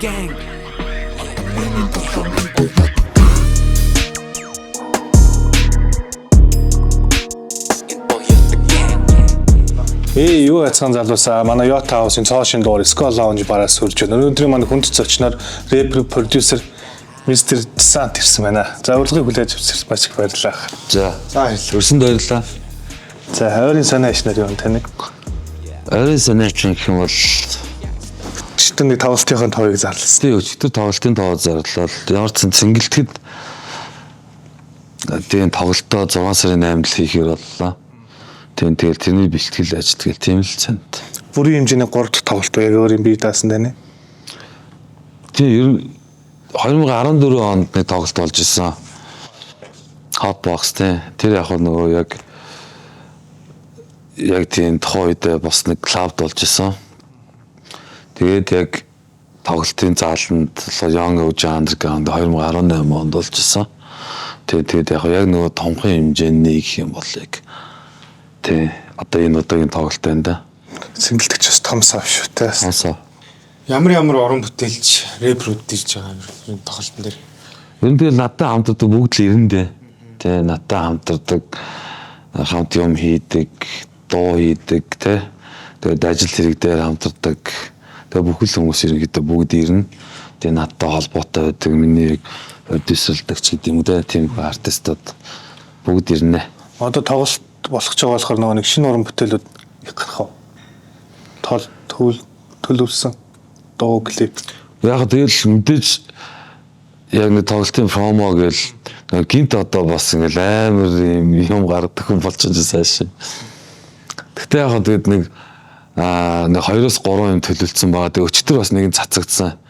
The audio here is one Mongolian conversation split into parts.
Gang. Ээ юу яцхан залуусаа манай Yota House-ын цоо шин дугаар Skull Lounge бараас хүрж байна. Өнөөдрийн манай хүндэт зочноор рэпер, продюсер Mr. Desant ирсэн байна. За урилгыг хүлээж авсан маш их баярлалаа. За. За баярлалаа. Өрсөнд баярлалаа. За ойрын санаа иш нар юу таны? Ойрын санаа чинь гэх юм бол Өчигдөр нэг тоглолтынхон тоог зарласан. тий өчигдөр тоглолтын тоо зарлал. Ямар ч сан цэнгэлтэд тийм тоглолтоо 6 сарын 8-нд л хийхээр боллоо. Тийм тэгэл тэрний бэлтгэл ажил тэгэл тийм л цент. Бүрийн хэмжээний 3 дахь тоглолт яг өөрийн бие даасан таны. Тийм ер нь 2014 онд нэг тоглолт болж исэн. Hot box тийм. Тэр яг нөгөө яг яг тийм тухайн үед бас нэг клубд болж исэн. Тэгээд яг тоглолтын зааланд Young OG Underground 2018 онд болж исэн. Тэгээд яг яг нөгөө томхон хэмжээний гэх юм бол яг тий одоо энэ удаагийн тоглолт байна да. Цэнгэлдэгч бас том сав шүү те. Сонсоо. Ямар ямар уран бүтээлч рэпрүүд ирж байгаа юм энэ тоглолтын дээр. Ер нь тэгэл надтай хамтардаг бүгд л ирэн дээ. Тэ надтай хамтардаг хамт юм хийдэг, дуу хийдэг тэ. Тэгээд ажил хэрэг дээр хамтардаг. Тэгээд бүхэл хүмүүс ерөнхийдөө бүгд ирнэ. Тэгээд надтай холбоотой байдаг миний продюсерлдэг ч гэдэг юм уу те тийм артистууд бүгд ирнэ. Одоо тоглолт болох ч байгаа болохоор нөгөө нэг шинэ уран бүтээлүүд их гарах уу? Тол төл төлөвлөсөн дуу клип. Яг тэгэл мэдээж яг нэг тоглолтын промо гэл нэг гинт одоо бас ингээл амар юм юм гаргадаг хүн болчихж сайш. Гэтэ яг хаа тэгэд нэг нэг 2-3 юм төлөвлөсөн байгаа. Тэгээ өчтөр бас нэг нь цацагдсан.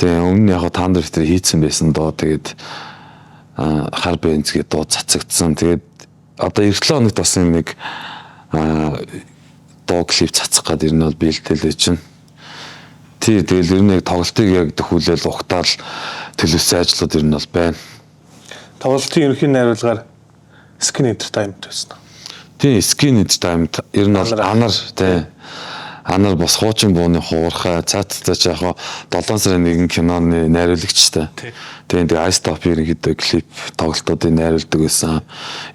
Тэгээ өмнө нь яг хаа Thunder тэр хийцэн байсан доо. Тэгээд хар бенз гэдэг дуу цацагдсан. Тэгээд одоо эх 7 хоногт бас нэг дуу клип цацах гад ер нь бол бэлтгэлээ чинь. Тий, тэгэл ер нь яг тоглолтыг яг төхүүлэл угтаал төлөвлөсөн ажлууд ер нь бол байна. Тоглолтын ерөнхий найруулгаар Skin Entertainment байсан. Тий, Skin Entertainment ер нь бол анар тий. Анар бас хуучин бууны хуурхай цааттай ч яг 7 сарын 1 киноны найруулагчтай. Тий. Тийм тэгээ Ice Top ерөнхийдөө клип тоглолтуудыг найруулдаг байсан.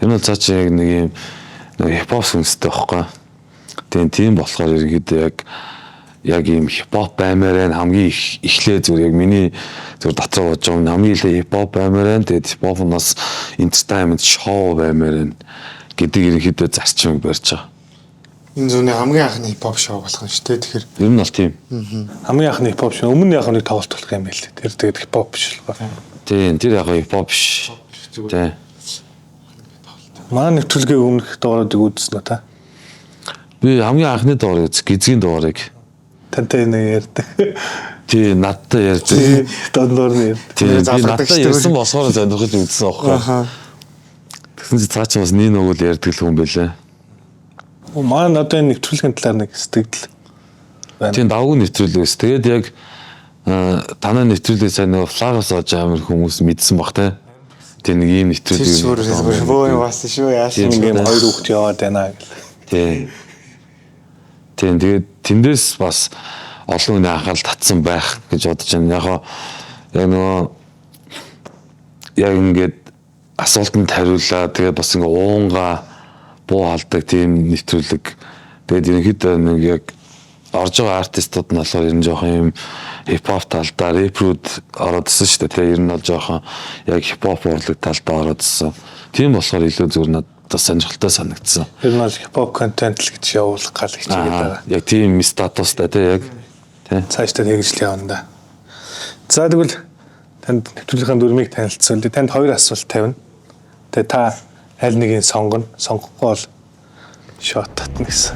Ер нь бол цаа чи яг нэг юм нэг хипхоп сүнстэй байхгүй. Тийм тийм болохоор ерөнхийдөө яг яг ийм хипхоп баймаар байна хамгийн их эхлээ зүгээр яг миний зүгээр дотор бодож байгаа юм хамгийн илүү хипхоп баймаар байна. Тэгээд хипхоп нь бас entertainment show баймаар байна гэдэг ерөнхийдөө зарчмыг барьж байгаа. Энэ зүүнний хамгийн анхны хипхоп шоу болох юм шүү дээ. Тэгэхээр Ер нь бол тийм. Хамгийн анхны хипхоп шүү. Өмнө нь яг нэг тоглолт болох юм байл. Тэр тэгээд хипхоп биш л ба. Тийм тэр яг хипхоп биш. Тийм. Манай нэвтрүүлгийн өмнөх дугааруудыг үзсэн үү та? Би хамгийн анхны дугаарыг үзсэн, гизгийн дугаарыг. Тантай нэг ярьдаг. Тий, надтай ярьдаг. Дондор нь ярьдаг. Тий, би Залгадаг надтай шүү дээ. ярьсан болохоор сонирхож үзсэн аахгүй. Аха. Тэгсэн чи цаа чи бас нэг нөгөө л ярьдаг л хүн байлээ. Манай одоо энэ нэвтрүүлгийн талаар нэг сэтгэгдэл байна. Тийм давгүй нэвтрүүлэг ус. Тэгээд яг танай нэвтрүүлэг сайн нөгөө флагаас олж амар хүмүүс мэдсэн бах те. Тийм нэг ийм тэр нэвтрүүлэг. шүүр бөө юм баасан шүү яасан. Тийм. Ингээм хоёр хүүхэд яваад байна гэл. Тийм. Тийм тэгээд тэндээс бас олон хүний анхаарал татсан байх гэж бодож байна. Яг хоо яг нөгөө яг ингээд асуултанд хариулаа. Тэгээд бас ингээ уунга буу халдаг тийм нэвтрүүлэг. Тэгээд ерөнхийдөө нэг яг орж байгаа артистууд нь болохоор ер нь жоохон юм хипхоп талдаа рэпрүүд ороод ирсэн шүү дээ. Тэгээ ер нь бол жоохон яг хипхоп урлаг талдаа ороод ирсэн. Тийм болохоор илүү зүгээр надад сонирхолтой санагдсан. Ер нь бол хипхоп контент л гэж явуулах гал хичээгээд байгаа. Аа, яг тийм статустай тий яг тий. Цаашдаа тэгж л явна да. За тэгвэл танд нэвтрүүлгийн дүрмийг танилцуулъя. Танд хоёр асуулт тавина. Тэгээ та аль нэгийг сонгоно. Сонгохгүй бол шот татна гэсэн.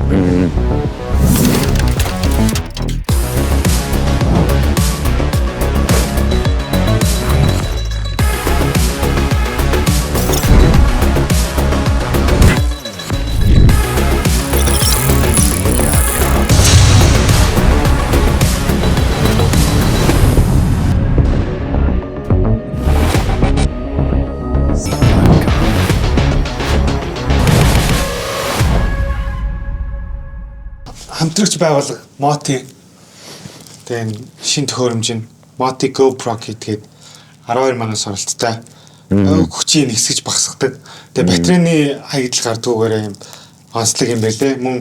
Хамтрагч байгууллага Моти тэгээ энэ шин төхөөрөмж нь Moti Go Pro гэдгээд 12,000 соролттой. Хүчийг нэгсгэж багасгадаг. Тэгээ батарейны хаягдал гардгүйгээр юм онцлог юм байлээ. Мөн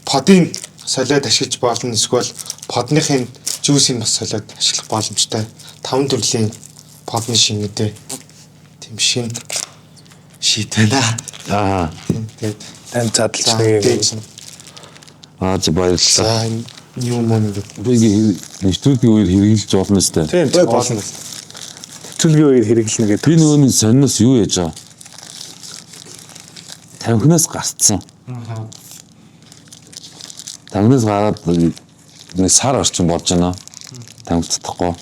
подын солиод ашиглаж болно. Эсвэл подныхын juice-ийг бас солиод ашиглах боломжтой. 5 төрлийн подны шингэдээ тийм шин шийд байна. Аа. Тийм, тэгээд Танд задлж за нэг юм. дээж нь. Аа зэ баярлалаа. За энэ юу мөн ингэ. Би нэвтрүүлгийн үеэр хэрэглэж болно сте. Тийм Ой, болно. Нэвтрүүлгийн үеэр хэрэглэнэ гэдэг. Би нөгөө нэг сонноос юу яаж байгаа? Тамхинаас гарцсан. Тамхинаас гараад нэг сар орчин болж байна. Тамхи татахгүй.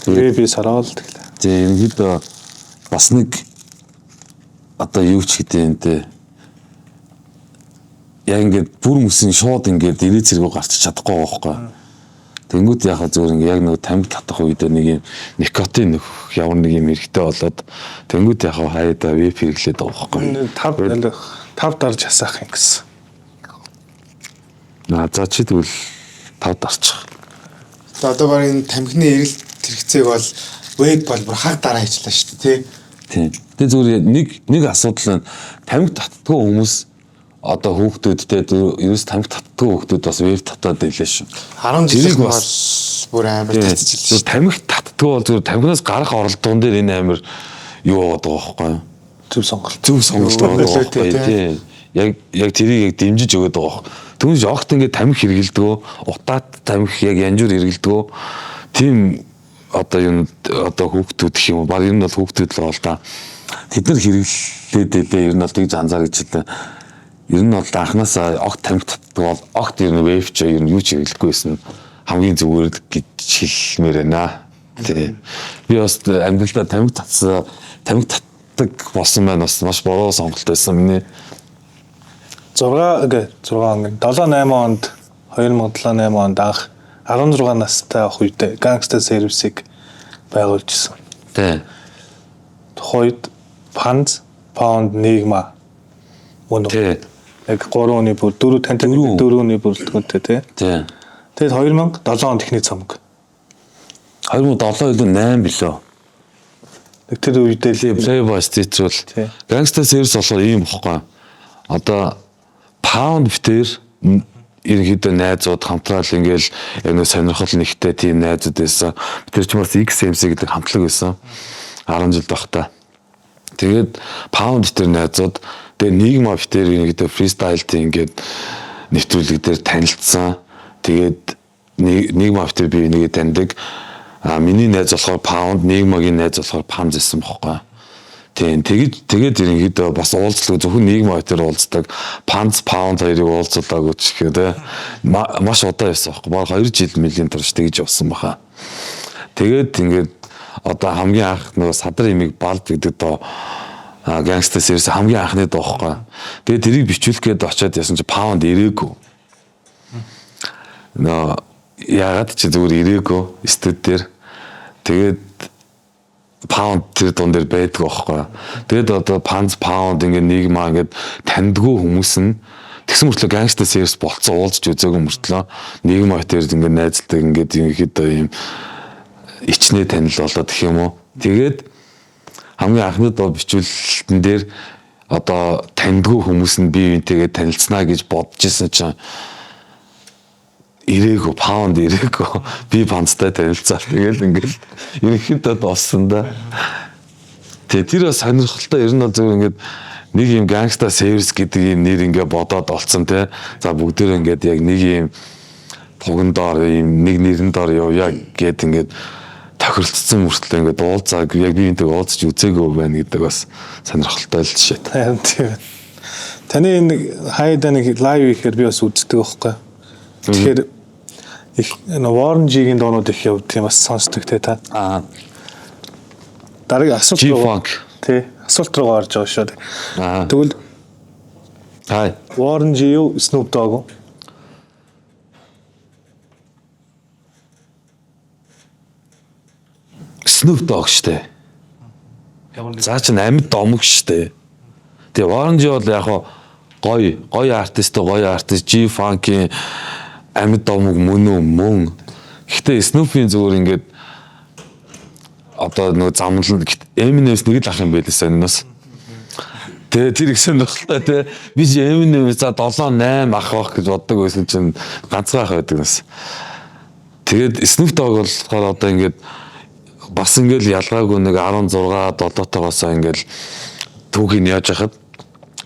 Тэгээ би сараал тэглээ. Тэгээ ерөнхийдөө бас нэг одоо юу ч гэдэг юм те. Яг ингээд бүр мөсөн шууд ингээд ирээ цэргүү гарч чадахгүй байхгүй. Тэнгүүд яг зөвөр ингээд яг нэг тамхи татах үедээ нэг юм никотин нөхөх ямар нэг юм хэрэгтэй болоод тэнгүүд яг хаяада веб хэрэглээд байгаа байхгүй. 5 дарж хасаах юм гэсэн. Аа за чи тэгвэл 5 дарчих. За одоо баг энэ тамхины эрэлт хэрэгцээг бол веб бол бүр хаг дараа хийчлээ шүү дээ тий. Тийм. Тэгээ зүгээр нэг асуудал нь тамхи татдгүй хүмүүс одоо хүүхдүүдтэй ерөөс тамхи татдгүй хүүхдүүд бас веб татаад байлаа шүү. 10 Тэрийг жилийн бас бол бүр амар татчихлаа Зүгээр шүү. тамхи татдгүй бол зүгээр тамхинаас гарах оролдоон дээр энэ амар юу болоод байгаа байхгүй юу? Зөв сонголт. Зөв сонголт болоод байгаа байхгүй юу? Тий. Тийм. Яг тэрийг яг дэмжиж өгöd байгаа байхгүй. Түүнээс огт ингээд тамхи хэрэгэлдэгөө, утаат тамхи яг янжуур хэрэгэлдэгөө. Тийм одоо юм одоо хүүхдүүд гэх юм уу? Баг ер нь бол хүүхдүүд л байгаа л да. Тэд нар хэрэглээд байлээ ер нь бол тэгж анзаарч хэлээ. Ер нь бол анханасаа огт тамхи татдаг бол огт ер нь вейп ч ер нь юу ч хэрэглэхгүй байсан хамгийн зүгээр л гэж хэлмээр байна. Тий. Би бас амьдралдаа тамхи татсан, тамхи татдаг болсон байна бас маш буруу сонголт байсан миний. 6 гэ 6 он 7 8 онд 2007 8 онд анх 16 настай ах үедээ Gangsta Service-ыг байгуулж исэн. Тий. Тухайд Panz Pound Nigma мөн үү? Тий. Яг 3 оны бүр 4 тантай Дөрвөн. 4 оны бүрэлдэхүүнтэй тий. Тий. Тэгээд 2007 онд эхний цомог. 2007 илүү 8 билүү. Яг тэр үедээ Тий, л Playboy Street-ул. Тий. Gangsta Series болохоор ийм бохгүй. Одоо Pound битэр ерөнхийдөө найзууд хамтраал ингээл яг нэг сонирхол нэгтэй тийм найзууд байсан. Бид тэр ч бас XMC гэдэг хамтлаг байсан. 10 жил байхдаа. Тэгээд Pound битэр найзууд тэгээ Nigma битэр ерөнхийдөө freestyle тийм ингээд нэвтрүүлэг дээр танилцсан. Тэгээд Nigma битэр би нэгэ таньдаг. А миний найз болохоор Pound, Nigma-гийн найз болохоор Pam гэсэн бохгүй. Тийм тэгээд ерөнхийдөө бас уулзлаа зөвхөн Nigma битэр уулздаг. Panz Pound хоёрыг уулзуулаагүй ч гэхээ те. Маш удаа явсан бохгүй. Баг 2 жил мөлийн турш тэгж явсан баха. Тэгээд ингээд одоо хамгийн анх нөгөө садар имийг балд гэдэг доо Gangsta Series хамгийн анхны дуу байхгүй. Тэгээд тэрийг бичүүлэх гээд очиад ясан чи Pound ирээгүй. Нөө яагаад чи зүгээр ирээгүй студ дээр. Тэгээд Pound тэр дуун дээр байдгүй байхгүй. Тэгээд одоо Panz Pound ингээд Nigma ингээд таньдгүй хүмүүс нь тэгсэн мөртлөө Gangsta Series болцсон уулзч үзээгүй мөртлөө Nigma тэр ингээд найзалдаг ингээд ерөнхийдөө ийм ичнээ танил болоод гэх юм уу. Тэгээд хамгийн анхны дуу бичүүлэлтэн дээр одоо таньдгүй хүмүүс нь бие биентэйгээ танилцсанаа гэж бодож исэн чинь ирээгүй, Pound ирээгүй. Би Panz-тай танилцаа. Тэгэл ингээл ерөнхийдөө дууссан да. Тэгээ тэр бас сонирхолтой ер нь бол зөв ингээд нэг юм Gangsta Series гэдэг юм нэр ингээ бодоод олцсон те. За бүгдээр ингээд яг нэг юм туган доор юм нэг нэрэн доор явъя гэд ингээд тохиролцсон мөртлөө ингээд уулзаа яг би энтэйг уулзч үзээгүй байна гэдэг бас сонирхолтой л жишээ. Харин тийм. Таны энэ хайда нэг live хийхээр би бас үздэг байхгүй. Тэгэхээр их энэ Warren G-ийн дуунууд их явд юм бас сонсдог те та. Аа Дараагийн асуулт руу G-Funk. Тий, асуулт руу орж байгаа шүү дээ. Аа. Тэгвэл Хай. Warren G юу Snoop Dogg уу? Snoop Dogg штэ. За чи амьд домог штэ. Тэгээ Warren G бол яг хоо гоё артист гоё артист G-Funk-ийн амьд домог мөн үү мөн. Гэхдээ Snoop-ийн зүгээр ингээд одоо нөгөө замлал Eminem-с нэг л ах юм байлээ сонноос. Тэгээ тэр их сонирхолтой те. Би чи Eminem за 7 8 ах байх гэж боддог байсан чинь ганцхан ах байдаг нас. Тэгээд Snoop Dogg болохоор одоо ингээд бас ингээд ялгаагүй нэг 16 7-тоогоос ингээд түүхийг яаж яхад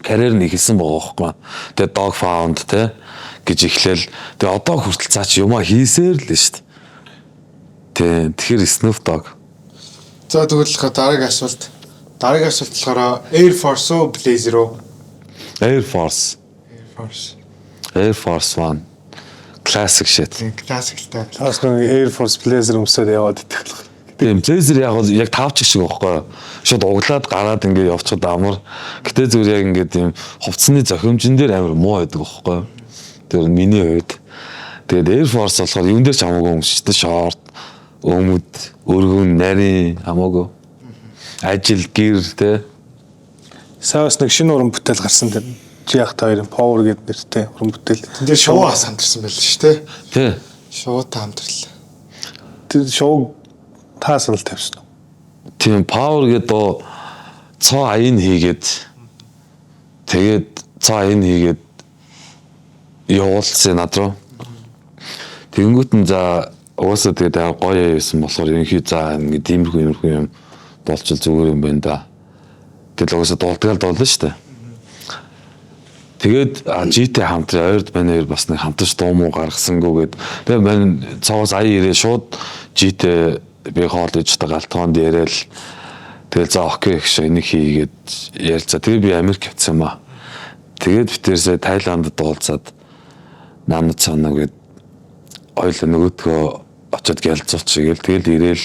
карьер нь эхэлсэн байгаа байхгүй. Тэгээ Dogg Pound те гэж эхлээл тэгээ одоо хүртэл цаа чи юмаа хийсээр л шүү дээ. Тэ, тэгэхээр Snoop Dogg. За, тэгвэл дараагийн асуулт. Дараагийн асуулт болохоор Air Force уу, Blazer уу? Air Force. Air Force. Air Force One. Classic shit. Тийм, classic л та. Бас нэг Air Force Blazer өмсөд яваад идэх л. Тийм, Blazer яг бол яг тавчик шиг байхгүй юу? Шууд углаад гараад ингээд явчихад амар. Гэтэ зүгээр яг ингээд юм хувцсны зохимжин дээр амар муу байдаг байхгүй юу? Тэр миний хувьд. Тэгээд Air Force болохоор юун дээр ч хамаагүй өмсчтэй, шорт, өмд, өргөн, нарийн хамаагүй. Ажил, гэр те. Сайн бас нэг шинэ уран бүтээл гарсан тэр. Чи яг та хоёрын Power гэдэг нэртэй уран бүтээл. Тэн дээр шувуу бас хамтарсан байл шүү дээ. Тэ. Шувуутай хамтарлаа. Тэр шоу та санал тавьсан уу? Тийм, Power гэдэг дуу цоо аян хийгээд, тэгээд цоо аян хийгээд явуулсан над руу. Тэгэнгүүт нь за угаасаа тэгээд аа гоё яасан болохоор ерөнхий за ингээд тиймэрхүү юм дуулчил зүгээр юм байна да. Тэгэл угаасаа дуулдагаал дуулна шүү дээ. Тэгээд GT хамтран ойрд байна хоёр бас нэг хамтарч дуу муу гаргасангүй гээд, тэгээд мань цоогоос ая ирээ шууд GT би хоол иж та галтгоонд яриад, тэгэл за okay гэж энийг хийгээд ярилцаа. Тэгээд би Америк явцсан юм аа. Тэгээд битэрсээ Таиландд дуулцаад намд цаана гээд ойлоо нөгөөдгөө очиод гялцуулчих гээл, тэгэл ирээл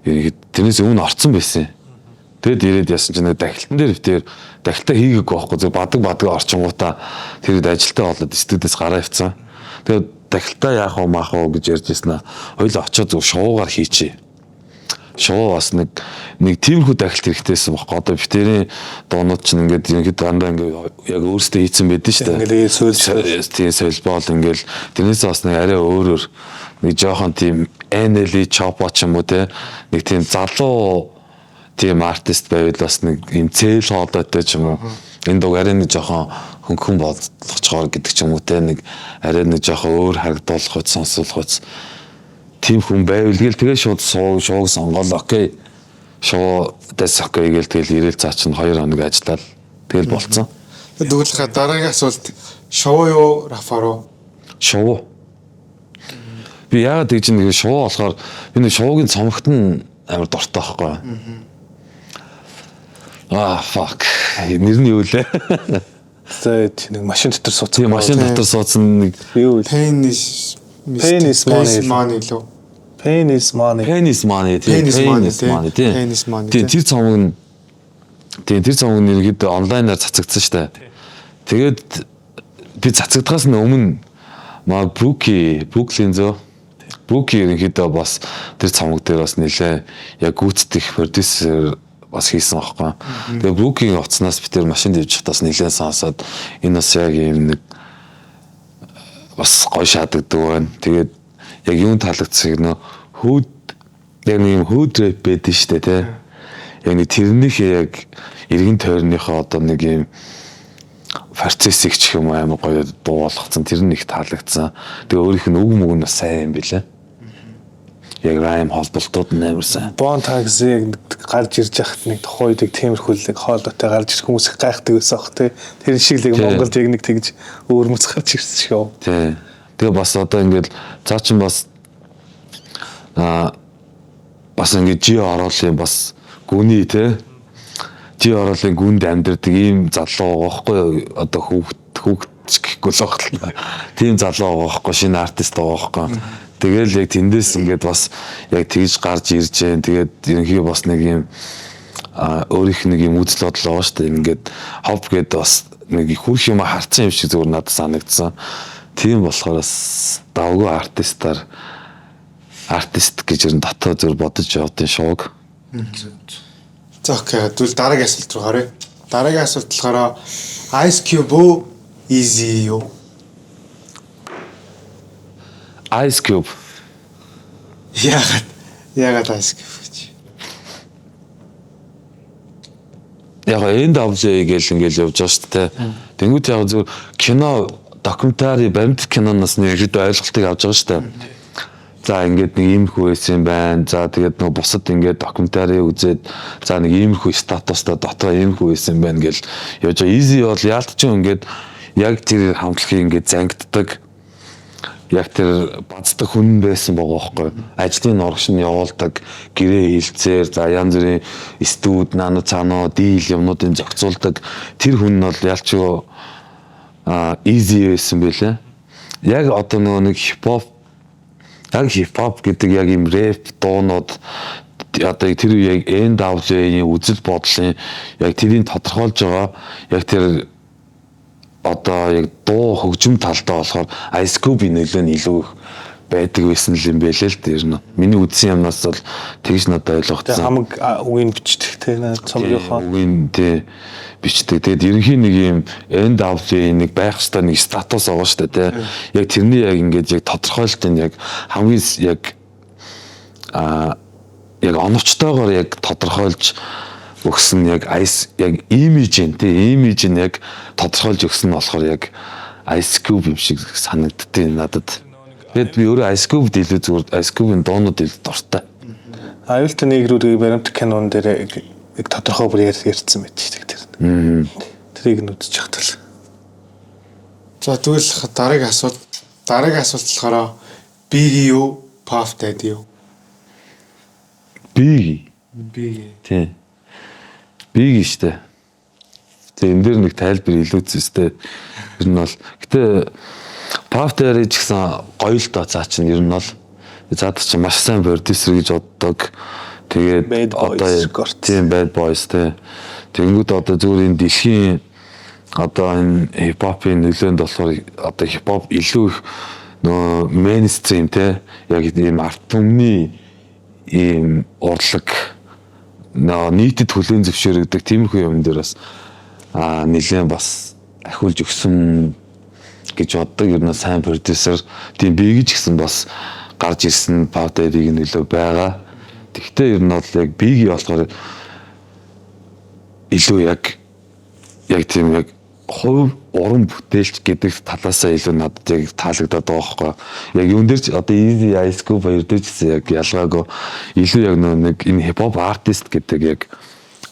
ерөнхийд тэрнээс өмнө орцсон байсан. Тэгэд ирээд ясан чинь нэг дахилтан дээр битэр дахилтаа хийгээгүй байхгүй, зөв бадаг орчингуудаа тэр үед ажилтаа болоод студиэс гараа явцсан. Тэгээд дахилтаа яах вэ маах вэ гэж ярьж ирсэн аа. Хоёул очиод зөв шоугаар хийчихье. Шоу бас нэг тиймэрхүү дахилт хэрэгтэйсэн байхгүй. Одоо битэрийн дуунууд чинь ингээд ерөнхийдөө дандаа ингээд яг өөрсдөө хийцэн байдэн шүү дээ. Ингээд сольж Тийм, солбол ингээл тэрнээс бас нэг арай өөрөөр нэг жоохон тийм NLE Choppa ч юм уу те, нэг тийм залуу тийм артист байвал бас нэг юм цээл хоолойтой ч юм уу, энэ дуг арай нэг жоохон хөнгөн бодлогочгоор гэдэг ч юм уу те, нэг арай нэг жоохон өөр харагдуулах үз, сонсуулах үз тийм хүн байвал гээл, тэгээ шууд шууг сонгоол, okay, шуу that's okay гээл, тэгэл ирээл цаа чинь 2 хоног ажиллаад тэгэл болцсон. Тэгвэл дараагийн асуулт шувуу юу, Рафар уу? Шувуу. Би яагаад тэгж нэг шувуу болохоор би нэг шувуугийн цомогт нь амар дуртай байхгүй. Аа, fuck. Нэр нь юу лээ? За, нэг машин дотор суудсан. Тийм, машин дотор суудсан нэг юу вэ? Pain is Pain is money. Money лөө. Pain is money. Pain is money, тийм. Pain is money, Pain is money, тийм. Pain is money, Тийм, тийм. тэр цомог нь, тийм, тэр цомог нь ерөнхийдөө онлайнаар цацагдсан шүү дээ. Тэгээд би цацагдахаас нь өмнө маа Бруки, Бруклин зөө Бруки ерөнхийдөө бас тэр цомог дээр бас нэлээ яг гүйцэтгэх продюсер бас хийсэн аахгүй. Тэгээ Брукийн утаснаас би тэр машинд явж байхдаа бас нэлээ сонсоод, энэ бас яг юм нэг бас гоё шаадагддаг байна. Тэгээд яг юун таалагдсан нөө hood, яг нэг юм hood rap байдэн штэ тий. Яг нэг тэрнийхээ яг эргэн тойрныхоо одоо нэг юм процессыг ч юм амар гоё дуу болгоцсон. Тэр нь их таалагдсан. Тэгээ өөрийнх нь үг мүг нь бас сайн юм билээ. Яг rhyme холболтууд нь амар сайн. Bone Thugs яг гарч ирж яхад нэг тухайн үед яг тиймэрхүү л хоолойтой гарч ирэх хүмүүс их гайхдаг байсан ах тий. Тэр шиг л яг Монголд яг нэг тэгж өөрмөц гарч ирсэн шиг. Тий. Тэгээ бас одоо ингээд цаа чин бас бас ингээд жи ороолын бас гүний те, жи ороолын гүнд амьдардаг ийм залуу байгаа байхгүй юу? Одоо хүүхд хүүхд ч гэхгүй л байх л та. Тийм залуу байгаа байхгүй, шинэ артист байгаа байхгүй. Тэгэл яг тэндээс ингээд бас яг тэгж гарч ирж जैन. Тэгээд ерөнхий бас нэг юм өөрийнх нэг юм үзэл бодол байгаа шүү дээ. Ингээд хоп гээд бас нэг хүрх юм харцсан юм шиг зүгээр надад санагдсан. Тийм болохоор бас давгүй артистаар артист гэж ер нь дотоо зөв бодож явдын шоуг. За, okay. Тэгвэл дараагийн асуулт руу гаръя. Дараагийн асуулт болохоор Ice Cube уу, Eazy юу? Ice Cube. Яагаад Ice Cube гэж? Яг NWA гэл ингээл явж байгаа шүү дээ. Тэнгүүт яг зөв кино documentary баримт киноноос нэг хэд ойлголтыг авч байгаа шүү дээ. За, ингээд нэг иймэрхүү байсан юм байна. За, тэгээд нөгөө бусад ингээд documentary үзээд, за, нэг иймэрхүү статустай дотоо иймэрхүү байсан юм байна гэл явж байгаа. Eazy бол яалт ч ингээд яг тэр хамтлагийг ингээд зангиддаг, яг тэр баздаг хүн байсан байгаа байхгүй. Ажлын урагш нь явуулдаг, гэрээ хилцээр, за, янз бүрийн студ, нано цаано, deal юмнуудын зохицуулдаг. Тэр хүн нь бол ялчгүй Eazy байсан байлээ. Яг одоо нөгөө нэг хипхоп, яг хипхоп гэдэг яг юм рэп дуунууд одоо тэр яг NWA-ийн үзэл бодлын яг тэрийг тодорхойлж байгаа, яг тэр одоо яг дуу хөгжим талдаа болохоор Ice Cube-ийн нөлөө нь илүү их байдаг байсан л юм байлээ л дээ ер нь. Миний үзсэн юмнаас бол тэгж надад ойлгогдсон. Хамаг үгийг бичдэг те цомгийнхоо. Үгийн тий бичдэг. Тэгээд ерөнхийн нэг юм NWA нэг байх ёстой нэг статус байгаа шүү дээ тий. Яг тэрний яг ингээд яг тодорхойлолт нь яг хамгийн яг яг оновчтойгоор яг тодорхойлж өгсөн, яг Ice яг имиж нь тий, имиж нь яг тодорхойлж өгсөн нь болохоор яг Ice Cube юм шиг санагддیں надад. Тэгээд би өөрөө Ice Cube-д илүү зүгээр, Ice Cube-ийн дуунууд илүү дуртай. Аюултай негрүүдийн баримт кинон дээр яг тодорхой бүр ярьсан байт шүү дээ тэр. Тэрийг нь үзэж явах тал. За, тэгвэл дараагийн асуулт болохоор Biggie юу, Puff Daddy юу? Biggie. Biggie. Тий. Biggie штэ. Тэгээ энэ дээр нэг тайлбар илүү зүстэй. Ер нь бол гэтээ Puff Daddy ч гэсэн гоё л доо, цаа чинь ер нь бол цаад чинь маш сайн продюсер гэж боддог. Тэгээд Bad Boys Records. Тийм, Bad Boys тий. Тэгэнгүүт одоо зүгээр энэ дэлхийн одоо энэ хипхопын нөлөөнд болохоор одоо хипхоп илүү их нөө mainstream те, яг ийм ард түмний ийм урлаг нөө нийтэд хүлээн зөвшөөрөгдөг тиймэрхүү юм дээр бас нэлээд бас ахиулж өгсөн гэж боддог. Ер нь сайн продюсер тийм Biggie ч гэсэн бас гарч ирсэн Puff Daddy-гийн нөлөө байгаа. Тэгвэл ер нь бол яг Biggie болохоор илүү яг тийм яг хувь уран бүтээлч гэдэг талаасаа илүү надад яг таалагдаад байгаа байхгүй. Яг юун дээр ч одоо Eazy, Ice Cube хоёр дээр ч гэсэн яг ялгаагүй илүү яг нөө нэг энэ хипхоп артист гэдэг яг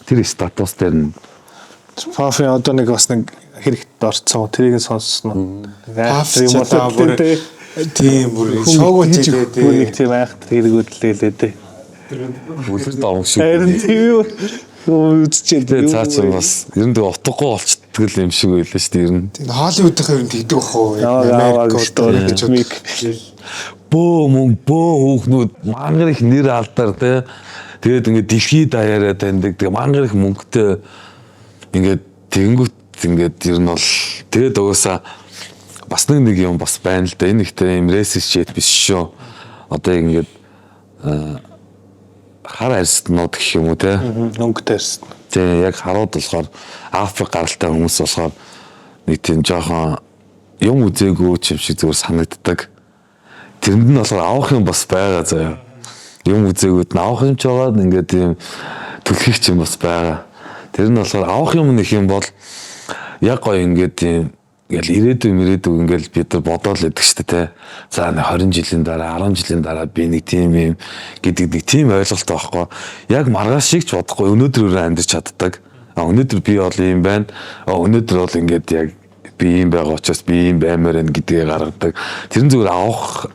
тэр статус дээр нь. Puff-ын одоо нэг бас нэг хэрэгт орцсон. Тэрийг нь сонссон уу? Puff ч одоо бүр тийм бүр шоугууч хэлээ дээ. Нэг тийм айхтар хэрэгүүд лээ дээ. Үлэр даван шиг. Харин тийм үү, үзчихээ. Тэгээ цаа чи бас ер нь тэг утгагүй болчдөг юм шиг байлаа шүү дээ ер нь. Тийм, Холливуудынхаа ер нь тэгдэг бах уу? Америк гэж мик. Бөө мөн бөө хүүхнүүд мангар их нэр алдар те. Тэгээд ингээд дэлхийд даяараа таньдаг. Тэгээ мангар их мөнгөтэй ингээд тэгэнгүүт ингээд ер нь бол тэгээд угаасаа бас нэг нэг юм бас байна л да. Энэ ихтэй юм racist shit биш шүү. Одоо ингээд хар арьснууд гэх юм уу те. Өнгөтэй арьсан. Тэгээ яг харууд болохоор Африк гаралтай хүмүүс болохоор нэг тийм жоохон юм үзээгүй ч юм шиг зүгээр санагддаг. Тэрэнд нь болохоор авах юм бас байгаа заяа. Юм үзээгүйд нь авах юм ч байгаа, ингээд тийм түлхэх юм бас байгаа. Тэр нь болохоор авах юм нэг юм бол яг гоё ингээд тийм ингээл ирээдүй мөрөөдүй ингээл бид нар бодоол байдаг шүү дээ те. За, нэг 20 жилийн дараа, 10 жилийн дараа би нэг тийм юм гэдэг нэг тийм ойлголт байхгүй. Яг маргааш шиг ч бодохгүй, өнөөдөр өөрөө амьдарч чаддаг. А өнөөдөр би бол ийм байна. А өнөөдөр бол ингээд яг би ийм байгаа учраас би ийм баймаар байна гэдгээ гаргадаг. Тэр нь зүгээр авах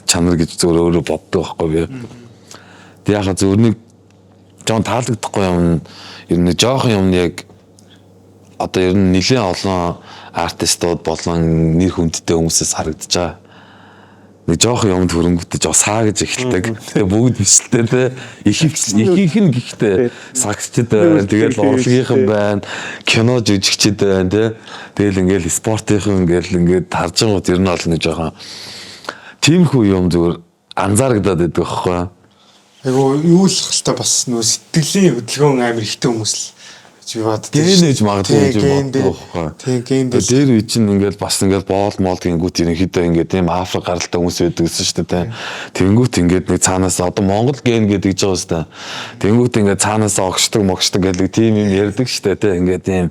чанар гэж зүгээр өөрөө боддог байхгүй би. Тэг яхаа зүгээр нэг жоон таалагдахгүй юм ер нь жоохон юм яг одоо ер нь нэлээд олон артистууд болон нэр хүндтэй хүмүүсээс харагдаж байгаа. Нэг жоохон юмд хөрөнгөтэй жоо саа гэж эхэлдэг. Тэгээ бүгд биш л дээ, те. Их ихийнх нь гэхдээ сагсчд байна. Тэгэл урлагийнхан байна. Кино жүжигчд байна, те. Тэгэл ингээл спортынхан ингээл ингээд харж байгаа гот ер нь бол нэг жоохон тиймэрхүү юм зүгээр анзаарагдаад байдаг байхгүй. Айгу юу л хальта бас нөө сэтгэлийн хөдөлгөөн амар ихтэй хүмүүс л гэж би боддог. Ген гэж магадгүй гэж боддог байхгүй. Тийм, ген дээр. Тэр үе чинь ингээл бас ингээл боол моол гингүүт ерөнхийдөө ингээд тийм Африк гаралтай хүмүүс байдаг гэсэн шүү дээ. Тэнгүүт ингээд нэг цаанаас одоо Монгол ген гэдэг гэж байгаа шүү дээ. Тэнгүүт ингээд цаанаас огшдог могшдог гэдэг тийм юм ярьдаг шүү дээ. Тийм ингээд тийм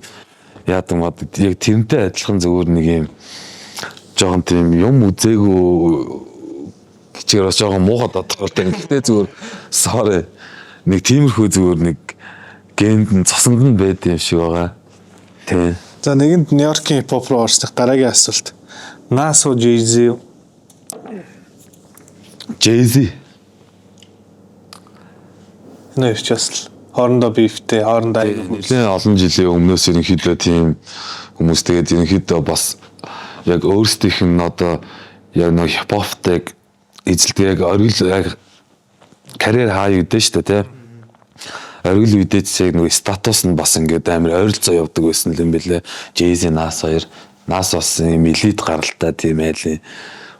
яадаг мод яг тэрнтэй адилхан зүгээр нэг юм жоохон тийм юм үзээгүй хичээр бас жоохон муухай тодорхойлтой. Гэхдээ зүгээр sorry нэг тиймэрхүү зүгээр нэг генд нь цосонд нь байд юм шиг байгаа. Тий. За нэгэнд Нью-Йоркийн хипхоп руу орсных дараагийн асуулт. Nas уу Jay-Z юу? Jay-Z. Энэ хоёр ч бас л хоорондоо beef тэй, хоорондоо аягүй. Нэлээд олон жилийн өмнөөс ерөнхийдөө тийм хүмүүс тэгээд ерөнхийдөө бас яг өөрсдийнх нь одоо яг нэг хипхоптай эзэлдэг яг оргил яг career high гэдэг шүү дээ тий. Оргил үедээ ч яг нэг статус нь бас ингээд амар ойролцоо явдаг байсан юм бэлээ. Jay-Z Nas хоёр Nas бас юм элит гаралтай тийм айлын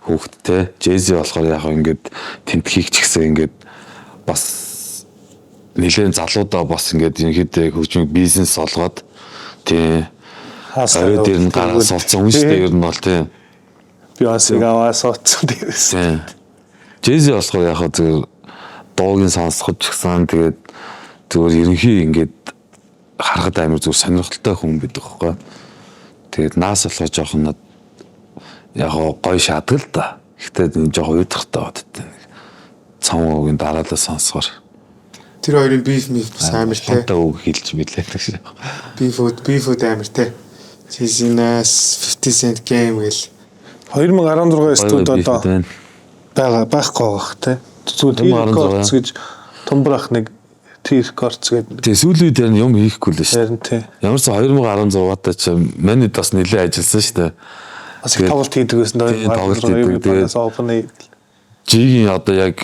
хүүхэд те. Jay-Z болохоор яг ингээд тэмтхийг ч гэсэн ингээд бас нэлээд залуудаа бас ингээд ерөнхийдөө хөгжмийг бизнес олгоод тийм орой дээр нь гараа суулцсан хүн шүү дээ ер нь бол тийм. Beyoncé-г аваа суудсан дээрээс. Тийм. Jay-Z болохоор яг хөө зүгээр дуугийн сонсоход ч гэсэн тэгээд зүгээр ерөнхий ингээд харахад амар зүгээр сонирхолтой хүн байдаг хөөхгүй. Тэгээд Нас болохоор жоохон над яг хөө гоё шаадаг л да. Гэхдээ энэ жоохон уйдгартай бод тэ. Цом уугийн дараалал сонсохоор. Тэр хоёрын beef миф бас амар те. Хонтой үг хэлж мэдлээ гэж. Beef үүд амар те. Jay-Z Nas 50 Cent Game гэл. 2016 студ Гоё beef одоо байна. байгаа байхгүй байх те. Зүгээр T 2016. Records гэж тумбрах нэг T Records гэдэг Тэгээ сүүлийн үед яг юм хийхгүй л шүү. харин те. Ямар ч 2016-тай чи манайд бас нэлээд ажилласан шүү дээ. Бас их тоглолт хийдэг байсан даа. Тийм, тоглолт хийдэг. Тэгээд- Open Жигийн одоо яг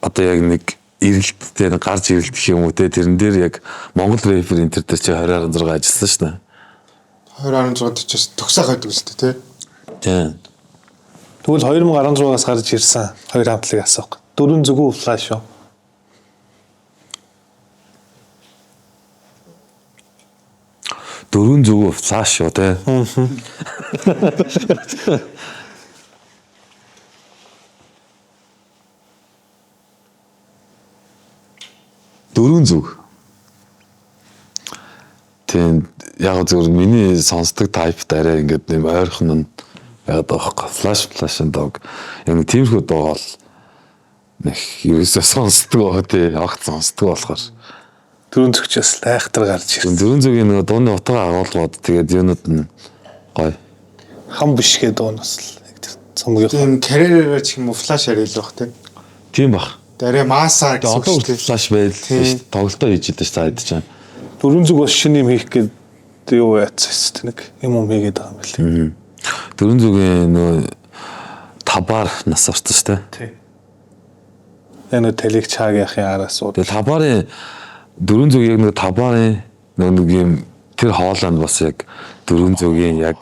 одоо яг нэг эрэлттэй нэг гарч ирэлт гэх юм уу те тэрэн дээр яг Монгол рэпер энэ төр дээр чи 2016 ажилласан шүү дээ. 2016 ч бас төгсөх байдаг л те. Тийм. Тэгвэл 2016-аас гарч ирсэн хоёр хамтлаг асуух. Дөрвөн зүгүү флаш юу? Дөрвөн зүгүү флаш юу те. Дөрвөн зүг. Тийм яг зөв миний сонсдог type арай ингээд нэм ойрхон нь байгаад байгаа байхгүй. Флаш флашын дог. Яг нэг тиймэрхүү дуу бол нэг ерөөсөө сонсдог аа тий огт сонсдог болохоор. Дөрвөн зүгч бас айхтар гарч ирсэн. Дөрвөн зүгийн нөгөө дууны утга агуулгууд тэгээд юунууд нь гоё. Хам биш гэдэг дуу нь бас л яг тэр цомгийн Тийм карьераараа ч юм уу флаш арай илүү бах те. Тийм бах. Арай масаа Тэгээ гэсэн одоо үг шүү хүртэл флаш байл Тийм. шүү дээ. Тоглолтоо хийж идэв шүү дээ чинь. дөрвөн зүг бас шинэ юм хийх гээд юу яатсан шүү дээ нэг юм юм хийгээд байгаа юм билээ. Дөрвөн зүгийн нөгөө табаар нас орсон шүү дээ. Тий. Яг нэг талиг чаагийнхын араас ууд. Тэгээ табарын дөрвөн зүг яг нэг табарын нөгөө нэг юм тэр хоолойнд бас яг дөрвөн зүгийн яг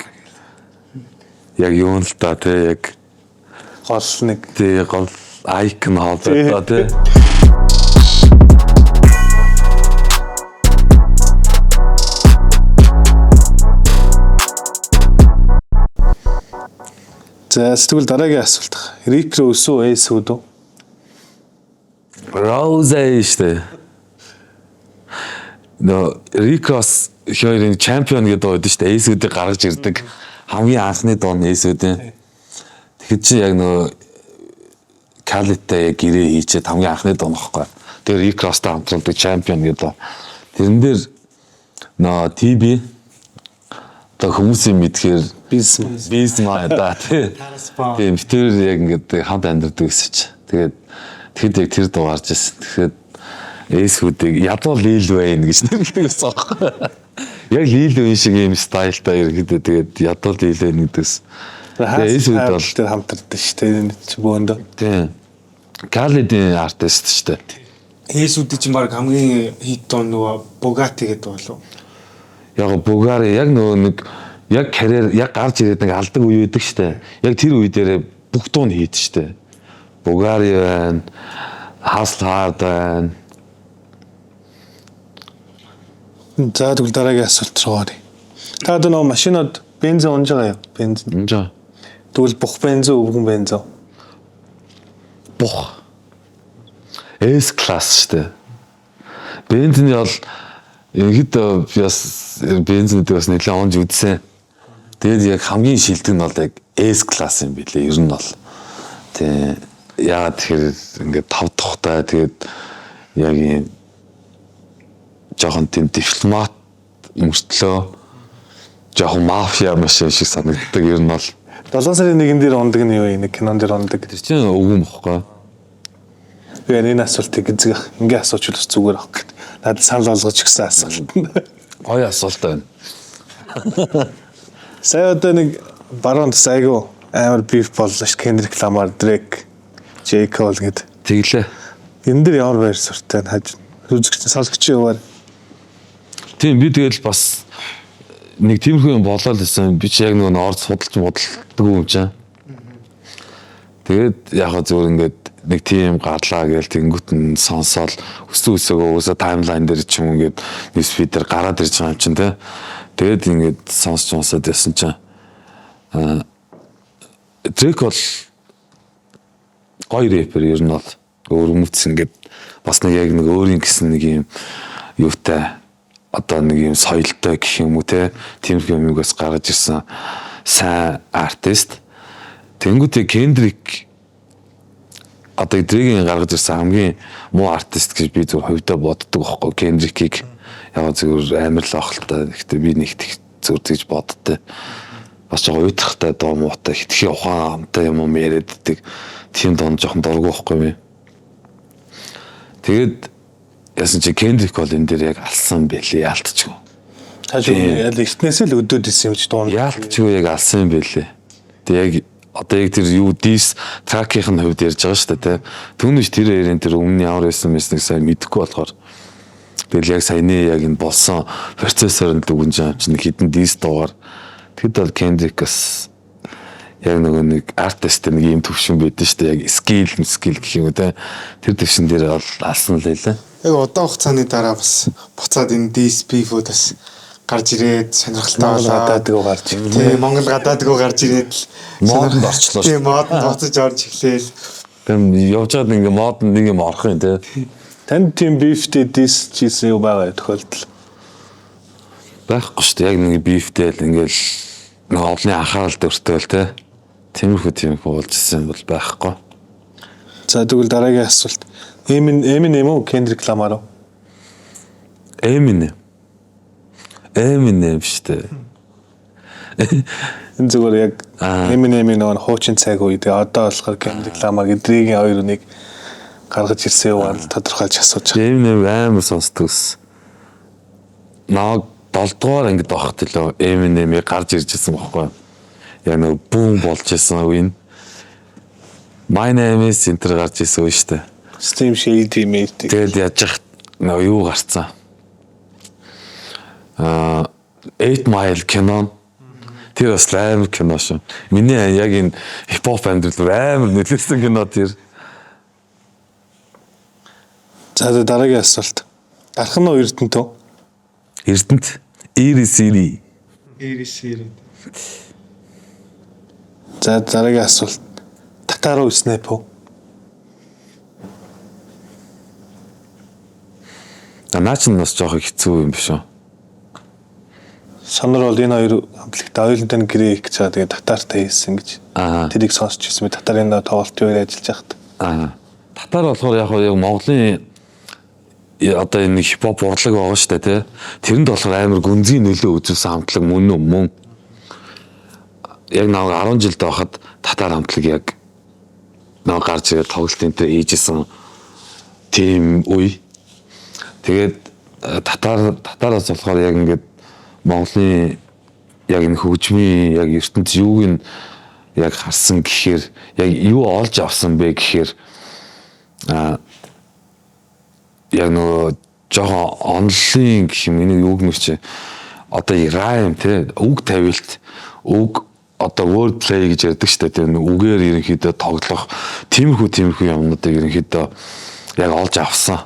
яг юун л та тий яг Гол нэг тий гол icon хоолой та тий. За тэгвэл дараагийн асуулт. Rick Ross уу Ace Hood үү? Rose шүү дээ. Нөө Rick Ross хоёрын champion гэдэг дуу байдаг шүү дээ. Ace Hood-ыг гаргаж ирдэг. Хамгийн анхны дуу нь Ace Hood-ийн. Тэгэхэд чи яг нөө Khaled-тай яг гэрээ хийчээд хамгийн анхны дуу нөхгүй. Тэр Rick Ross-тай хамтруулдаг champion гэдэг дуу. Тэрэн дээр нөө TB одоо хүмүүсийн мэдхээр Бизнесмен. бизнесмен да тий. Тийм тэр яг ингээд хамт амьдардаг гэсэн чи. Тэгээд тэгэхэд яг тэр дуу гарч ирсэн. Тэгэхээр Ace Hood-ыг ядуу Lil Wayne гэж нэрлэдэг байсан аахгүй. Яг Lil Wayne шиг ийм стайлтай ерөнхийдөө тэгээд ядуу Lil Wayne гэдэгс. Тэгээд Ace Hood бол тэр хамтардаг шүү дээ. Энэ чи бөөндөө. тийм Khaled-ийн артист шүү дээ. Ace Hood чинь баг хамгийн хит дуу нөгөө Bugatti гэдэг болов. Яг Бугари яг нөгөө нэг яг карьер яг гарч ирээд нэг алдаг үе байдаг шүү дээ. Яг тэр үе дээрээ бүх дуу нь хийд шүү дээ. Бугари байна, Hustle Hard байна. За, тэгвэл дараагийн асуулт руу оръё. Та одоо нөгөө машинууд бензин унж байгаа юу? Бензин. Унж байгаа. Тэгвэл бух бензин, өвгөн бензин. Бух. S класс шүү дээ. Бензиний бол ерөнхийдөө би бас бензинүүдийг бас нэлээд унж үзсэн. Тэгээд яг хамгийн шилдэг нь бол яг S класс юм билээ. Ер нь бол. Тий. Яагаад тэгэхээр ингээд тав тухтай, тэгээд яг юм жоохон тийм дипломат мөртлөө жоохон мафиа машин шиг санагддаг ер нь бол. 7 сарын 1-н дээр ундаг нь юу юм? Нэг кинон дээр ундаг. Тэр чинь өвгөн бохгүй. Би энэ асуултыг эзэг ингээ асууч бас зүгээр ах гэд. Надад санал болгож өгсөн асуулт. Гоё асуулт байна. Сая одоо нэг баруун тас айгу амар beef боллоо ш. Kendrick Lamar, Drake, J. Cole гэд. Тэглээ. Энэ дэр ямар байр суурьтай хаж үзэгч сонсогчийн хуваар. Тийм, би тэгэл бас нэг тиймэрхүү юм болоод байсан. Би чи яг нөгөө орц судалж модалдаггүй юм чинь. Тэгээд яг хаа зөвөр ингээд нэг тийм гарлаа гээл тэнгүүт нь сонсоол өссөн өсөөгөө уусаа timeline дээр ч юм ингээд newsfeed дээр гараад ирж байгаа юм чинь те. Тэгээд ингээд сонсч сонсоод ясан чинь Drake бол гоё рэпер, ер нь бол өвөрмөц ингээд бас нэг яг нэг өөрийн гэсэн нэг юм юутай, одоо нэг юм соёлтой гэх юм уу те, тиймэрхүү юмыг бас гаргаж ирсэн сайн артист. Тэнгүүтээ Kendrick одоо Drake-ийн гаргаж ирсэн хамгийн муу артист гэж би зөв хувьдаа боддог байхгүй Kendrick-ийг. Яг зөв амар л ахaltaа. Гэхдээ би нэг зөв тэгж боддтой. Бас жоо уйдахтай, дуу муутай, хитрхи ухаан амтай юм юм яриад идэг. Тийм донд жоохон дургу байхгүй юм. Тэгээд яасан чи Kendrick бол энэ дээр яг алсан бэлээ, яалтчгүй. Тааш ял эртнээсээ л өдөөд исэн юм чи дуун. Яалтчгүй яг алсан юм бэлээ. Тэг яг одоо яг тэр юу diss track-ийн хувьд ярьж байгаа шүү дээ, тэ. Түүнээс тэр хоёрын тэр өмнө ямар байсан мэснийг сайн мэдэхгүй болохоор тэгэл яг саяны яг энэ болсон процессор нь дүгнж байгаа юм чинь хэдэн diss дуугаар. Тэгэд бол Kendrick бас яг нөгөө нэг артист нэг юм төвшин байдэн шүү дээ. Яг skill skill гэх юм уу те. Тэр төвшин дээр бол алсан л байлаа. Яг удаан хугацааны дараа бас буцаад энэ diss beef-үүд бас гарч ирээд сонирхолтой Монгол болоо. гадаадгүй гарч ирээ. Тийм, Монгол гадаадгүй гарч ирээд л Модонд орчлоо шүү. Тийм, модонд буцаж орж эхлээл. Тэр явж байгаад ингээ модонд нэг юм орох юм те. Танд тийм beef-тэй diss хийсэн юу байгаа тохиолдол? Байхгүй шүү дээ. Яг нэг beef-тэй л ингээл нэг олонний анхаарал өртөөл те. Тиймэрхүү болж исэн бол байхгүй. За, тэгвэл дараагийн асуулт. Eminem үү, Kendrick Lamar уу? Eminem. Eminem шүү дээ. Энэ зүгээр яг Eminem-ийн нөгөө хуучин цаг үе. Тэгээ одоо болохоор Kendrick Lamar гэдрийн хоёр үнийг гаргаж ирсэн юу бол тодорхойлж асууж байгаа. Eminem амар сонсдог ус. Наг 7 дугаар ангид байхад лөө Eminem-ийг гарч ирж ирсэн байхгүй. Яг нөгөө boom болж исэн үе нь. My name is Center гарч ирсэн үе шүү дээ. Slim Shady Mate. Тэгэл яаж яах нөгөө юу гарцсан. 8 Mile кино. Тэр бас амар кино шүү. Миний яг энэ хипхоп амьдрал руу амар нөлөөлсөн кино тэр. За, дараагийн асуулт. Дархан уу, Эрдэнэт үү? Эрдэнэт. Ирис ири. Ирис ири. За, дараагийн асуулт. Татар уу, Snap уу? Наа чинь бас жоохон хэцүү юм биш үү? Сонор бол энэ хоёр хамтлагтай ойлонтой нь гэрээ их гэж байгаа. Тэгээ татартай хийсэн гэж. Тэрийг сонсч ирсэн. Би татарын тоглолт юу ажиллаж байхад. Татар болохоор яг яг Монголын одоо энэ хипхоп урлаг байгаа шүү дээ, тий. Тэрэнд болохоор амар гүнзгий нөлөө үзүүлсэн хамтлаг мөн үү, мөн. Яг нэг 10 жилд байхад татар хамтлаг яг нэг гарч ирээд тоглолт энэ төр ийжсэн тийм үе. Тэгээд татараас болохоор яг ингээд Монголын яг энэ хөгжмийн яг ертөнц юуг нь яг харсан гэхээр, яг юу олж авсан бэ гэхээр яг нөгөө жоохон онлын гэх юм, энийг юу гэмээр чи одоо rhyme те, үг тавилт, үг одоо word play гэж ярьдаг шүү дээ, тийм үгээр ерөнхийдөө тоглох тиймэрхүү юмнуудыг ерөнхийдөө яг олж авсан.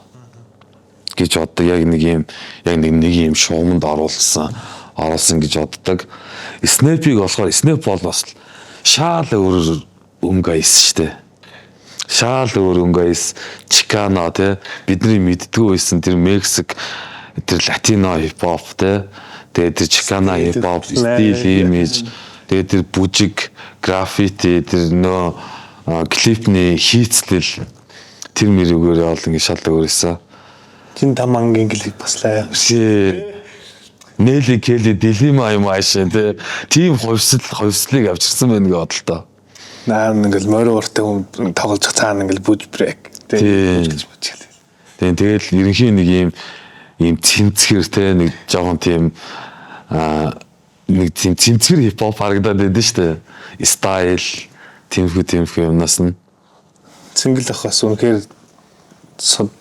гэж боддог. Яг нэг юм яг нэг юм шууманд оруулсан гэж боддог. Snap-ийг болохоор Snap бол бас шаал өөр өнгө айс штэ. Шаал өөр өнгө айс Chicano те, бидний мэддгүү байсан тэр Мексик, тэр Латино хипхоп те, тэгээд тэр Chicano хипхоп стил, имиж, тэгээд тэр бүжиг, граффити, тэр нөө клипний хийцлэл тэр мэрүүгээр бол ингэ шал өөр байсан. Чин тамангийн клип бас л аим. Нели Кели Делима юм аашаа те, тийм хувьслыг авчирсан байна гэж бодлоо. Наа ингээл морь ууртай хүн тоглож цаана ингээл бүж брейк те, бүж гэж бүжиглээ. Тийм, тэгэл ерөнхийн нэг ийм цэмцгэр те, нэг жоохон тийм нэг тийм цэмцгэр хипхоп харагдаад байдсан шүү дээ. Стайл тэмхүү юмнаас нь. Цэнгэл ах бас үнэхээр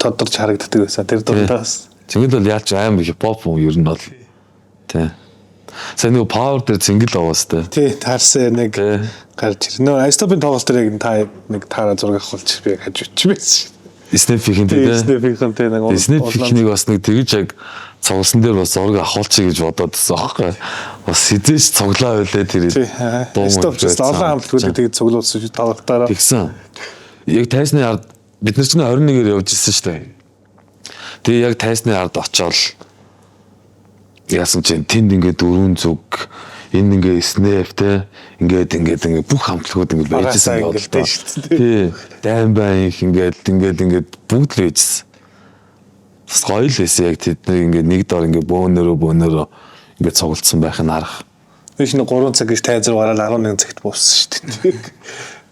тодорч харагддаг байсан тэр дундаас. Цэнгэл бол яалч амар хипхоп юм ер нь бол. Тий. Сайн нэг power дээр цэнгэл аваас тэ. Тий, таарсан нэг гарч ир. Нөө Айстопын тоглолт дээр яг та нэг таараа зураг авахулж би яг хажууч байсан. Snap-ийн тий. Snap-ийн тий нэг Snap-ийг бас нэг тэгж яг цугласан дээр бас зураг авахулчих гэж бодоод байсан аахгүй. Бас хизээч цуглаа байлээ тэр. Айстоп ч олон хамтлагуудыг тэгж цуглуулсан шүү тоглолтоороо. Тэгсэн. Яг тайсны ард бид нар ч 21-ээр явж ирсэн шүү дээ. Тэгээ яг тайсны ард очиод яасан чинь тэнд ингээд дөрвөн зүг, энд ингээд Snap те, ингээд ингээд ингээд бүх хамтлагууд ингээд байжсэн бодлоо. Тий, дайн байн их ингээд ингээд ингээд бүгд л байжсэн. Бас гоё л байсан яг тэдний ингээд нэг дор ингээд бөөнөрөө ингээд цуглдсан байх нь арах. Би шинэ 3 цаг гэж тайз руу гараад 11 цагт буусан шүү дээ.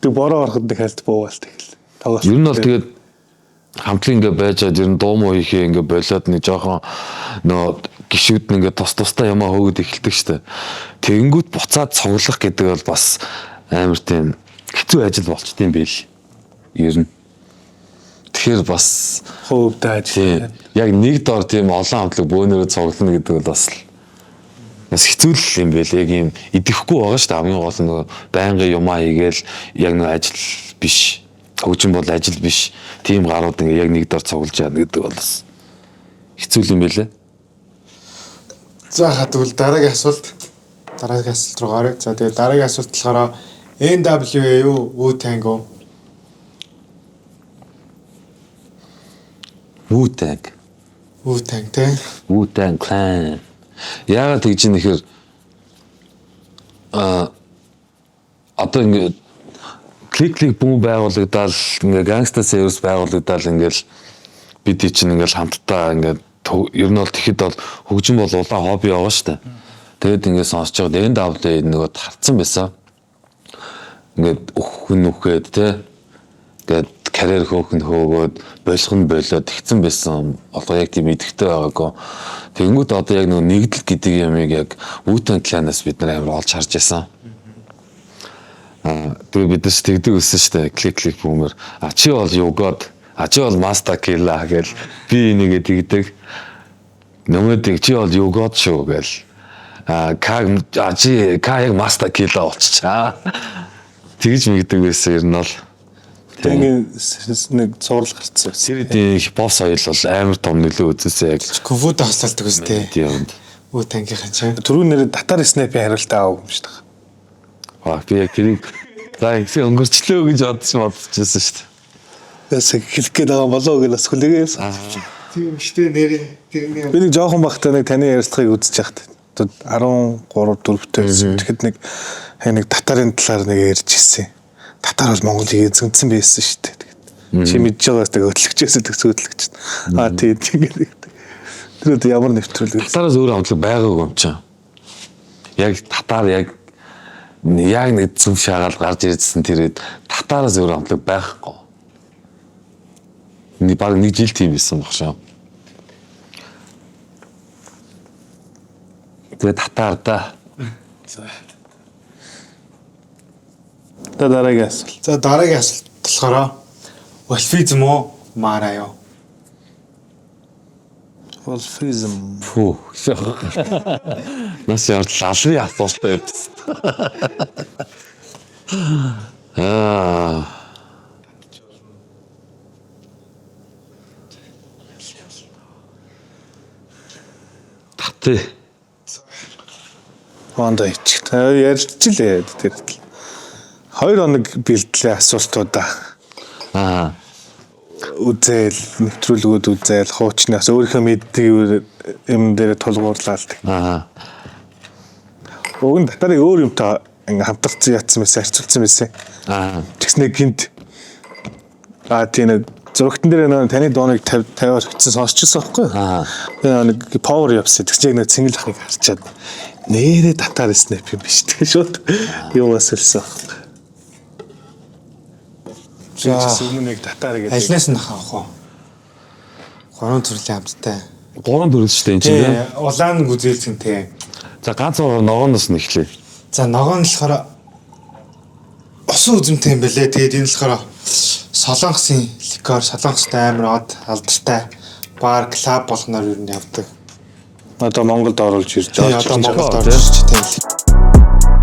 Тэг бороо ороход нэг хальт буугаал тэгэл. Тоглолт. Ер нь бол тэгээд хамтлаг ингээд байж чад ер нь дуу муу хийхээ ингээд болоод нэг жоохон нөө гişүүд нь ингээд тус тустай юмаа хөөгд эхэлдэг штэ. Тэгэнгүүт буцаад цуглах гэдэг бол бас амар тийм хэцүү ажил болчтой юм байл. Ер нь. Тэгэхээр бас хувьдаа ажил. Яг нэг дор тийм олон хамтлаг бөөнөрөө цуглана гэдэг бол бас хэцүү л юм байл. Яг юм идэхгүй байгаа штэ, хамгийн гол нь нөгөө байнгын юмаа хийгээл яг нөгөө ажил биш. Хөгжим бол ажил биш. Тийм гарууд ингээ яг нэг дор цуглаж яана гэдэг бол бас хэцүү юм байлээ. За тэгвэл дараагийн асуулт. Дараагийн асуулт руу гаръя. За тэгээд дараагийн асуулт болохоор NWA юу, Wu-Tang уу? Wu-Tang. Wu-Tang тий. Wu-Tang Clan. Яагаад тэгж юм нэхэр одоо ингээ клик бүүн байгуулагдаал ингээ Gangsta Service байгуулагдаал ингээл бид чинь ингээл хамтдаа ингээд ер нь бол тэгэхэд бол хөгжим бол улаан хобби байгаа шүү дээ. Тэгээд ингээд сонсож байгаа NWA нөгөө тарцсан байсан. Ингээд өөхөн үхээд те, ингээд карьер хөөхөн хөөгөөд болох нь болоод тэгсэн байсан. Одоо яг тийм идэвхтэй байгаагүй. Тэгэнгүүт одоо яг нөгөө нэгдэл гэдэг юмыг яг Wu-Tang Clan-аас бид нар амар олж харж байсан. Тэгээ бид нар тэгдэг өссөн шүү дээ. Клик бүүмэр. А чи бол югод, а чи бол Master Killa гэл би энийгээ тэгдэг. Нөмөдөг чи бол югод шүү гэл. А К чи К яг Master Killa болчихчаа. Тэгж мэгдэг байсан ер нь бол. Тэнгэн нэг цуврал гарцсан. Тэр үеийн хипхоп соёл бол амар том нөлөө үзүүлсэн яг. Кунфуд хасалдаг үстэй. Тийм. Wu-Tang-ийн чинь. Түрүүн нэр татар Snap-ийн хариултаа авах юм шүү дээ. Аа би яг тэрийг за ихсэн өнгөрчлөө гэж бодчихсон шүү дээ. Бас хэлэх гээд байгаа болоо гэж бас хүлээгээ. Тийм шүү дээ нэр тэрний. Би нэг жоохон бахтай нэг таны ярилцлагыг үзэж байхад 13 4-тэй байсан. Тэгэхэд нэг нэг татарын талаар нэг ярьж ирсэн. Татар бол Монголыг эзэмдсэн байсан шүү дээ. Тэгээд чи мэдж байгаас тэг хөтлөгчөөс тэг сөдлөгч. Аа тий тэгээд тэр үд ямар нэвтрүүлэг. Татараас өөр хамтлаг байгаагүй юм чинь. Яг татар яг нэг зүв шагаал гарч ирсэн тэр татараас өөр хамтлаг байхгүй. Нэг баг нэг жил тийм байсан баг шээ. Тэгээ татар да. За дараагийн асуулт. За дараагийн асуулт болохоор Wolfism уу, Mara юу? Wolfism. Фүү. Нас яар лалрын асуултаа явчихсан. Аа. Тий. Мондо ичих. Ярилцчихлээ тэр. 2 хоног бэлтлээ асуултуудаа. Аа. Үзээл, нэвтрүүлгүүд үзээл, хуучнаас өөрийнхөө мэддэг юм дээр тулгуурлаад. Аа. Уг нь татарыг өөр юмтай ингээ хамтарсан яатсан байсан, харьцуулсан байсан. Аа. Тэгснэ гинт аа тийм нэг зурагтан дээр нөө таны дууныг 50 50-аар өгсөн сонсчихсан байхгүй юу? Аа. Тэгээ нэг power явсан. Тэгс яг нэг цэнгэл ахыг харчаад нэрээ татар снэп юм биш тэгээ шууд юугаас хэлсэн байхгүй. За. За өмнө нэг татар гэдэг. Алинаас нь авах вэ? Гурван төрлийн амттай. Гурван төрөл шүү дээ энэ чинь. Тий, тий? улаан гүзээлзгэнтэй. За ганц гурав ногооноос нь эхлэе. За ногоон нь болохоор усан үзэмтэй юм бэлээ. Тэгээд энэ болохоор Солонгосын ликер, Солонгостой амар од алдартай бар, клуб болгоноор ер нь явдаг. Одоо Монголд оруулж ирж Тий, орж одоо ирж байгаа. Монголд тий. орж ирж тийм.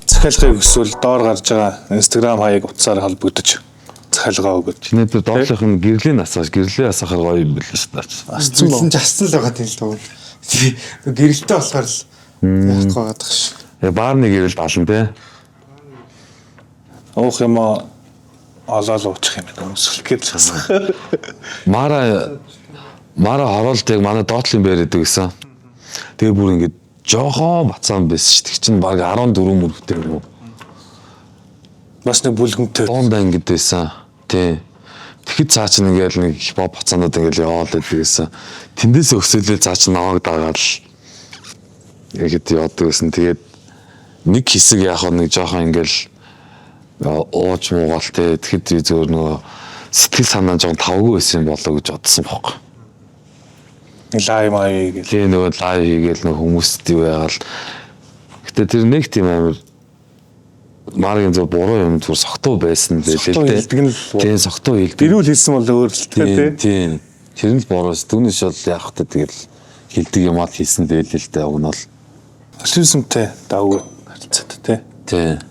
Захиалгыг өсвөл доор гарч байгаа Instagram хаяг утсаар холбогдож захиалгаа өгöd. Чиний тэр доотлох нь гэрлийн асааж, гэрлийн асаахаар гоё юм билээ шүү дээ. Асцсан Зүлэн боо. ч ассан л байгаа тийм л дөө. Тий, гэрэлтэй болохоор л яахгүй байгаа ш. Я баарны гэрэл далан тий. Уух юм уу олоол уучих юм байна. Өмсгөл гэж асах. Мара Мара хороолт яг манай доотлын байр гэдэг гэсэн. Тэгээ бүр ингээд жохон бацаан байсан шүү. Тэг чинь баг 14 мөрөгтэй юм уу? Бас нэг бүлгэнтэй. Дундаа ингээд байсан. Тий. Тэгэхэд цаа чинь ингээд нэг хипхоп бацаанууд ингээд яваал байдаг гэсэн. Тэндээс өсөөлөл цаа чинь намайг дагаад л ингээд явдаг гэсэн. Тэгээд нэг хэсэг яг нэг жоохон ингээд ууж муугаал те. Тэгэхэд би зөвөр нөгөө сэтгэл санаа жоохон тавгүй байсан юм болоо гэж бодсон бохоо. Лай май гэл. Тэгээ нөгөө лайв хийгээл нөгөө хүмүүст юу яагаал. Гэтэ тэр нэг тийм амар маргийн зөв буруу юм зүр согтуу байсан байлээ л Согтуу дээ. хэлдэг нь л Тийм согтуу хэлдэг. Дэрүүл хэлсэн бол өөр л Тийм тий. тийм. Тэр нь л буруу. Түүнээс бол яах вэ тэгэл хэлдэг юм аа л хийсэн байлээ л дээ уг нь бол. Альпинизмтэй давгүй харилцаатай тий. Тийм.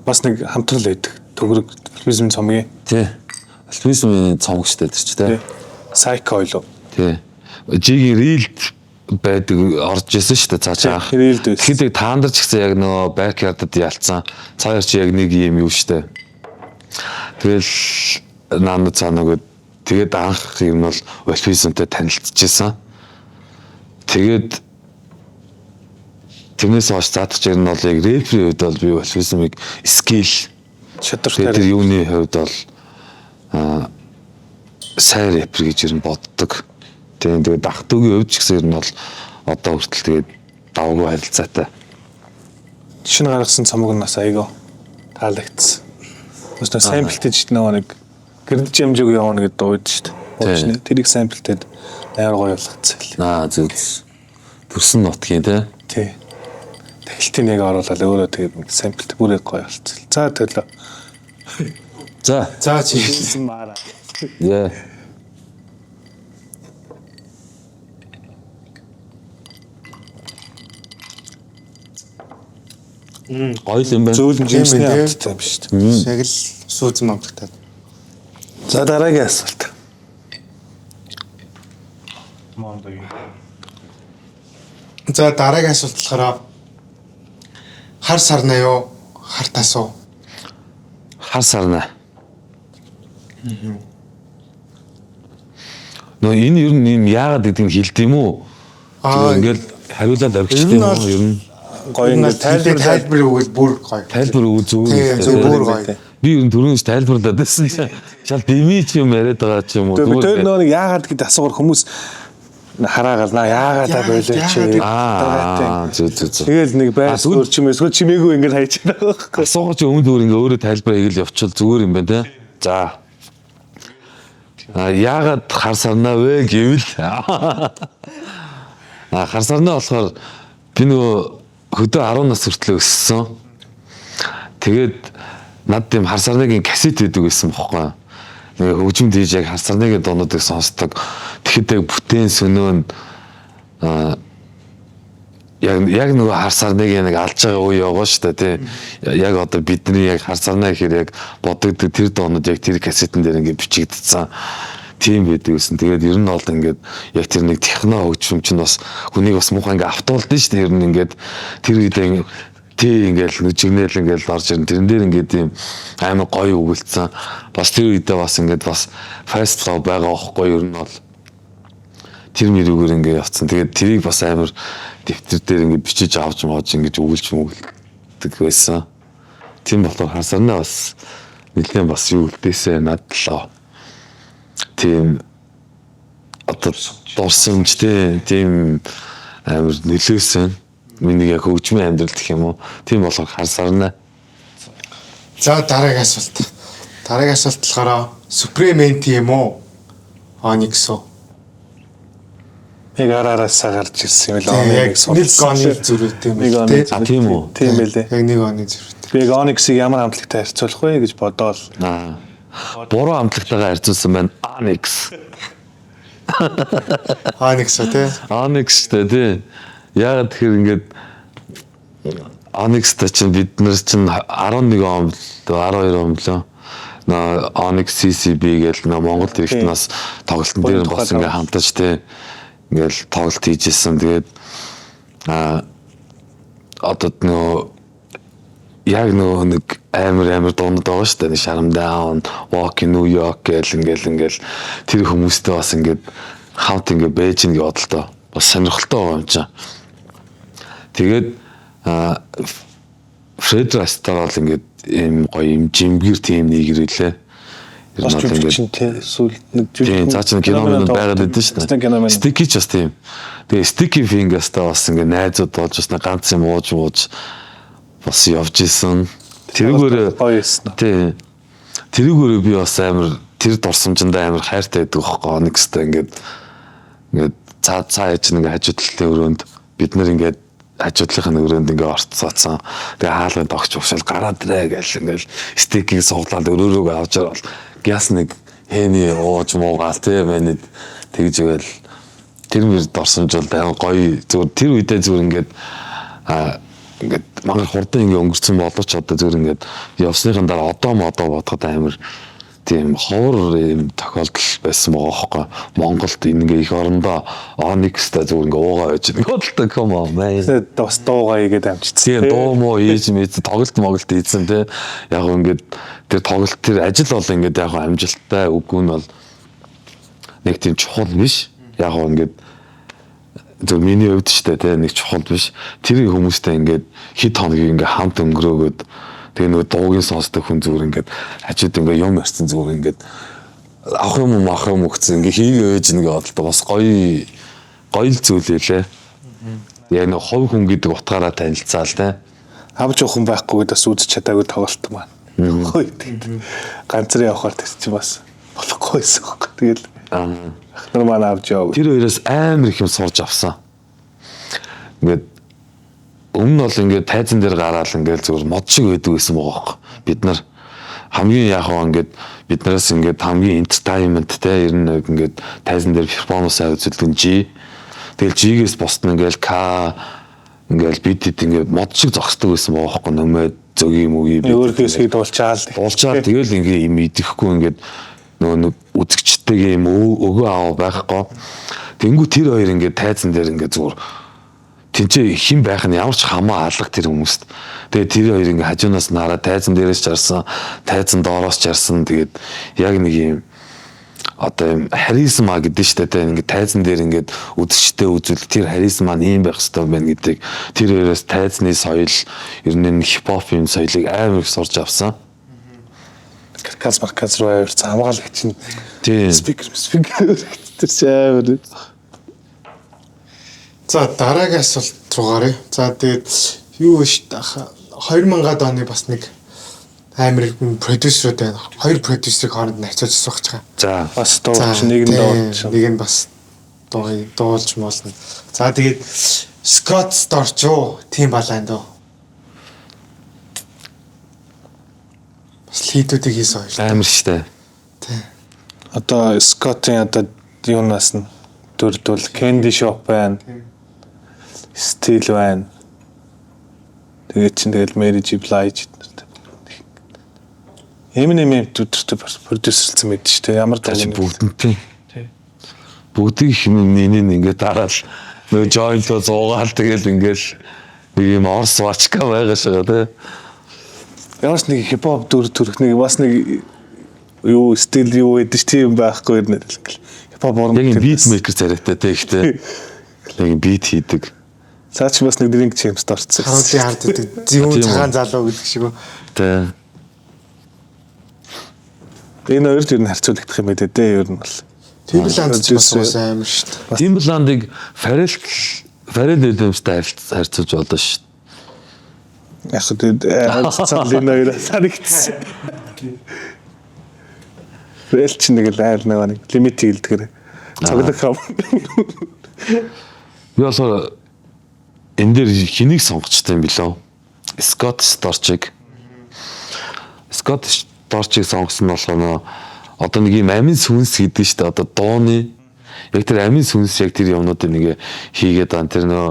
Бас нэг хамтрал байдаг. Төгрөг альпинизм цомгийн Тийм. Альпинизмын цомог штэ тэр чи тий. тий. Psycho ойлоо. Тийм. Жигийн рилд байдаг орж исэн штэ цаашаа анх. Тийм, рилд байсан. Тэгэхэд яг таандар ч гэсэн яг нөгөө backyard-д ялцсан. Цаа хоёр чи яг нэг юм юу штэ. Тэгэл наана цаана нөгөө тэгээд анх юм бол альпинизмтай танилцчихсан. Тэгээд тэрнээс хойш заадах чинь бол яг рэперийн хувьд бол би альпинизмыг скил Шатартай. Тэгээд тэр юуны хувьд бол аа сайн рэпер гэж ер нь боддог. Тийм тэгээд ах дүүгийн хувьд ч гэсэн ер нь бол одоо хүртэл тэгээд давгүй харилцаатай. Шинэ гаргасан цомог нь бас айгүй таалагдсан. Бас нэг сайн бэлтэж нөгөө нэг гэрдэж ямжиг явна гэдэг дуу үүд шүү дээ. Хуучны. Тэрийг сайн бэлтээд амар гоё болгоцсон л. Аа зөв. Төрсөн нутгийн тий. Тий. Тахилтын нэг оруулаад өөрөө тэгээд нэг сайн бэлт бүрээ гоё болцсон. За төлөө. За. За чи Мара. Яа. Гоё юм байна. Зөөлөн Тийм жимсний ээ, тий. амттай юм шүү дээ. яг л сүүзэн амттай. За дараагийн асуулт. Мондогийн. За дараагийн асуулт болохоор хар сарнаа юу? Хар тас уу? Хар сарна. Нөө энэ ер нь юм яагаад гэдгийг хэлд юм уу? Аа, Зүгээр ингээл хариулаад ер авчихд нь юм уу? бол- Ер нь Гоё ингээд тайлбар тайлбарлаад тайлбар өгвөл бүр гоё. тайлбар өгөө зүгээр. Тийм, л зөв дээ. бүр гоё. Би ер нь түрүүнээс тайлбарлаад байсан. Шал дэмий ч юм яриад байгаа ч юм уу. Би тэр Зүгээр. нөгөө нэг яагаад гэдэг асуугаар хүмүүс хараагаал наа яагаад та Яагаад, болоо чи. яагаад? Аа, зөв зөв зөв. Тэгэл нэг байр А, тэгвэл- өөр чим эсвэл чимээгүй ингээд хайж байгаа байхгүй. Асуугач өмнө зүгээр ингээ өөрөө тайлбар хийгээл явуучвал зүгээр юм байна те. За. А яагаад хар сарнаа вэ гэвэл а хар сарнаа болохоор би нөгөө хөдөө 10 нас хүртэл өссөн. Тэгээд над тийм хар сарныгийн кассет байдаг байсан бохгүй. Нэг хөгжим диж яг хар сарныгийн дуунуудыг сонсдог. Тэгэхэд яг бүтээн сөнөөн Яг нөгөө хар сарныг нэг алж байгаа үе байгаа шүү дээ, тий. Яг одоо бидний яг хар сарнаа гэхээр яг бодогддог тэр дуунууд яг тэр кассетэн дээр ингээд бичигдсэн. Тийм байдаг гэсэн. Тэгээд ер нь бол ингээд яг тэр нэг техно хөгжим чинь бас хүнийг бас муухай ингээд автуулдэн шүү дээ. Ер нь ингээд тэр үедээ тий ингээл нүжигнэл ингээл орж ирэн тэрэн дээр ингээд ийм амар гоё өгөлдсөн. Бас тэр үедээ бас ингээд бас fast love байгаа байхгүй ер нь бол тэр мөрөөр ингээд явцсан. Тэгээд тэрийг бас амар дэвтэр дээр ингээд бичиж авч моож ингээд өгүүлж мөгөлдөг байсан. Тийм болохоор хар сарнаа бас нэлээд бас юу үлдээсэ надлаа. Тийм одоо дурсамж тийм амар нөлөөсөн. Миний яг хөгжмийн амьдрал гэх юм уу. Тийм болохоор хар сарнаа. За, дараагийн асуулт. Дараагийн асуулт болохоор Supreme NT юм уу? Onyx уу? Яг араасаа гарч ирсэн юм л яг нэг оны зөрүүтэй юм Нэг оны. А, тийм үү? Тийм байлээ. Яг нэг оны зөрүүтэй. Би яг Onyx-ыг ямар хамтлагтай харьцуулах вэ гэж бодоол. Аа. Буруу хамтлагтайгаа харьцуулсан байна. Onyx. Onyx уу те? Onyx шүү дээ, тий. Яагаад тэгэхээр ингээд Onyx-тай чинь бид нар чинь 11 он 12 он лөө. Нөө Onyx CCB гээл нөө Монгол иргэд нас тоглолтын дээр бас ингээ хамтаж тий. Ингээл тоглолт хийжсэн. Тэгээд одоо нөө яг нөгөө нэг амар амар дуунууд байгаа шүү дээ. Shut 'em down, Walk in New York гэл ингээл тэр хүмүүстэй бас ингээд хамт ингээд байж гин гэж бодолтой. Бас сонирхолтой байгаа юм чинь. Тэгээд Fred Rasta бол ингээд ийм гоё юм жимгэр тийм нэг ирэлээ. Ер нь бол ингээд сүүл нэг тийм цаа чинь кино мөн байгаад байдсан шүү дээ. Sticky ч бас тийм. Тэгээ Sticky Fingers-тай бас ингээд найзууд болж бас ганц юм ууж ууж бас явж исэн. Тэрүүгээр гоё байсан. Тийм. Тэрүүгээр би бас амар тэр дурсамжиндаа амар хайртай байдаг байхгүй Onyx-тай ингээд ингээд цаа цаа яж нэг хажуу талын өрөөнд бид нэр ингээд хажуу талынхын өрөөнд ингээд орцсооцсон. Тэгээ хаалгын тогч уушаал гараад ирээ гэл ингээд стикийг суглаад өрөөрөөгөө авч орол гяс нэг хэний ууж муугаал тий манайд тэгж игээл тэр мөр дурсамж бол амар гоё зүгээр тэр үедээ зүгээр ингээд ингээд мангар хурдан ингээ өнгөрцөн боловч одоо зүгээр ингээд явсныхан дараа одоо модоо бодоход амар тийм ховор юм тохиолдол байсан байгаа хөөхгүй. Монголд ингээ их орондоо Onyx-тай зүгээр ингээ уугаа байж байгаа. Бодолтой come on man. Тэгээд бас дуугаа хийгээд амжицсан. Тийм дуу муу хийж мэдсэн тоглолт моголт хийсэн тий. Яг гоо ингээд тэр тоглолт тэр ажил бол ингээд яг гоо амжилттай үгүй нь бол нэг тийм чухал биш. Яг гоо ингээд зөв миний хувьд ч тий нэг чухал биш. Тэр хүмүүстэй ингээд хэд хоногийг ингээд хамт өнгөрөөгөөд тэгээ нөгөө дуугийн сонсдог хүн зүгээр ингээд хажууд ингээд юм ярьсан зүгээр ингээд авах юм уу авах юм уу гэсэн ингээд хийгээ ээж нэг бодолтой бас гоё гоё л зүйл байлээ. Яг нэг хов хүн гэдэг утгаараа танилцаал тий. Авч явах хүн байхгүй гэдээ бас үзэж чадаагүй тоглолт маань. Гоё тэгээд ганцрын явахаар тэр чинь бас болохгүй байсан байхгүй. Тэгэл ах нар маань авч яв. Тэр хоёроос амар их юм сурж авсан. Ингээд өмнө нь бол ингээд тайзан дээр гараал ингээд зүгээр мод шиг байдаг байсан байгаа хөөхгүй. Бид нар хамгийн яг хаа ингээд бид нараас ингээд хамгийн entertainment те ер нь ингээд тайзан дээр перформанс үзүүлдэг нь G. Тэгэл G-гээс бусд нь ингээд К ингээд бид хэд ингээд мод шиг зогсдог байсан байгаа хөөхгүй. Нөмөө зөгийн мөгийн бид Өөрдөөсөө дуулчаал. дуулчаад тэгэл ингээ юм идэхгүй ингээд нөгөө нэг үзэгчтэйгээ юм өгөө аваа байхгүй. Тэнгүү тэр хоёр ингээд тайзан дээр ингээд зүгээр тэнцээ хэн байх нь ямар ч хамаа алга тэр хүмүүст. Тэгээ тэр хоёр ингээ хажуунаас нараа тайзан дээрээс чарсан, тайзан доороос чарсан. Тэгээд яг нэг юм одоо юм харизма гэдэг нь шүү дээ. Ингээ тайзан дээр ингээд үзэгчтэй үзүүл тэр харизма нь ийм байх хэрэгтэй байна гэдэг тэр хоёроос тайзны соёл, ер нь хипхоп юм соёлыг амар их сурч авсан. Каркас марказ руу авирсан хамгаалагч нь Тийм. спикер тэр чи амар. За, дараагийн асуулт руу гаръя. За, тэгээд юу вэ шүү дээ. 2000-ад оны бас нэг амар продюсерүүд байна. Хоёр продюсерыг хооронд нь харьцуулж асуух гэж байгаа. За. Бас дуулч нэг нь дуулч. Нэг нь бас дуулж муулна. За, тэгээд Scott Storch уу, Timbaland уу? Бас лидүүдийг хийсэн хоёр. Амар штэ. Тий. Одоо Скоттын одоо юунаас нь Дүрдвэл Candy Shop байна. Still байна. Тэгээд чин тэгэл Mary J Blige Eminem өдөртөө producer лсэн байд шүү дээ. Ямар Чи дуу бүгдэнтэй. Бүгдийг хэмнэн нэг ингээд дараал нөгөө joint оо зуугаал тэгэл ингээл нэг юм орс вачка байгаа шиг тий. Ямар ч нэг хипхоп дүр төрх нэг бас нэг юу стил юу гэдэг ч тийм байхгүй юм ингээл хипхоп уран Яг юм beat maker царайтай тий ихтэй. Яг юм beat хийдэг. Цаа чи бас нэг Drink Champs-д орсон. Харуулын хард гэдэг зүүн Тийм үү. цагаан залуу гэдэг шиг үү. Тий. Энэ хоёр ч ер нь харьцуулагдах юм байна дээ ер нь бол. Timbaland ч бас угаасаа амар шүү дээ. Timbaland-ыг Pharrell Pharrell Williams-тай харьцуулж болно шүү. Яг хөө харьцаал энэ хоёр санагдсан. Тэгэл чи нэг л айл нэг лимит хийлдгээр цоглох юм. Би болохоор энэ дээр хэнийг сонгочтой юм билүү? Scott Storch-ыг. Scott Storch-ыг сонгосон нь болохоор нөө одоо нэг юм амин сүнс гэдэг нь шүү дээ. Одоо дууны яг тэр амин сүнс яг тэр юмнуудыг нэг хийгээд байгаа. Тэр нөө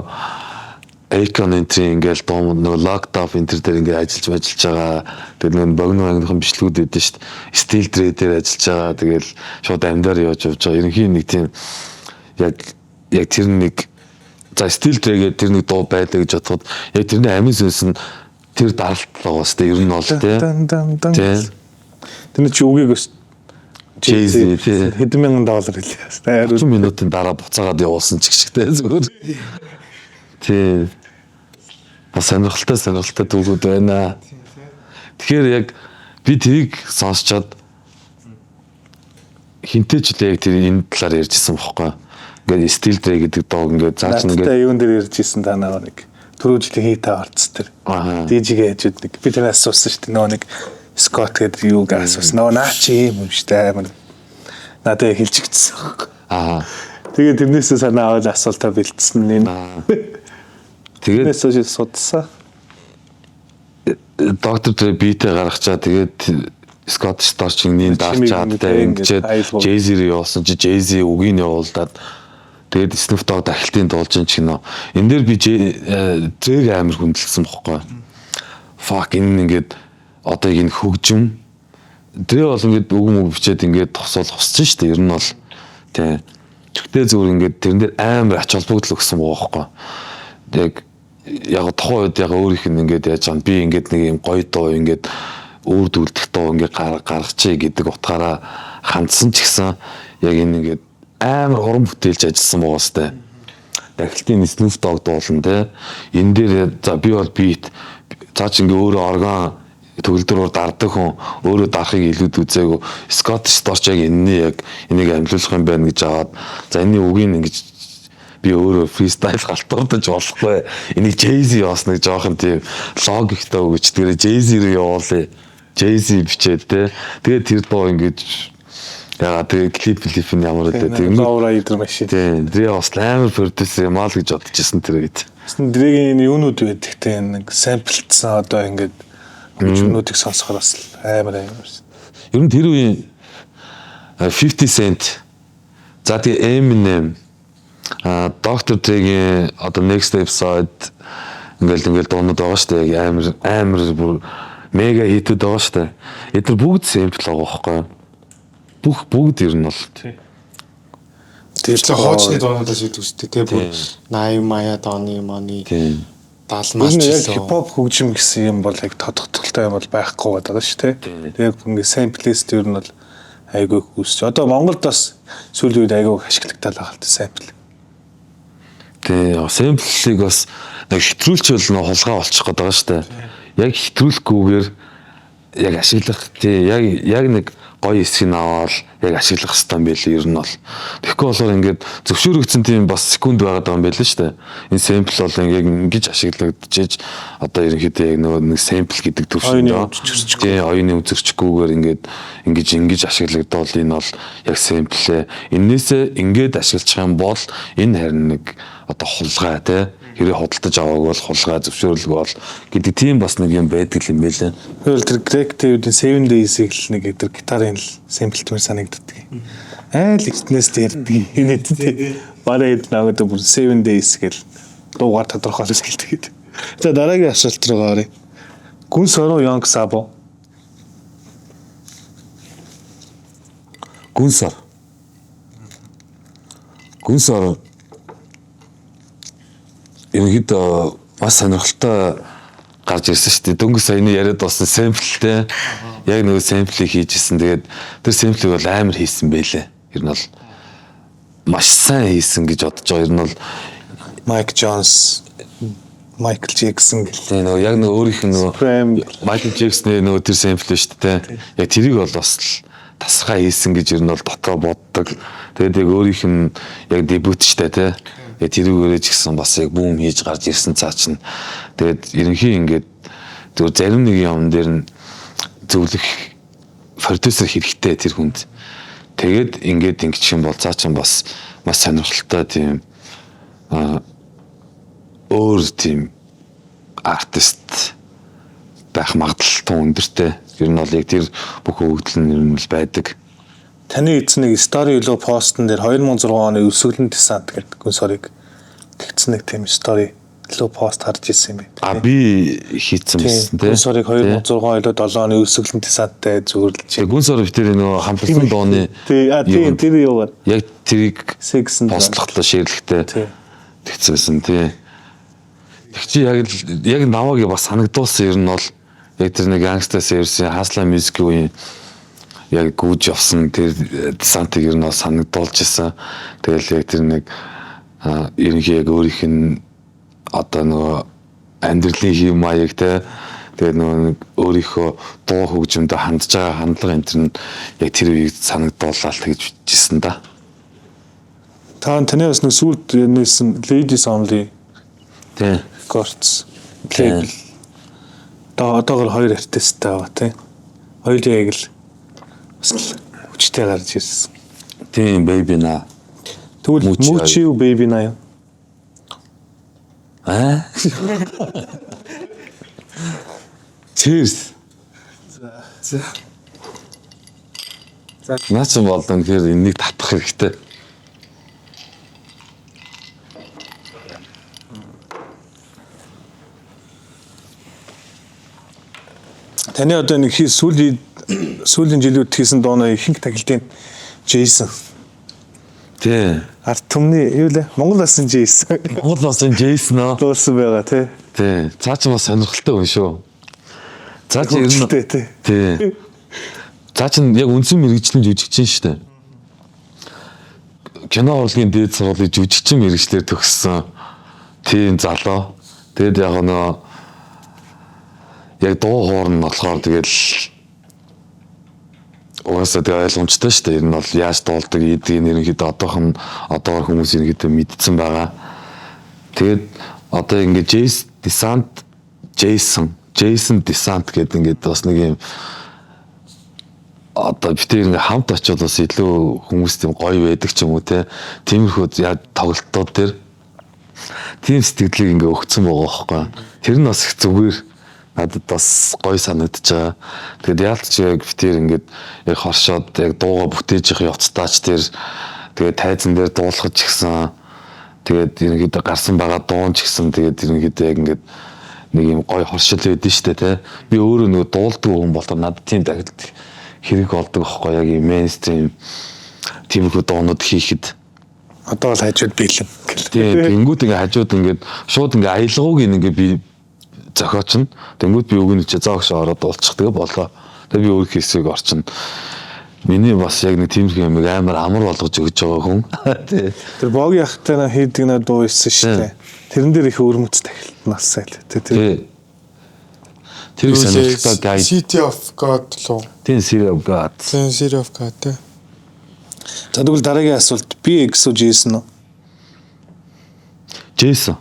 Akon энэ ингээл дуу нөгөө Locked Up энэ тэр дээр ингээ ажиллаж ажиллаж байгаа. Тэгээд нөгөө богино ангийнхын бичлэгүүд өгдөн шүү дээ. Still Dre дээр ажиллаж байгаа. Тэгэл шууд амьдаар явж явж байгаа. Ерөнхийн нэг тийм яг тэр нэг за Still Dre гэдэг тэр нэг дуу байлаа гэж бодоход яг тэрний амин сүнс нь тэр даралт байгаа сте ер нь бол тий. Дан дан дан. Тий. Тэр чи үгийг бас Jay-Z тий. Хэдэн мянган доллар хэлээ. 30 минутын дараа буцаагаад явуулсан ч гэх шиг тий зүгээр. Тий. Бас сонирхолтой сонирхолтой түүхүүд байна. Тэгэхээр яг би тэрийг сонсчоод хинтээ ч л яг тэр энэ талаар ярьжсэн бохгүй. Ингээд Still Dre гэдэг дууг ингээд заач ингээд Надтай юун дээр ярьж исэн та нөгөө нэг түрүү жилийн хийтэ орцсон тэр. Аа. DJ-гээ хажууд нэг би тэрнээс асуусан шүү дээ. Нөгөө нэг Scott гэдэг юуг асуусан. Нөгөө наа чи юм юм шүү дээ амар. Надад яг хэлж өгсөн. Аа. Тэгээ тэрнээсээ санаа аваад асуултаа бэлдсэн энэ. Тэгээд Тэрнээс хойш судалсан. Доктор Dre beat ээ гаргачаа тэгээд Scott Storch-ийн дарчаад Чимээг тэ ингээд ингээд айлгуу. Jay-Z рүү явуулсан чи Jay-Z үгийг явуулдаад тэгээд Snoop Dogg дахилтын дуулж ин ч гинэ. Энэ дээр би Dre-г амар хүндэлсэн бохгүй. Fuck энэ ингээд одоо энэ хөгжим Dre бол ингээд үг мөг бичээд ингээд тосол хусч шүү дээ. Ер нь бол тий. Тэгтээ зүгээр ингээд тэрэн дээр амар ач холбогдол өгсөн байгаа байхгүй. Яг тухайн үед яг өөрийнх нь ингээд яаж байгаа юм би ингээд нэг юм гоё дуу ингээд үр дүлдэх дуу ингээд гаргачихъя гэдэг утгаараа хандсан ч гэсэн яг энэ ингээд амар уран бүтээлж ажилласан байгаа сте. Дахилтын Snoop Dogg дуулан те. Энэ дээр за би бол beat цаа чи ингээ өөрөө орган төгөлдрөөр дардаг хүн өөрөө дарахыг илүүд үзээгүй. Scott Storch яг энэний яг энийг амьлуулах юм байна гэж аваад за энэний үгийг ингэж би өөрөө freestyle галтуурдаж болохгүй. Энийг Jay-Z явуулсан нэг жоохон тийм логиктой өгч тэрэ Jay-Z рүү явуулъя. Jay-Z бичээд те. Тэгээд тэр дуу ингэж яга тэгээ клип нь ямар үлээ. Тэр Lowrider машин. Тийм, Dre бас амар продюсер юм аа л гэж бодож ирсэн тэр үед. Тэсэн Dre-гийн энэ юунууд байдаг те нэг sample дсан одоо ингээд хөгжмнүүдийг сонсохоор бас амар амар. Ер нь тэр үеийн 50 Cent за тэгээ Eminem Dr. Dre-гийн одоо Next Episode ингээл дуунууд байгаа шүү дээ. Яг амар амар бүр mega hit үүд байгаа шүү дээ. Эдгээр бүгд sample байгаа байхгүй юу? Бүгд ер нь бол Тэр чинь хуучны дуунуудаас идэв үстэй те бүр 80 маяад оны моны тийм. 70 Ер мас нь ч яг гэсэн. хипхоп хөгжим гэсэн юм бол яг тодтолтой юм бол байхгүй гэдэг байгаа шүү дээ. Тэгээд ингээ sample-ээс ер нь бол айгүй их үүсч. Одоо Монголд бас сүүлийн үед айгүй их ашиглагдал байгаа л та sample. Тийм, sample-ыг бас нэг хэтрүүлчихвэл нөө хулгай болчих гээд байгаа шүү дээ. Яг хэтрүүлэхгүйгээр яг ашиглах тий яг нэг гоё хэсгийг аваад яг ашиглах хэрэгтэй юм байл ер нь бол. Тэгэхгүй болохоор ингээд зөвшөөрөгдсөн тийм бас секунд байгаад байгаа юм байл л шүү дээ. Энэ sample бол яг ингэж ашиглагдчихэж одоо ерөнхийдөө яг нөгөө нэг sample гэдэг төвшөнд Оюуны үзэрчгүй. тий оюуны үзэрчгүйгээр ингээд ингэж ингэж ашиглагдвал энэ бол яг sample ээ. Эннээсээ ингээд ашиглах юм бол энэ харин нэг одоо хулгай тий хэрэг худалдаж аваагүй бол хулгай зөвшөөрлөг бол гэдэг тийм бас нэг юм байдаг юм байлээ. Тэгвэл тэр Craig David-ийн Seven Days-ийг л нэг тэр гитарын л sample тмэр санагддаг. Айл эртнээс дээрдэг. Энэ тий. Барай хэд наваад бүр 7 days гэл дуугаар тодорхойлол гэлдэг. За, дараагийн асуулт руу оръё. Гүн сороо Young Sabo. Гүнсар. Гүнсар ерөнхийдөө бас сонирхолтой гарч ирсэн шүү дээ. Дөнгөж саяны яриад болсон sample тэй. Яг нөгөө sample ийг хийжсэн. Тэгээд тэр sample ийг бол амар хийсэн байлээ. Ер нь бол маш сайн хийсэн гэж бодож байгаа. Ер нь бол Mike Jones, Michael Jackson гэл. Тийм, нөгөө яг нөгөө өөрийнх нь нөгөө Supreme. Michael Jackson-ы нөгөө тэр sample шүү дээ. Яг тэрийг бол бас л тасархай хийсэн гэж ер нь бол дотроо боддог. Тэгээд яг өөрийнх нь яг дебют шүү дээ, тий. Яг тэрүүгээрээ ч гэсэн бас яг boom хийж гарч ирсэн цаа чинь. Тэгээд ерөнхий ингээд зөв зарим нэг юм дээр нь зөвлөх продюсер хэрэгтэй тэр хүнд. Тэгээд ингээд ингэчих юм бол цаа чинь бас маш сонирхолтой тийм өөр тийм артист байх магадлал тун өндөртэй. Ер нь бол яг тэр бүх өгөгдөл нь ер нь л байдаг. Таны эзэн нэг story илүү постн дээр 2006 оны Өлсгөлэн десант гэдэг гүн сорыг тэгсэн нэг тийм story илүү пост харж ирсэн юм байна. А, би хийцэн байсан Тийм. тий. Гүн сорыг 2006 илүү 7 оны Өлсгөлэн десанттай зөвөрлөж. Тэгээ гүн сор битэр нөгөө хамтарсан дууны Тий, а тийм, тэр юугаар яг тэрийг Six and постлохтой share лэхтэй Тий. тэгсэн байсан тий. Тэг чи яг л яг намайг бас санагдуулсан ер нь бол яг тэр нэг Gangsta Series-ийн Hustler Music үеийн яг гүйж явсан тэр десантыг ер нь бол санагдуулж исэн. Тэгэл яг тэр нэг ерөнхий яг өөрийнх нь одоо нөгөө амьдралын хэв маяг те, тэгээд нөгөө нэг өөрийнхөө дуу хөгжмөдөө хандж байгаа хандлага энэ төр нь яг тэр үеийг санагдуулаад тэгж бичсэн да. Та таны бас нэг сүүлд нээсэн Ladies Only Records label. Одоо одоогор хоёр артисттай байгаа тий. Хоёулын яг л бас л хүчтэй гарч ирсэн. Тийм, baby на. Тэгвэл Мүчи Мүчи юу, baby на юу? Аа? Cheers. За. Наа чи бол үнэхээр энэнийг татах хэрэгтэй. Таны одоо нэг хий сүүлийн жилүүд хийсэн дууны ихэнх тахилтын Jason. Тий. Ард түмний юу лээ? Монгол улсын Jason. Монгол улсын Jason аа. Дуусан байгаа тий. Тий. Цаа чи бас сонирхолтой хүн шүү. Цаа чи ер нь Хөгжилтэй тий. Тий. Цаа чи яг үндсэн мэргэжлийн жүжигчин шүү дээ. Кино урлагийн дээд сургуулийн жүжигчин мэргэжлээр төгссөн. Тийм залуу. Тэгээд яг нөө яг дуу хуурн болохоор тэгэл угаасаа тэгээ ойлгомжтой шүү дээ. Ер нь бол яаж дуулдаг ийдгийг ерөнхийдөө одоохон одоогор хүмүүс ерөнхийдөө мэдсэн байгаа. Тэгээд одоо ингээд Jason Desant, Jason Desant гэдэг ингээд бас нэг юм одоо бид тэр ингээ хамт очиод бас илүү хүмүүс тийм гоё байдаг ч юм уу те. Тиймэрхүү яг тоглолтууд дээр тийм сэтгэлийг ингээ өгцөн байгаа байхгүй. Тэр нь бас их зүгээр надад бас гоё санагдаж байгаа. Тэгээд яалт ч яг бид тэр ингээд яг хоршоод яг дууга бүтээж явах явцдаа ч тэр тэгээд тайзан дээр дуулах ч гэсэн, тэгээд ерөнхийдөө гарсан байгаа дуун ч гэсэн, тэгээд ерөнхийдөө яг ингээд нэг юм гоё хоршил байдэн штэ те. Би өөрөө нөгөө дуулдаг хүн болохоор надад тийм дахилт хэрэг болдог аахгүй, яг юм mainstream тиймэрхүү дуунууд хийхэд. Одоо бол хажууд биелэн. Тийм, тэнгүүд ингээ хажууд ингээд шууд ингээ аялгауг ингээ би зохиоч нь. Тэнгүүд би өгнө чи зоогш ороод дуулчих, тэгээ болоо. Тэгээ би өөр хэсэг орчин. Миний бас яг нэг тиймэрхүү юм амар амар болгож өгч байгаа хүн. Тий. Тэр Боги ахтай на хийдэг на дуу исэн шүү дээ. Тэрэн дээр их өвөрмөц тахилт насаа л тий. Тий. Тэр сонирхолтой гайд. City of God луу. Тийм, City of God. Тийм, City of God тий. За, тэгвэл дараагийн асуулт: BX үү, Jason уу? Jason.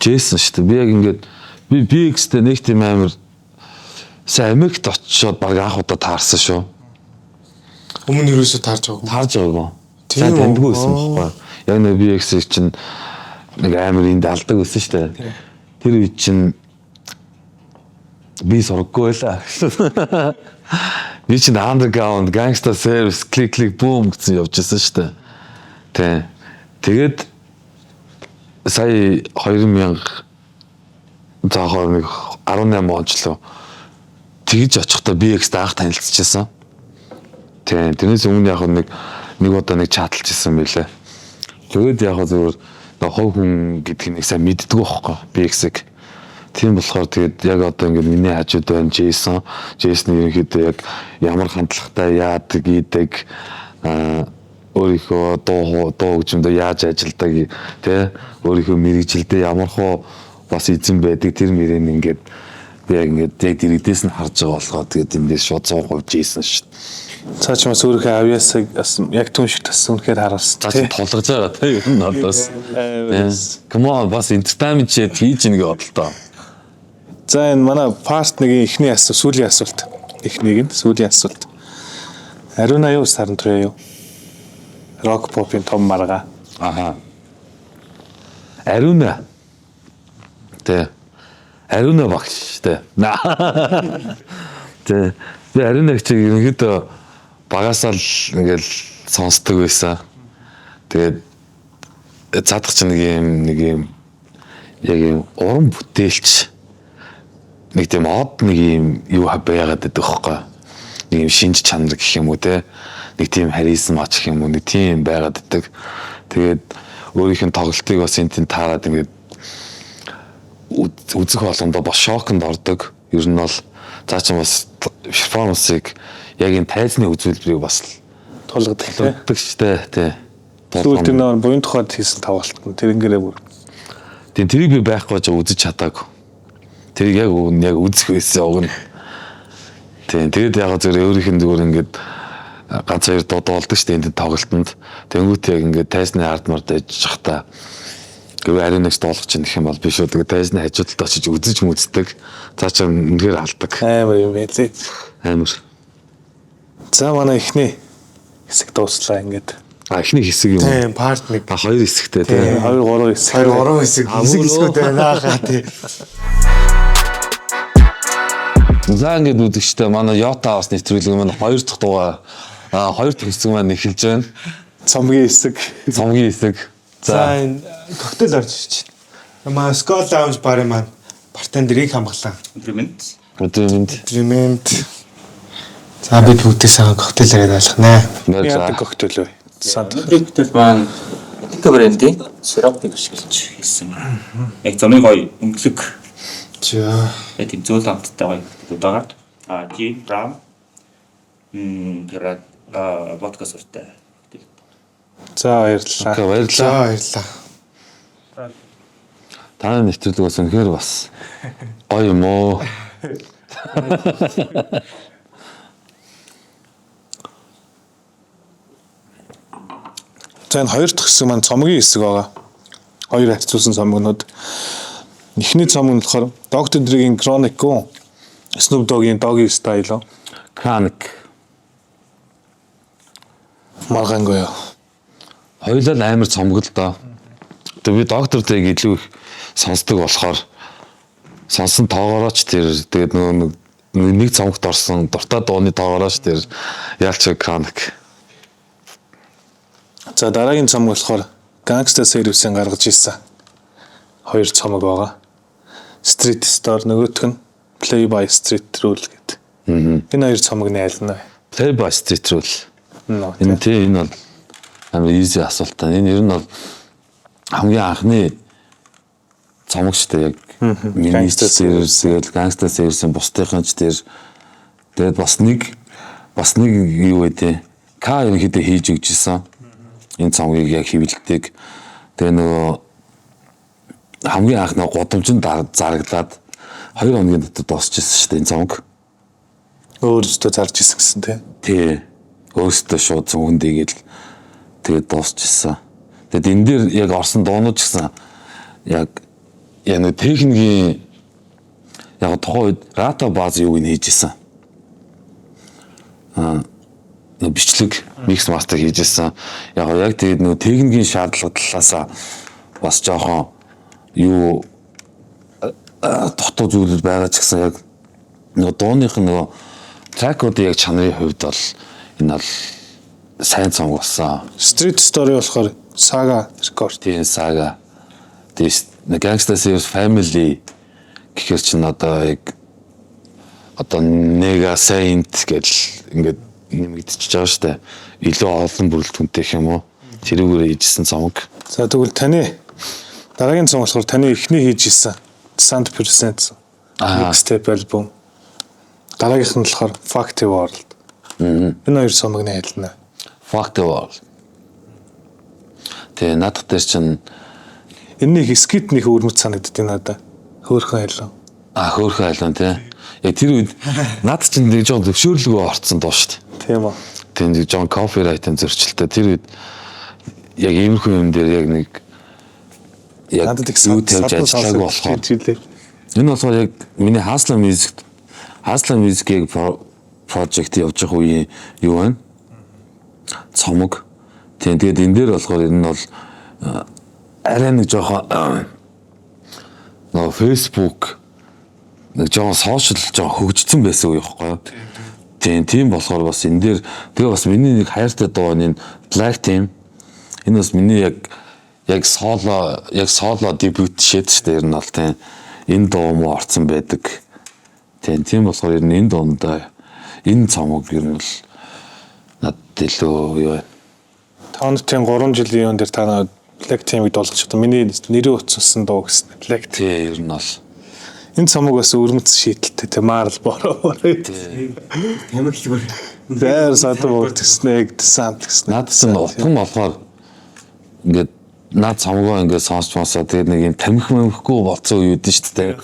Jason шүү дээ. Би яг ингээд би BX-тэй нэг тийм амар сайн Америкт очиод баг анх удаа таарсан шүү. Өмнө юусоо таарч байгаагүй. Таарж байгаагүй. Тийм Сайн үү? таньдгүй байсан байхгүй. Яг нэг BX-ийг чинь нэг амар энд алдаг байсан шүү дээ. Тэр үед чинь би сургаггүй байлаа. Би чинь underground gangsta service click click boom гэсэн явж байсан шүү дээ. Тий. Тэгээд сая 2000 за 2018 онцлоо. Тэгж очихдоо BX-д анх танилцчихсан. Тийм. Тэрнээс өмнө яг нэг нэг удаа нэг чаталж исэн байлээ. Тэгээд яг зөвөр хов хүн гэдгийг нэг сайн мэддэггүй байхгүй BX-ыг. Тийм болохоор тэгээд яг одоо ингээд миний хажууд байна Джейсон. Джейсон ерөнхийдөө яг ямар хандлагатай яадаг идэг өөрийнхөө дуу хөгжмөдөө яаж ажилладаг тий өөрийнхөө мэрэгжилдээ ямар хуу бас эзэн байдаг тэр мөрийг ингээд би яг ингээд яг дэрэгдээс нь харж байгаа болохоор тэгээд энэ дээр шууд 100% Джейсон шүү дээ. Цаа ч бас өөрийнхөө авьяасыг бас яг түн шиг тас үнэхээр харуулсан тий. Тулгаж байгаа тий ер нь бол бас. Come on бас entertainment хийж ийн гэж бодлоо. За энэ манай part 1-ийн эхний асуулт, сүүлийн асуулт. Эхнийг нь сүүлийн асуулт. Ариуна юу сарнтрэ юу? Рок попын том маргаа. Аха. Ариуна. Тэ. Ариуна багш тэ. Тэ. Би Ариуна чиг ерөнхийдөө багасаа л ингээл сонсдог байсан. Тэгээд цаадах чинь нэг юм яг юм уран бүтээлч нэг тийм од нэг юм юу байгаад байдаг хөөхгүй. Нэг юм шинж чанар гэх юм уу те. Нэг тийм харизма ч гэх юм уу нэг тийм байгаад байдаг. Тэгээд өөрийнх нь тоглолтыг бас энэ тийм таарад ингээд үзэх болгондоо бас шоконд ордог. Ер нь бол цаа чинь бас перформансыг яг энэ тайзны үзүүлбэрийг бас тулгадаг шүү дээ тий. Сүүлд тэр нөр буян тухайд хийсэн тоглолт нь тэр ингэрээ бүр. Тийм тэрийг би байхгүй ч үзэж чадаагүй. Тэрийг яг яг үзэх байсан уг нь. Тийм тэгээд яг зөв өөрийнх нь зүгээр ингээд ганц хоёр дуу дуулдаг шүү дээ энэ тоглолтод. Тэнгүүт яг ингээд тайзны ард мард ээж явахдаа гэвээ ариун нэгс дуулах чинь гэх юм бол биш үү. Тэгээд тайзны хажуудалд очиж үзэж мүздэг. Цаа чи үнэхээр алдаг. Амар юм байлээ. Амар. За манай эхний хэсэг дууслаа ингээд. А эхний хэсэг юм. Тийм, part 1. А хоёр хэсэгтэй тийм. 2 3 хэсэг. 2 3 хэсэг. Хэсэг хэсгүүд байна хаа тий. За ингээд үзэгчтэй манай Yota бас нэвтрүүлэг маань хоёр дахь дугаар хоёр дахь хэсэг маань эхэлж байна. Цомгийн хэсэг. Цомгийн хэсэг. За энэ коктейл орж ирж байна. Манай Skull Lounge барын маань бартендерийг хамглаа. Өдрийн Өдрийн мэнд. За бид бүгдээ сайхан коктейл яриад алхнаа. Яадаг коктейл вэ? Өдрийн коктейл маань Этика брендийн сиропыг ашиглаж хийсэн. Яг замын гоё өнгөлөг. За. Тийм зөөл амттай гоё коктейл байгаа. А гин, рам, тэр водка сүртэй. За баярлалаа. Баярлалаа. За баярлалаа. Таны нэвтрүүлэг бас үнэхээр бас гоё юм уу? За энэ хоёр дахь хэсэг маань цомгийн хэсэг байгаа. Хоёр харьцуулсан цомгнууд. Эхний цомог нь болохоор Dr. Dre-гийн Chronic, Snoop Dogg-ийн Doggy Style. Chronic. Маргаангүй юу? Хоёулаа л амар цомог л доо. Тэгээ би Dr. Dre-г илүү их сонсдог болохоор сонсон тоогоороо ч тэр тэгээд нөгөө нэг цомогт орсон дуртай дууны тоогоороо ч тэр ялч Chronic. За дараагийн цомог болохоор Gangsta Service-ийн гаргаж ирсэн хоёр цомог байгаа. Street Star нөгөөх нь Play by Street Rule гэдэг. Энэ хоёр цомогны аль нь вэ? Play by Street Rule. Энэ тий энэ бол амар easy асуулт. Энэ ер нь бол хамгийн анхны цомог шүү дээ яг. Миний Service-гээл Gangsta Service-ийн бусдынхан ч тэр тэгээд бас нэг юу вэ тий. К ерөнхийдөө хийж өгч исэн. Энэ цомгийг яг хэвлэлдэг. Тэгээ нөгөө хамгийн анх нөгөө гудамжинд зарагдлаад 2 хоногийн дотор дуусчихсан шүү дээ энэ цомог. Өөрөөсөө зарж исэн гэсэн тий. Тий. Өөрөөсөө шууд цомгонд игээл тэгээд дуусчихсан. Тэгээд энэ дээр яг орсон дуунууд ч гэсэн яг нөгөө техникийн яг тухайн үед Рата баз юуг нь хийж исэн. Бичлэг микс мастер хийж исэн. Яг тэгээд нөгөө техникийн шаардлага талаасаа бас жоохон юу дутуу зүйлүүд байгаа ч гэсэн яг нөгөө дууных нь нөгөө тракуудын яг чанарын хувьд бол энэ бол сайн цомог болсон. Street Story болохоор Saga Record. Тийм, Saga. Тэгээ Gangsta Serious Family гэхэр чинь одоо яг одоо Nega Saint гэл ингээд нэмэгдчихэж байгаа шүү дээ. Илүү олон бүрэлдэхүүнтэй гэх юм уу? Тэрүүгээр хийжсэн цомог. За, тэгвэл таны дараагийн цомог болохоор таны эхний хийж исэн Sound Presents mixtape альбом. Дараагийнх нь болохоор Fuck the World. Энэ хоёр цомогны аль нь? Fuck the World. Тэгээ наадах дээр чинь Энэний их skit нэг өвөрмөц санагддаг надад. Хөөхөн айлан. А, хөөхөн айлан тий. Яг тэр үед наад чинь нэг жоон зөвшөөрлөгөө орцсон дуу шүү дээ. Тийм үү. Тийм, нэг жоон copyright-ын зөрчилтэй. Тэр үед яг иймэрхүү юм дээр яг нэг яг Надад их юу тавьж ажиллаагүй болохоор энэ болохоор яг миний Hustler Music яг project явж байгаа үеийн юу байна? Цомог. Тийм, тэгээд энэ дээр болохоор энэ нь бол арай нэг жоохон нөгөө Facebook нэг жоохон social жоохон хөгжсөн байсан үе байхгүй юу? Тийм, тийм болохоор бас энэ дээр тэгээ бас миний нэг хайртай дуу энэ Black Team, энэ бас миний яг соло дебют шээд шүү дээ. Ер нь бол тийм, энэ дуу муу орцсон байдаг. Тийм, тийм болохоор ер нь энэ дундаа энэ цомог ер нь бол надад илүү юу вэ? Тооны 3 жилийн юун дээр та нэг Black Team-ыг дуулгах чадсан. Миний нэрээ утсан дуу гэсэн. Black Team. Тий, ер нь бол Энэ цомог бас өвөрмөц шийдэлтэй те, Марл бороо бороо. Тамирчлаг. Бээр садан богд гэснэ самт гэснэ. Надад чинь утга нь болохоор ингээд наад цомгоо ингээд сонсч мосоо тэгээд нэг юм тамхи мэмхэхгүй болцсон үе үүдэн шүү дээ.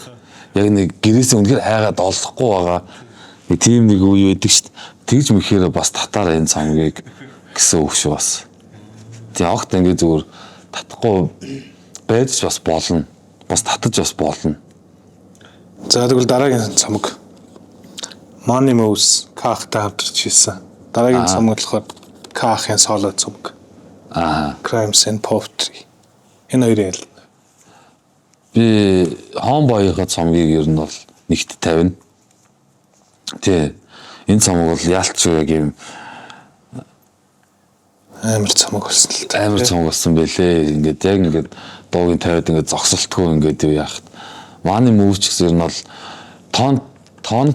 Яг нэг гэрээсээ үнэхээр хайгаад олохгүй байгаа. Нэг тийм нэг үе байдаг шүү дээ. Тэгж мэхээр бас татаараа энэ цомгийг гэсэн үг шүү бас. Тийм, огт ингээд зүгээр татахгүй байж бас болно. Бас татаж бас болно. За, тэгвэл дараагийн цомог. Money Moves Кахтай хамтарч хийсэн. Дараагийн цомог болохоор Кахын соло цомог. Crimes and Poetry. Энэ хоёрын аль? Би Homeboy-ийн цомгийг ер нь бол нэгт тавина. Тий. Энэ цомог бол яалч яг юм Амар цомог болсон л та. Амар цомог болсон бэлээ. Ингээд яг ингээд дуугийн тавиад ингээд зогсолтгүй ингээд юу яахт. Money Moves ч гэсэн ер нь бол тон тон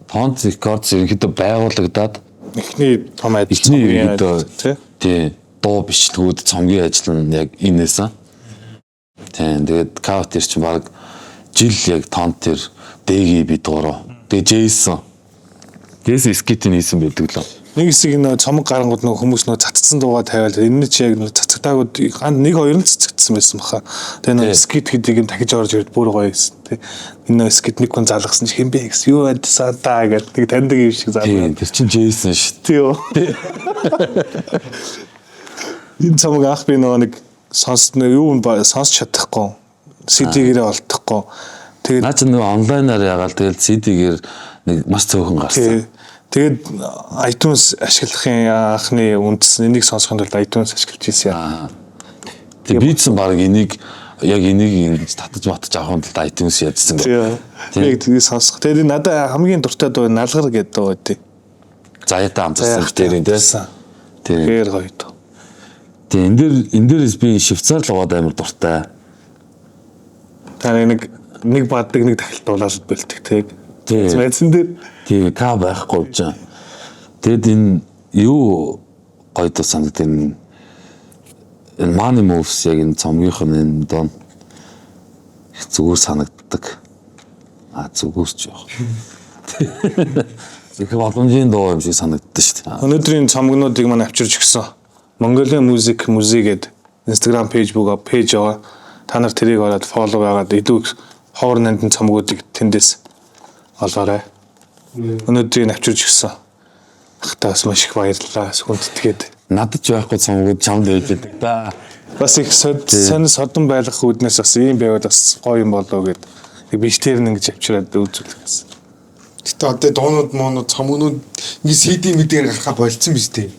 Tont Records ерөнхийдөө байгуулагдаад Эхний том ажил эхний ерөнхийдөө тий. Тий, дуу бичлэгүүд, цомгийн ажил нь яг энэсэн. Тийм, тэгээд Каут тэр чинь баг жил яг тонт тэр дэги бид гурав. Тэгээд Джейсон. Джейсон skit ийг хийсэн байдаг лөө. Нэг хэсэг нөө цомог гарангууд нөө хүмүүс нөө цацсан дуугаа тавиал энэ чи яг нөө цацагдаагүй, ганд нэг хоёр нь цацагдсан байсан баха. Тэгээ нөө skit гэдэг юм дахиж орж ирээд бүр гоё байсан тий. Энэ нөө skit нэг хүн залгасан чи хэн бэ гэсэн, юу байдсан та гэдэг нэг таньдаг юм шиг залгаа. Тийм, тэр чин Джейсон шүү. Тий үү. Энэ цомог анх би нөгөө нэг сонс нөө юу юм сонсч чадахгүй. CD-гээрээ олдохгүй. Тэгээд Наа чи нөгөө онлайнаар ягаал тэгэл CD-гээр нэг маш цөөхөн гарсан. Тий. Тэгээд iTunes ашиглахын анхны үндэс энийг сонсохын тулд iTunes ашиглаж ирсэн юм. Тэгээ би ч баг энийг яг энийг ингэж татаж матаж авахын тулд iTunes ядсан. Тий. Би яг тгийг сонсох. Тэгээд надад хамгийн дуртай дуу Налгар гэдэг дуу байдیں۔ Заяатай хамтарсан тэр юм тий. Тийм. Тэгэхээр гоё дуу. Тийм, энэ дээрээс би Швейцар лугаад амар дуртай. Та нэг нэг баддаг, нэг дахилт дуулаад бэлтгэх тий. Тий. Майцсан дээр Тийм, К байхгүй юм чинь. Тэгэд энэ юу гоё дуу санагд, энэ Money Moves яг энэ цомгийнх нь энэ дуу их зүгээр санагддаг. А, зүгээр ч яах. Их боломжийн дуу юм шиг санагддаг шүү дээ. Өнөөдрийн цомгнуудыг маань авчирч өгсөн. Mongolian Music Music гэдэг Instagram page бөгөө page байгаа. Та нар тэрийг ороод follow байгаад илүү их ховор нандин цомгуудыг тэндээс олоорой. Өнөөдрийг авчирч өгсөн. Ахтаа бас маш их баярлалаа. Хүндэтгээд. Надад ч байхгүй цомгууд чамд байж байдаг да. Бас их сонь содон байлгах үүднээс бас ийм байвал бас гоё юм болоо гэд. Нэг биш тэр нь ингэж авчираад үзүүлэх гэсэн. Гэтэ одоо дуунууд муунууд цомгнууд ингэ CD мэдээр гарахаа болцсон биз дээ.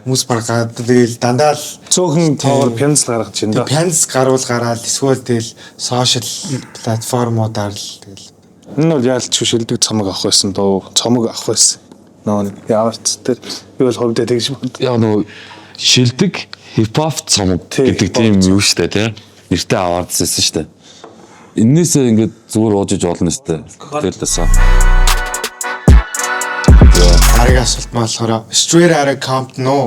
Хүмүүс баг тэгэл дандаа л Цөөхөн тоогоор пянз гаргаж байна да. Пянз гаруул гараал эсвэл тэгэл social платформудаар л тэгэл Энэ бол яалч шилдэг цомог авах байсан доо. Цомог авах байсан. Нөө нэг awards дээр би бол хувьдаа тэгж бод. Яг нөгөө шилдэг хипхоп цомог Тий, гэдэг тийм юу штэ тий. Нэртэй awards байсан штэ. Эннээсээ ингээд зүгээр ууж иж болно штэ. Коктейлээсээ. Дараагийн асуулт маань болохоор Straight Outta Compton уу?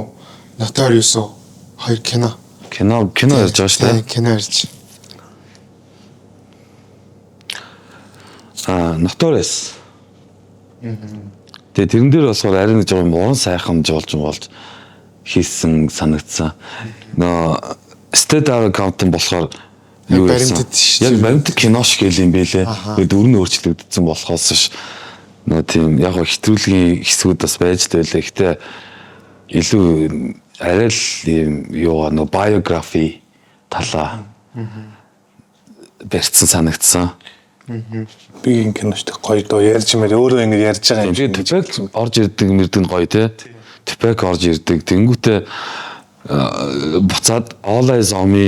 Notorious уу? Хоёр кино. Кино ярьж байгаа штэ. Тийм, кино ярьж. Аа, Notorious. Тэгээ тэрэн дээр болохоор арай нэг жоохон уран сайхан жолж болж хийсэн санагдсан. Нөө Straight Outta Compton болохоор юу Яг байсан? баримтат шүү Яг дээ. баримтат кино шиг хэл юм бэлээ. Тэгээ дүр нь өөрчлөгдсөн болохоос ш нөө тийм яг гоо хэтрүүлгийн хэсгүүд бас байж л байлаа. Гэтэ илүү арай л ийм юугаа нөө biography талаа барьцсан санагдсан. Би энэ кино шүү дээ гоё доо ярьж мээр өөрөө ингэж ярьж байгаа юм Тэгээд шиг. Tupac орж ирдэг мэрдэг нь гоё те. Tupac орж ирдэг. Тэнгүүтээ буцаад All Eyes on Me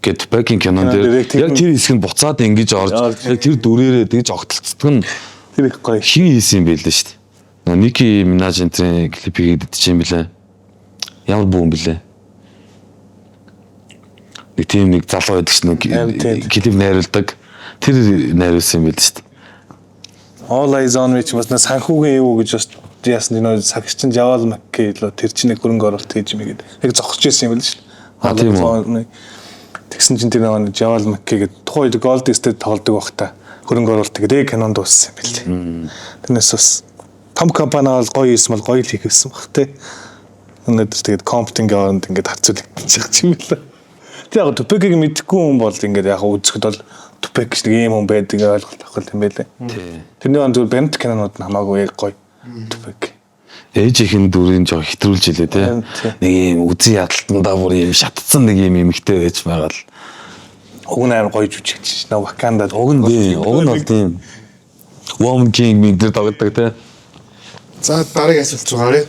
гэдэг Tupac-ийн кинон Кинон дээр дээр яг тэр- яг тэр хэсэг нь буцаад ингэж орж Орж. яг тэр дүрээрээ тэгж огтлцдог нь Тэр их гоё. хин хийсэн юм бэлээ шүү дээ. Нөө Nicki Minaj энэ клипийг идэж юм бэлээ. Ямар бүү юм бэлээ. Нэг тийм нэг залуу байдаг шин Аим тийм. клип найруулдаг. Тэр найруулсан юм бэлээ шүү дээ. All Eyes on Me ч бас нэ санхүүгийн юу гэж бас яасан нөө сагч чинь JaVale McGee лөө тэр чинь нэг хөрөнгө оруулалт хийж юм гээд яг зогсож ирсэн юм байл шүү. А, тийм үү? Тэгсэн чинь тэр нэг JaVale McGee гээд тухайн үед Golden State тоглодог байхдаа хөрөнгө оруулалт тэгээд яг кинонд дууссан юм байл. Тэрнээс бас том компани бол гоё хийсэн бол гоё л хийх гэсэн баг те. Өнөөдөр тэгээд Compton-гийн оронд ингээд харьцуулагдчих юм байл. Тэг яг Tupac-ыг мэдэхгүй хүн бол ингээд яг үзэхэд бол Tupac гэж нэг ийм хүн байдаг ойлголт авах юм байлээ. Тэрний он зүгээр баримт кинонууд нь хамаагүй яг гоё. Tupac. Ээжийнх нь дүрийг жоо хэтрүүлж илээ те. Харин тий. Нэг юм үзэн ядалтандаа бүр юм шатцсан нэг юм эмэгтэй байж байгаа л. Уг нь амар гоё жүжигч. Нөө Wakanda Уг нь тийм, уг нь бол тийм. Woman King минь тэр тоглодог те. За дараагийн асуулт руу гаръя.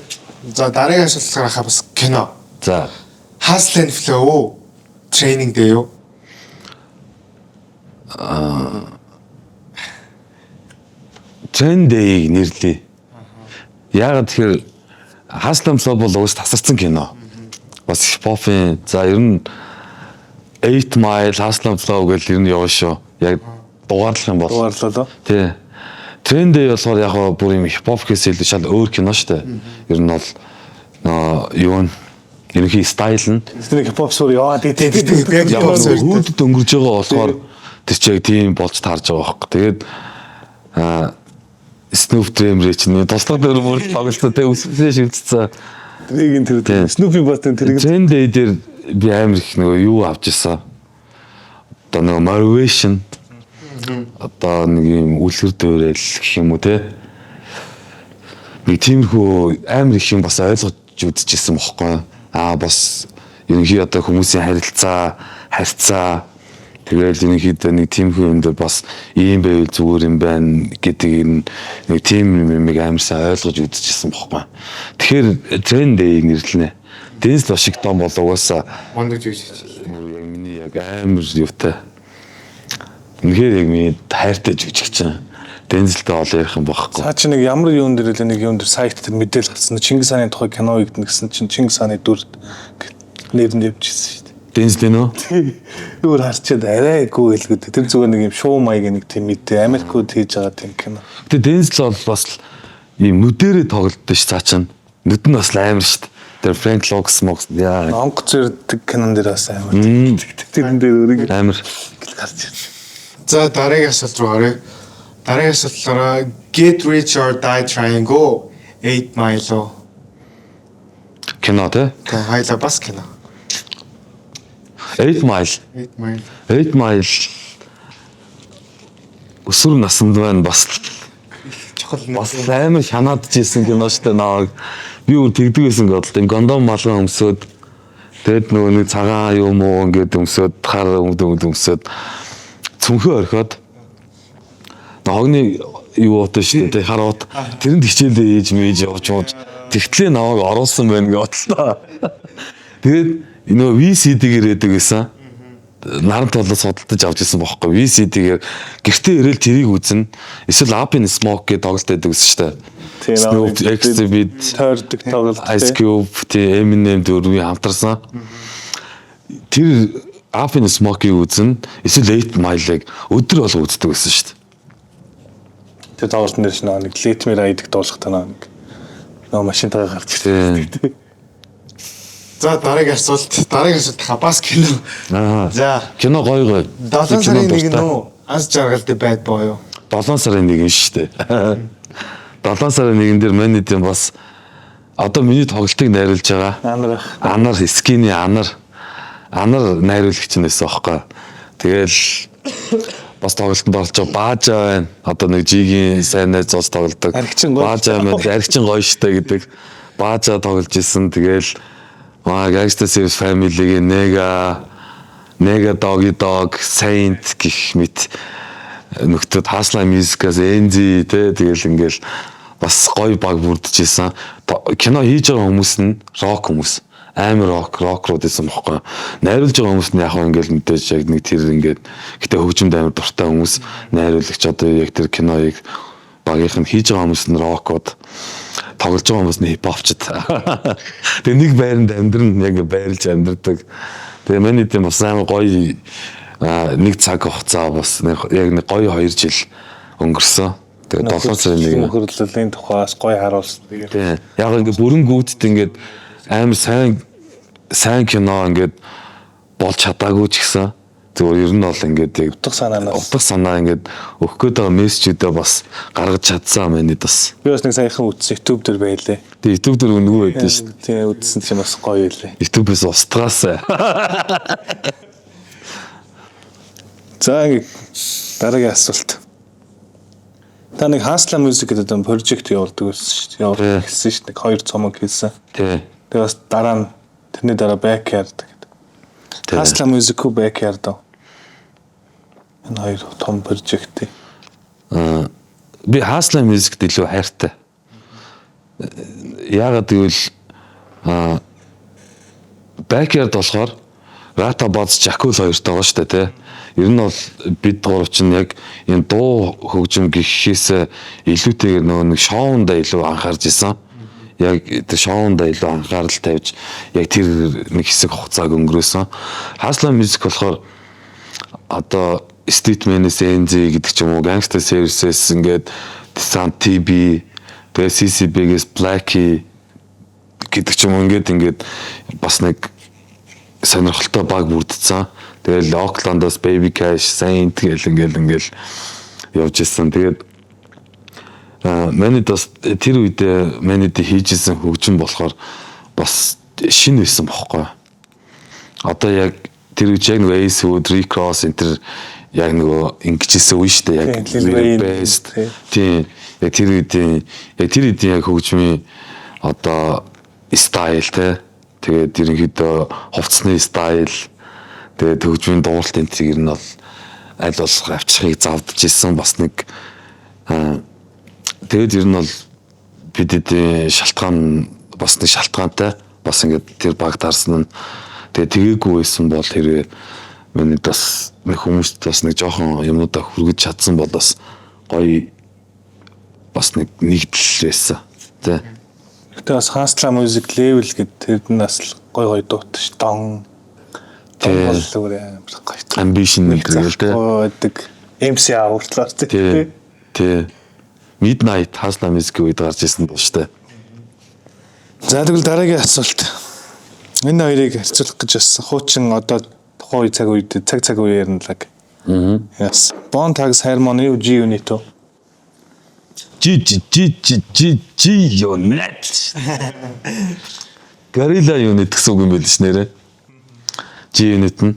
За дараагийн асуулт гарахаа бас кино. За. Hustle and Flow уу? Training Day юу? Training Day-ийг нэрлэе. Яагаад тэгэхээр Hustle and Flow бол угсаа тасарсан кино. Бас хипхопын за ер нь 8 Mile, Hustle and Flow гэл ер нь явна шүү. Яг дугаарлах юм бол. Дугаарлаа лоо. Тий. Training Day болохоор яг гоо бүр юм хипхоп гэхээс илүү шал өөр кино шүү дээ. Ер нь бол нөө юу н ерөнхий style нь Тэр хипхоп сур яваад тий тий тий. Яг яг хипхоп суурь. хүйтэд өнгөрж байгаа болохоор тэр чи яг тийм болж таарж байгаа байхгүй. Тэгээд аа Snoop Dre чинь туслах дээр бүр тоглолцоо тэ өсвөсөө шивдсэн. Тэрийг тэр Тий. Snoopy бас тэр Training Day дээр би амар их нөгөө юу авч ирсэн. Одоо нөгөө motivation одоо нэг юм үлгэр дуурайл гэх юм уу те. Нэг тиймэрхүү амар их юм бас ойлгож үзчихсэн бохгүй. Аа бас ерөнхий одоо хүмүүсийн харилцаа, харьцаа тэгэл ерөнхийдөө нэг тиймэрхүү юм дээр бас ийм байвал зүгээр юм байна гэдэг юм нэг тийм юмыг амар сайн ойлгож үзчихсэн бохгүй. Тэгэхээр Training Day-ийг нэрлэнэ. Дензел Вашингтон бол угаасаа Мундаг жүжигч. яг миний яг амар юутай. Үнэхээр яг миний хайртай жүжигчин. Дензелтэй ол ярих юм бохгүй. Цаа чи нэг ямар юун дээр л нэг юун дээр сайт дээр мэдээлэл гарсан. Чингис хааны тухай кино хийгдэн гэсэн чинь Чингис хааны дүр нэр нь явчихсан шүү дээ. Дензел нөө? Өөр харчаад арай гүү хэлгүүд. Тэр зүгээр нэг юм шоу маягийн нэг тийм мэдээ Америкууд хийж байгаа тийм кино. Гэтэ Дензел бол бас л ийм нүдэрээ тоглолттой ш цаа чинь. Нүд нь бас л амар шүү дээ. Тэр Фрэнк Локс мокс яа Онгоц ирдэг кинон дээр бас амар. Тэрэн дээр өөрийг амар. гарч ирсэн. За дараагийн асуулт руу гаръя. Дараагийн асуулт болохоор Get Rich or Die Trying уу? 8 Mile уу? Кино те. Тэ хоёлаа бас кино. 8 Mile. 8 Mile. 8 Mile өсвөр наснд байна бас Чухал бас амар шанаадж исэн кино шүү дээ наваг. Би өөр тэгдэг байсан бодлоо. Им гондом малгай өмсөөд тэгэд нөгөө нэг цагаан юм уу ингээд өмсөөд хар өмд өмд өмсөөд цүнхээ орхиод хогны юу уутай шүү дээ хар уут тэрэнд хичээлдээ ээж мэж явж явж тэгтлээ намайг оруулсан байна гэж бодлоо. Тэгээд нөгөө VCD-гээр яадаг байсан. Наран толоос худалдаж авч ирсэн бохоггүй. VCD-гээр гэртээ ирээл тэрийг үзнэ. Эсвэл Up in Smoke гэдэг тоглолт байдаг гэсэн шүү дээ. Тийм, Snoop, Xzibit, тойрдог тоглолт. Ice Cube, тийм, Eminem дөрвийн хамтарсан. Тэр Up in Smoke-ийг үзнэ. Эсвэл 8 Mile-ыг өдөр болго үздэг гэсэн шүү дээ. Тэр тоглолтын дээр ч нэг Let Me Ride дуулах танаа нэг нөө машинтайгаа гарч Тийм. ирдэг. За, дараагийн асуулт, дараагийн асуулт хабас кино. Аа. За. Кино гоё гоё. 7 сарын Кино 1 дуртай. нүү аз жаргалтай Bad Boy юу? 7 сарын 1 шүү дээ. 7 сарын 1 дээр миний тийм бас одоо миний тоглолтыг найруулж байгаа. Анар ах. Анар скини анар анар найруулагч нь байсан аахгүй. Тэгэл бас тоглолтод оролцож байгаа Баажа байна. Одоо нэг Жигийн сайн найз зоос тоглодог. Архичин гоё. Баажа байна. Архичин гоё штэ гэдэг. Баажа тоглож исэн. Тэгэл маа Gangsta Series Family-гийн Nega Nega Doggy Dog Saint гэх мэт нөхдүүд Hustler Music-аас NZ те, тэгэл ингээл бас гоё баг бүрдэж исэн. Кино хийж байгаа хүмүүс нь рок хүмүүс. Амар рок рок руу байсан бохгүй. Найруулж байгаа хүмүүс нь яг хөө ингээл мэдээж яг нэг тэр ингээд гэтээ хөгжимд амар дуртай хүмүүс найруулагч, одоо яг тэр киноыг багийнх нь хийж байгаа хүмүүс нь рокууд, тоглож байгаа хүмүүс нь хипхопчд. Тэгээ нэг байранд амьдран яг байрлж амьдрдаг. Тэгээ миний тийм бас амар гоё нэг цаг хугацаа, бас нэг яг нэг гоё 2 жил өнгөрсөн. Тэгээ 7 сарын 1 Нөхөрлөлийн тухаас гоё харуулсан. Тэгээд Тийм. Яг ингээ бүрэн гүйдт ингээд амар сайн сайн кино ингээд болж чадаагүй ч гэсэн зүгээр ер нь бол ингээд яг утга санаанаас утга санаа ингээд өгөх гээд байгаа мессежүүдээ бас гаргаж чадсан миний бас. Би бас нэг саяхан үзсэн, YouTube дээр байлээ. Тэгээ YouTube дээр үнэгүй байдсан шүү дээ. Тийм, үзсэн чинь бас гоё байлээ. YouTube-ээс устгаасай. За, ингээ дараагийн асуулт. Та нэг Hustla Music гэдэг юм project явуулдаг байсан шүү дээ. Явуулах хэлсэн шүү дээ. Нэг хоёр цомог хийсэн. Тий. Тэгээ бас дараа нь, тэрний дараа Backyard гэдэг. Тий. Hustla Music уу, Backyard уу? Энэ хоёр том project. Би Hustla Music-д илүү хайртай. Яагаад гэвэл Backyard болохоор Рата Бац Жакул хоёртой байгаа шүү дээ, тий. Ер нь бол бид гурав чинь яг энэ дуу хөгжим гэхээс илүүтэйгээр нөгөө нэг шоундаа илүү анхаарч исэн. Яг тэр шоундаа илүү анхаарал тавьж яг тэр нэг хэсэг хугацааг өнгөрөөсөн. Hustla Music болохоор одоо Street Man-с NZ гэдэг ч юм уу, Gangsta Series-с ингээд Descent TB, тэгээ CCB-гээс Blackie гэдэг ч юм уу, ингээд бас нэг сонирхолтой баг бүрдсэн. Тэгэл Oakland-аас Baby Cash, Saint гэл ингээл явж исэн. Тэгээд манайд бас тэр үедээ манайд хийжсэн хөгжим болохоор бас шинэ байсан бохоггүй. Одоо яг тэр үед яг нөгөө Ace Hood, Rick Ross энэ тэр яг нөгөө ингэжсэн үе шүү дээ. Яг Тийм, Lil Wayne, best. тий. Тийм. Яг тэр үеийн яг тэр үеийн яг хөгжмийн одоо style те. Тэгээд ерөнхийдөө хувцсны style, тэгээд хөгжмийн дуулалт энэ тэр нь бол аль болох авчрахыг завдж исэн бас нэг тэгээд ер нь бол бид шалтгаан бас нэг шалтгаантай бас ингээд тэр баг дарсан нь, тэгээд тэгээгүй байсан бол хэрвээ миний бас нэг хүмүүст бас нэг жоохон юмнуудаа хүргэж чадсан бол бас гоё бас нэг нэгдэл байсан тий. Гэтэ бас Hustla Music Level гэдэг тэр нь бас л гоё гоё дуутай ш. Дон. Дон Тий. бол зүгээр амар гоё. Ambition нэг гэл тий. Байдаг. MCA хүртэл Тий. тий. Тий. Midnight Hustla Music үед гарч ирсэн дуу штэ. За, тэгвэл дараагийн асуулт. Энэ хоёрыг харьцуулах гэж бас хуучин одоо тухайн үе цаг үед цаг цаг үеэр нь лаг. Аа. Yes. Bone Thugs Harmony уу, G Unit үү? G G G G G G Unit. Gorilla Unit гэсэн үг юм байл ш нэрээ. G Unit нь.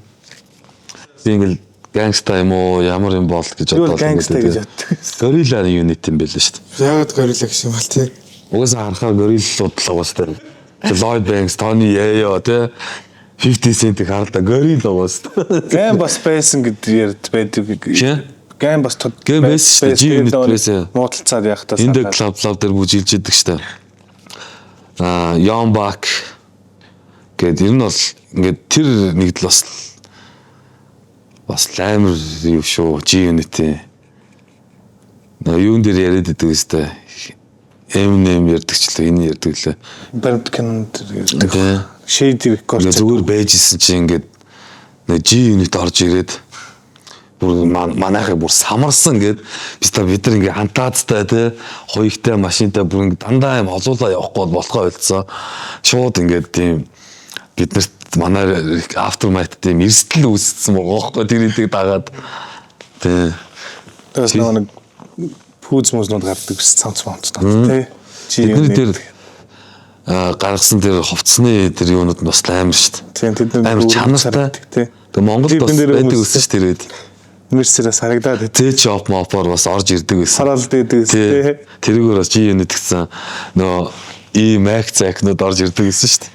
Би ингээл gangsta юм уу, ямар юм бол гэж Би бол бодоод gangsta ингээд гэж боддог. Gorilla Unit юм байл шүү дээ. Яагаад горилла гэсэн юм бол тий? Угаасаа харахаар гориллууд л угаас тэр. Lloyd Banks, Tony Yayo те, 50 Cent-ийг харалта горилла угаас. Gang бас байсан гэдэг ярьд байдаг. Чи? Gang бас тод. Gang байсан шүү дээ. G Unit байсан. Муудалцаад явахдаа Энд клуб клуб дээр бүжилж идэг штэ. Young Buck гээд ер нь бол ингээд тэр нэгдэл бас Бас амар юу шүү. G-Unit-ийн. Нөө юун дээр яриад идэг өстэй. Eminem ярьдаг ч лээ, энэ ярьдаг лээ. Баримт кинонд ярьдаг. Тий. Shady Records. Ингээ зүгээр байжсэн чи ингээд нөө G-Unit орж ирээд бүр манайхыг бүр самарсан гэд бид нар ингээ антаацтай те хуягтай машинтай бүр ингээ дандаа юм олуулаа явахгүй бол болохоо болцсон. Шууд ингээд тийм биднэрт манай Aftermath тийм эрсдэл үүссэн байгаа байхгүй тэр эдэг дагаад тий. Тэгээс нөгөө нэг пүүз мүзнүүд гардаг ус цамц мамцнууд тий. Бид нар тэр гаргасан тэр хувцсны тэр юунууд нь бас амар шүү дээ. Тийм тэд нар Амар чанартай. тий. Тэгээ Монголд бас Клипэн дээр байдаг хүмүүс өссөн шүү тэр үед. Мерсерээс харагдаад тий. Тэ чоп мопор бас орж ирдэг байсан. Саралд байдаг Тий. тий. Тэрүүгээр бас G-Unit гэсэн нөгөө И Mac захнууд орж ирдэг гэсэн шүү дээ.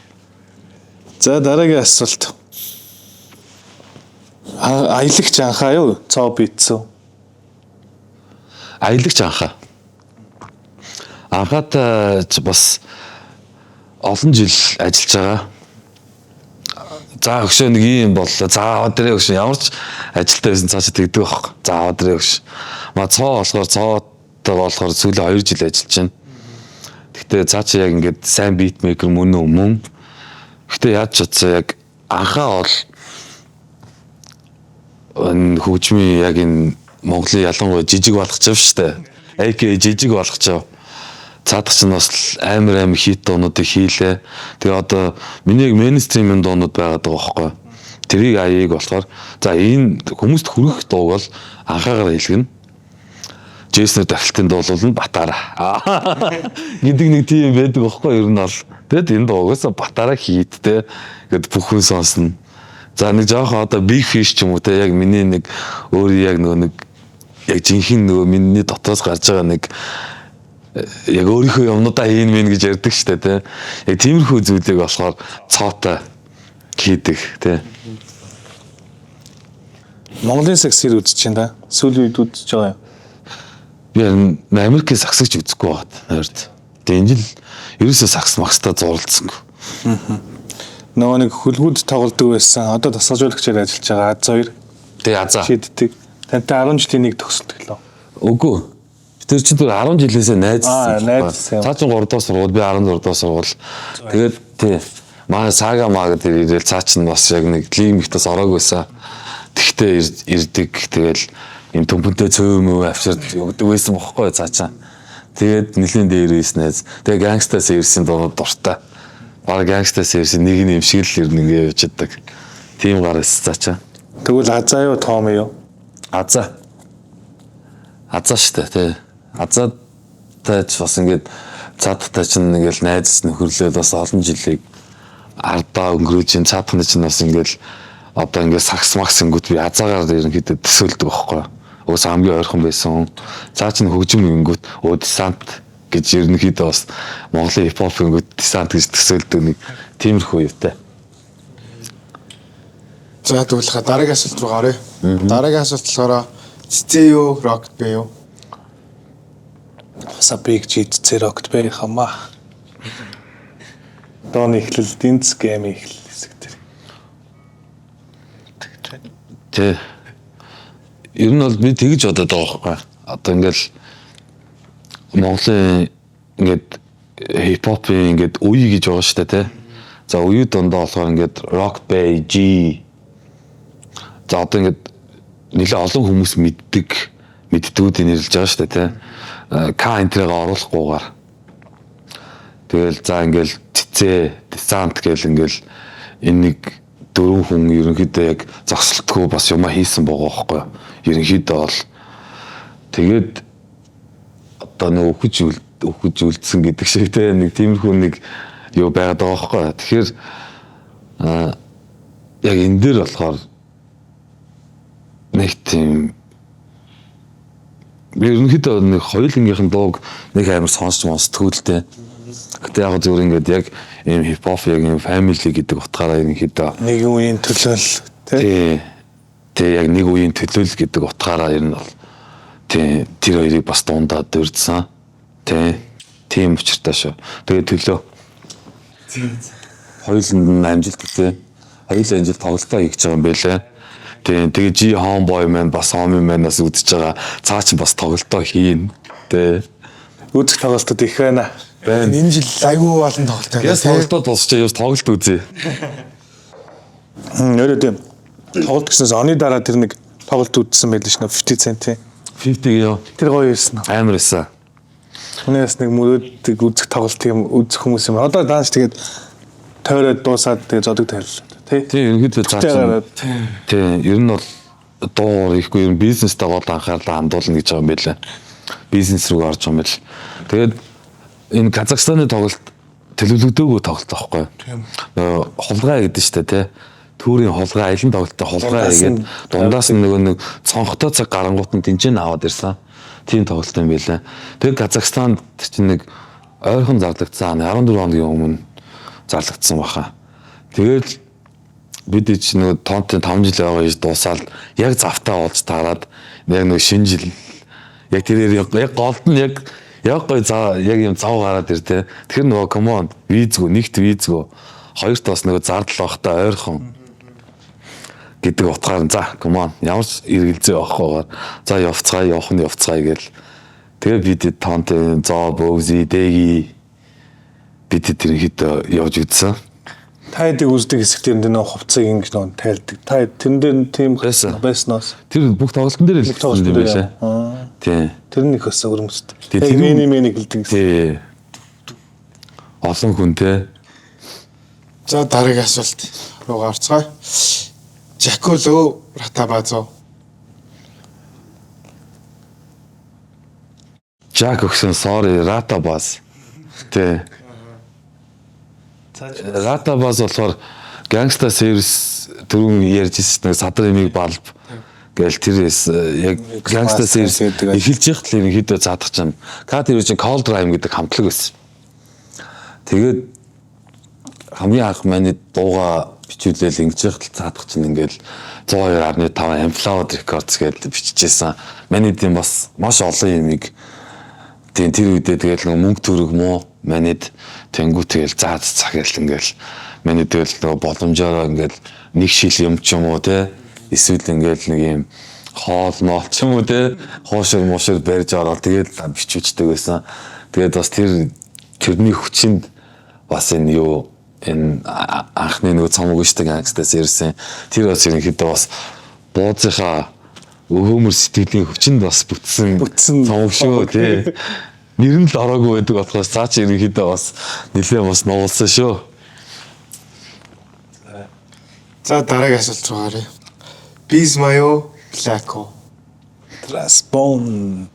За дараагийн асуулт. Аялагч анхаа юу? Цоо битсэн. Аялагч анхаа. Анхаатай ч бас олон жил ажиллаж байгаа. За өгшөө нэг юм боллоо. За өдрөө өгшөө ямар ч ажилтаа байсан цаашаа тэгдэг байхгүй. За өдрөө өгш. Ма цоо болохоор цоотой болохоор сүүлийн 2 жил ажиллаж байна. Гэхдээ цаашаа яг ингээд сайн beatmaker мөн үү мөн. Гэхдээ яаж ч утсан яг анхаа бол энэ хөгжмийн яг энэ Монголын ялангуяа жижиг болгочихов штэ. AKA жижиг болгочихов. Цаадах чинь бас амар амар хит дуунуудыг хийлээ. Тэгээ одоо миний яг mainstream ийн дуунууд байгаад байгаа байхгүй. Тэрийг аяыг болохоор за энэ хүмүүст хүрэх дууг бол анхаагаар хэлгэнэ. Джейснер дахилтын дуулуул нь Батараа гэдэг нэг тийм байдаг байхгүй ер нь бол. Тэгэд энэ дуугаас Батараа хийд те гэд бүх хүн сонсно. За нэг жоохон одоо big fish ч юм уу те яг миний нэг өөрөө яг нөгөө нэг яг жинхэнэ нөгөө миний дотроос гарч байгаа нэг яг өөрийнхөө юмнуудаа хийн мэн гэж ярьдаг штэ те. Яг тиймэрхүү зүйлийг болохоор цоотой хийдэг те. Монголын сакс хэр үзэж байна да? Сүүлийн үед үзэж байгаа юм. Би харин Америкийн саксагч үзэхгүй байгаад нойрд. Тэгээ энэ жил ерөөсөө сакс макстай зуралдсангүй. Нөгөө нэг хөлгүүд тоглодог байсан. Одоо тасгалжуулагчаар ажиллаж байгаа Аз хоёр Тэгээ азаа. шийддэг. Тантай 10 жилийн нэг төгсөлт гэлөө. Үгүй. Тэр чинь түр 10 жилээсээ найзсан. Аа, найзсан юм. Цаа чинь 3 дахь сургууль, би 16 дахь сургууль. Тэгээд тий. Манай сага мага тэр ирээл цаа чинь бас яг нэг лимигтээс ороог байсан. Тэгтээ ирдэг. Тэгэл юм төмпөнтэй цөв мөв авчирд өгдөг байсан бохгүй цаа чинь. Тэгээд нэлийн дээр ирсэн найз. Тэгээ гангстаас ирсэн дуу дуртай. Бараг гангстаас ирсэн нэг юм шиг л ер нь ингэ явж идэг. Тийм гар эс цаа чинь. Тэгвэл Азаа юу Том юу? Азаа. Азаа штэ тий. Азаатай ч бас ингээд цаадтай чинь ингээл найз нөхөрлөөд бас олон жилийг ардаа өнгөрөөж ин цаадхны чинь бас ингээл одоо ингээд сакс макс ингүүт би азаагаар ерөнхийдөө төсөөлдөг байхгүй. Уус хамгийн ойрхон байсан. Цаа чинь хөгжим ингүүт өө десант гэж ерөнхийдөө бас Монголын хипхоп ингүүт десант гэж төсөөлдөг нэг тиймэрхүү юутай. За тэгвэл ха дараагийн асуулт руу оръё. Дараагийн асуулт болохоор Цэцээ юу, Rocket Bay юу? Баса Big G Rocket Bay хамаа. Дооны эхлэл динц гейм эхлэл хэсэг тэр. Тэ. Ер нь бол би тэгж бодод байгаа байхгүй. Одоо ингээл Монголын ингээд хипхопын ингээд үе гэж байгаа шүү дээ, тэ. За үе дундаа болохоор ингээд Rock Bay G. За одоо ингээд нэлээ олон хүмүүс мэддэг мэддгүүдийг нэрлэж байгаа шүү дээ, тэ. К энтрийг оруулахгүйгээр. Тэгэл за ингээл цэцээ, десант гэл ингээл энэ нэг дөрвөн хүн ерөнхийдөө яг зогсолтгүй бас юма хийсэн байгаа байхгүй юу. Ерөнхийдөө бол тэгээд одоо нэг өхөж үлдсэн гэдэг шиг те нэг тиймэрхүү нэг юу байгаад байгаа байхгүй юу. Тэгэхээр яг энэ дээр болохоор нэг тийм би ерөнхийдөө нэг хоёулынгийнх нь дууг нэг амар сонсч сонсдгоо л дээ. Гэтэ яг зүгээр ингээд яг ийм хипхоп яг ийм family гэдэг утгаараа ерөнхийдөө Нэг үеийн төлөөл тий. тий тий яг нэг үеийн төлөөл гэдэг утгаараа ер нь бол тий тэр хоёрыг бас дундаа дурдсан. Тий тийм учиртай шүү. Тэгээ төлөө. Хоёуланд нь амжилт тий. Хоёулын амжилт тоглолтоо хийж байгаа юм байлээ. Тийм, тэгээ G Homeboy маань бас homie маань бас үзэж байгаа. Цаа чи бас тоглолтоо хийн. Тэ. Үзэх тоглолтод их байна. Байна. Энэ жил айгүй олон тоглолт байна. Яс тоглолтоо дуусчаа яс тоглолт үзье. Өөрөө тийм. Тоглолт гэснээс оны дараа тэр нэг тоглолт үзсэн байл шнэ 50 центийн. 50 ёо. Тэр гоё байсан. Амар байсан. Өнөөс нэг мөрөөддөг үзэх тоглолт юм үзэх хүмүүс юм. Одоо даанч тэгээд тойроод дуусаад тэгээд зодог тавилаа. Тэ. Тийм, ерөнхийдөө цаа чи. Тийм, ер нь бол дуугаар ихгүй ер нь бизнестэй гол анхаарлаа хандуулна гэж байгаа юм байлаа. Бизнес рүү орж байгаа юм байл. Тэгээд энэ Казахстаны тоглолт төлөвлөгдөөгүй тоглолт байхгүй. Нөгөө хулгай гэдэг нь шүү дээ, тэ. Түүрийн хулгай, аялын тоглолттой хулгай хийгээд дундаас нь нөгөө нэг цонхтой цаг гарангуут нь тэнцэн аваад ирсэн. Тийм тоглолт юм байлаа. Тэгээд Казахстанд тэр чинь нэг ойрхон зарлагдсан 14 хоногийн өмнө зарлагдсан баха. Тэгээд бид чинь нөгөө тонтын 5 жил байгаа гэж дуусаад яг завтаа болж таарад яг нөгөө шинэ жил яг тэрээр яг голд нь яг яг гой зав яг юм зав гараад ир тэ. Тэгэхээр нөгөө come on визгүй нэгт визгүй хоёрт бас нөгөө зардал байхдаа ойрхон гэдэг утгаар нь за come on ямар ч эргэлзээ авахгүйгээр за явцгаая явах нь явцгаая гэл тэгээ бид тонтын зоо бөөзи дэги бид тэрнийхээ явж үзсэн. Та хэдийг үздэг хэсэг тэр нөө хувцсыг ингэж нөө тайлдаг. Та тэрэн дээр тийм Байсан. байсноос. Тэр бүх тоглолтын дээр л Бүх тоглолтын юм дээр. байлаа. Аа. Тийм. Тэр нэг өсө өрөмсдөг. Тий, Яг тэр мэний мэний гэлдэг гэсэн. Тий. Олон хүн те. За дараагийн асуулт руу орцгоё. Жакуло Ратабазо. Жак өгсөн sorry Ратабас. Тий. Ратабас болохоор Gangsta Series түрүүн ярьж ирсэн нэг садар имийг балб гээл тэр яг Gangsta Series гэдэг. эхэлж яхад л ерөнхийдөө заадах чинь К тэр чинь Cold Rhyme гэдэг хамтлаг байсан. Тэгээд хамгийн анх миний дууга бичүүлээл ингэж яхад л заадах чинь ингээл 102.5 Amplify Records гэдээ биччихсэн. Миний тийм бас маш олон юмыг тийм тэр үедээ тэгэл нөгөө мөнгө төрөг муу манайд тэнгүү тэгэл заа цаа гэл ингээл манай тэгэл нөгөө боломжоор ингээл нэг шил юм ч юм уу те эсвэл ингээл нэг юм хоол моол ч юм уу те хуушур муушур барьж ороод тэгэл бичүүчдэг байсан. Тэгээд бас тэрний хүчинд бас энэ юу энэ анхны нөгөө цомог штэ гангстаас ирсэн. Тэр бас ерөнхийдөө бас буузынхаа өвөөмөр сэтгэлийн хүчинд бас бүтсэн Бүтсэн цомог шүү тий. Нэр нь л ороогүй байдаг болохоос цаа чи ерөнхийдөө бас нэлээд бас нуулсан шүү. За дараагийн асуулт руу гаръя. Бизмайо Блако. Трасбон.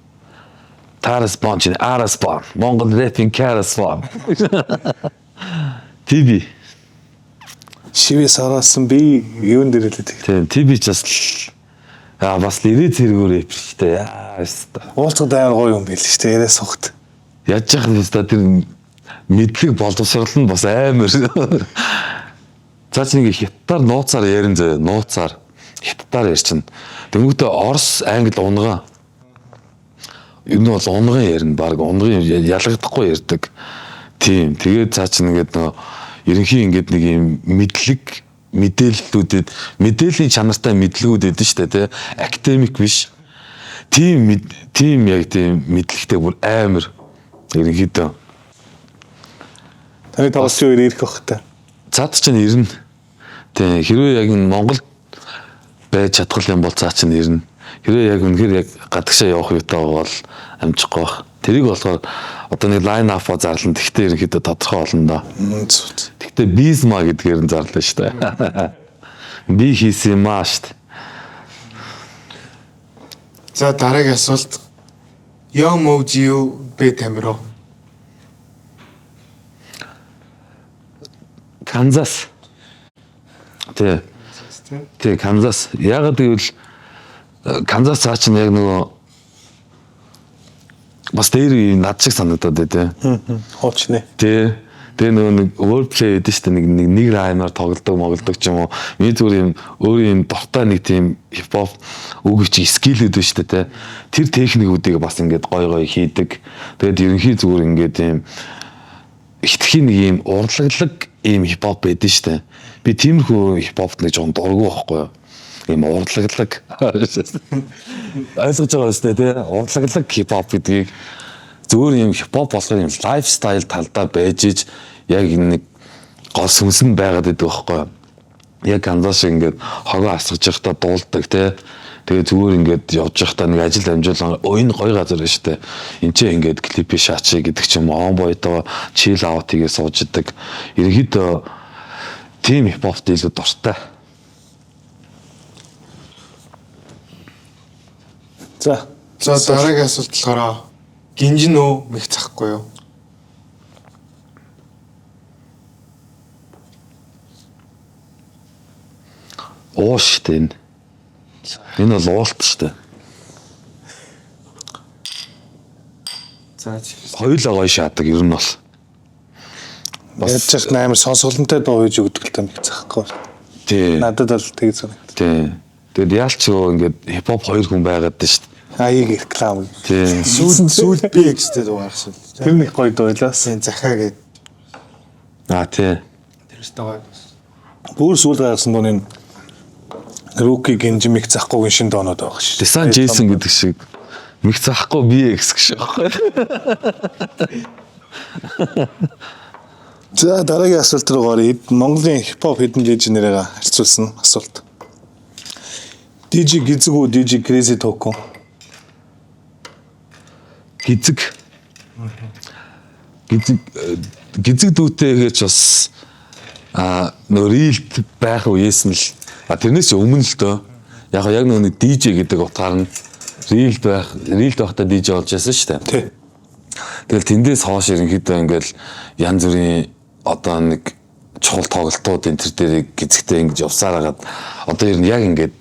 Тарас бон чинь Арас бон. Монгол рэпийн Карас бон. ТV. Шивээс оросон би юун дээр л гэдэг. Тийм ТV ч бас л бас л ирээ зэргүүр рэпер шүү дээ. Яа өстө. Уулзахад амар гоё юм байл шүү дээ. Яриа сухт. Яаж яах вэ тэр мэдлэг боловсрол нь бас амар. За чи нэг хятадаар нууцаар ярин зөө нууцаар хятадаар ярьчин. Тэнгүүтээ Орос, Англи унган. Ер нь бол унган ярина баг унган ялгагдахгүй ярьдаг. Тийм. Тэгээд цаа чи нэгэд нөө ерөнхий ингээд нэг юм мэдлэг мэдээллүүдэд мэдээллийн чанартай мэдлэгүүд өгдөн шүү дээ тий. Академик биш. Тийм тийм яг тийм мэдлэгтэй бүр амар ерөнхийдөө. Таны тоглолтын үеэр ирэх бах та. Цаад чинь ирнэ. Тийм хэрвээ яг энэ Монгол байж чадгал юм бол цаа чинь ирнэ. Хэрвээ яг үнэхээр яг гадагшаа явах юутай бол амжихгүй байх. Тэрийг болохоор одоо нэг line up-а зарлан тэгтээ ерөнхийдөө тодорхой болно доо. Тэгтээ бизма гэдгээр нь зарлаа шүү дээ. Би хийсэн юм аа шүү дээ. За дараагийн асуулт. Йоможио Б тамиро. Канзас. Тий. Тий, Канзас. Яагаад гэвэл Канзас цаа чинь яг нөгөө бас дээр над шиг санагдаад бай тээ. Хуучны. Тий. Тэгээ нөгөө нэг wordplay гэдэг шүү дээ. Нэг нэг rhyme-аар тоглодог, моглодог ч юм уу. Миний зүгээр юм өөр юм дуртай нэг тийм хипхоп үг чи skill-үүд байна шүү дээ, тэ. Тэр техникүүдийг бас ингээд гой гой хийдэг. Тэгээд ерөнхий зүгээр ингээд юм хитрхи нэг юм урлаглаг ийм хипхоп байдэн шүү дээ. Би тиймэрхүү хипхопт нэг жоохон дургу байхгүй юу. Ийм урлаглаг ойлгож байгаа үстэй тий. Урлаглаг хипхоп гэдгийг зүгээр ийм хипхоп болохоор ийм lifestyle талдаа байж иж яг нэг гол сүнс нь байгаад байдаг байхгүй юу? Яг ганцаа шиг ингээд хогоо асгаж явахдаа дуулдаг тий. Тэгээ зүгээр ингээд явж явахдаа нэг ажил амжуулан энэ гоё газар байна штэ. Энд чи ингээд клипи шаачи гэдэг ч юм уу, он бойтоо chill out хийгээ сууж идэг. Ерөнхийдөө тийм хипхопт илүү дуртай. За. За дараагийн асуулт болохоор гинжин үү мэх цахгүй юу? Уу штэ энэ. Энэ бол уулт штэ. За Хоёулаа гоё шаадаг ер нь бол. Яаж ч амар сонсголонтой дуу хийж өгдөг л та мэх цахгүй. Тий. Надад бол тэгж санагдав. Тий. Тэгэд яалч юу ингээд хипхоп хоёр хүн байгаад нь штэ. Аяг реклам. Тий. Сүүл би гэжтэй дуу гаргасан. Тэр нэг гоё дуу байлаа. Тийм захаа гээд Аа тий. тэрстэй гоё. Бүр сүүл гаргасан дууны Rookie Гинжи мэх цахгүйгийн шин доонууд байгаа шүү. Десан Джейсон гэдэг шиг мэх захгүй BX гэж байхгүй. За дараагийн асуулт руу оръё. Монголын хипхоп хэдэн DJ нэрээ харьцуулсан асуулт. DJ Гизэг үү, DJ Crazy Talk уу? Гизэг. Гизэг гизэг дүүтэйгээ ч бас нөө рилт байх үеэс нь л тэрнээс ч өмнө л дөө. Яг яг нөгөө нэг DJ гэдэг утгаар нь рилт байх, рилт байхдаа DJ болж байсан шүү дээ. Тий. Тэгэл тэндээс хойш ерөнхийдөө ингээл янз бүрийн одоо нэг чухал тоглолтууд энэ төр дээр гизэгтэй ингэж явсаар хагаад одоо ер нь яг ингээд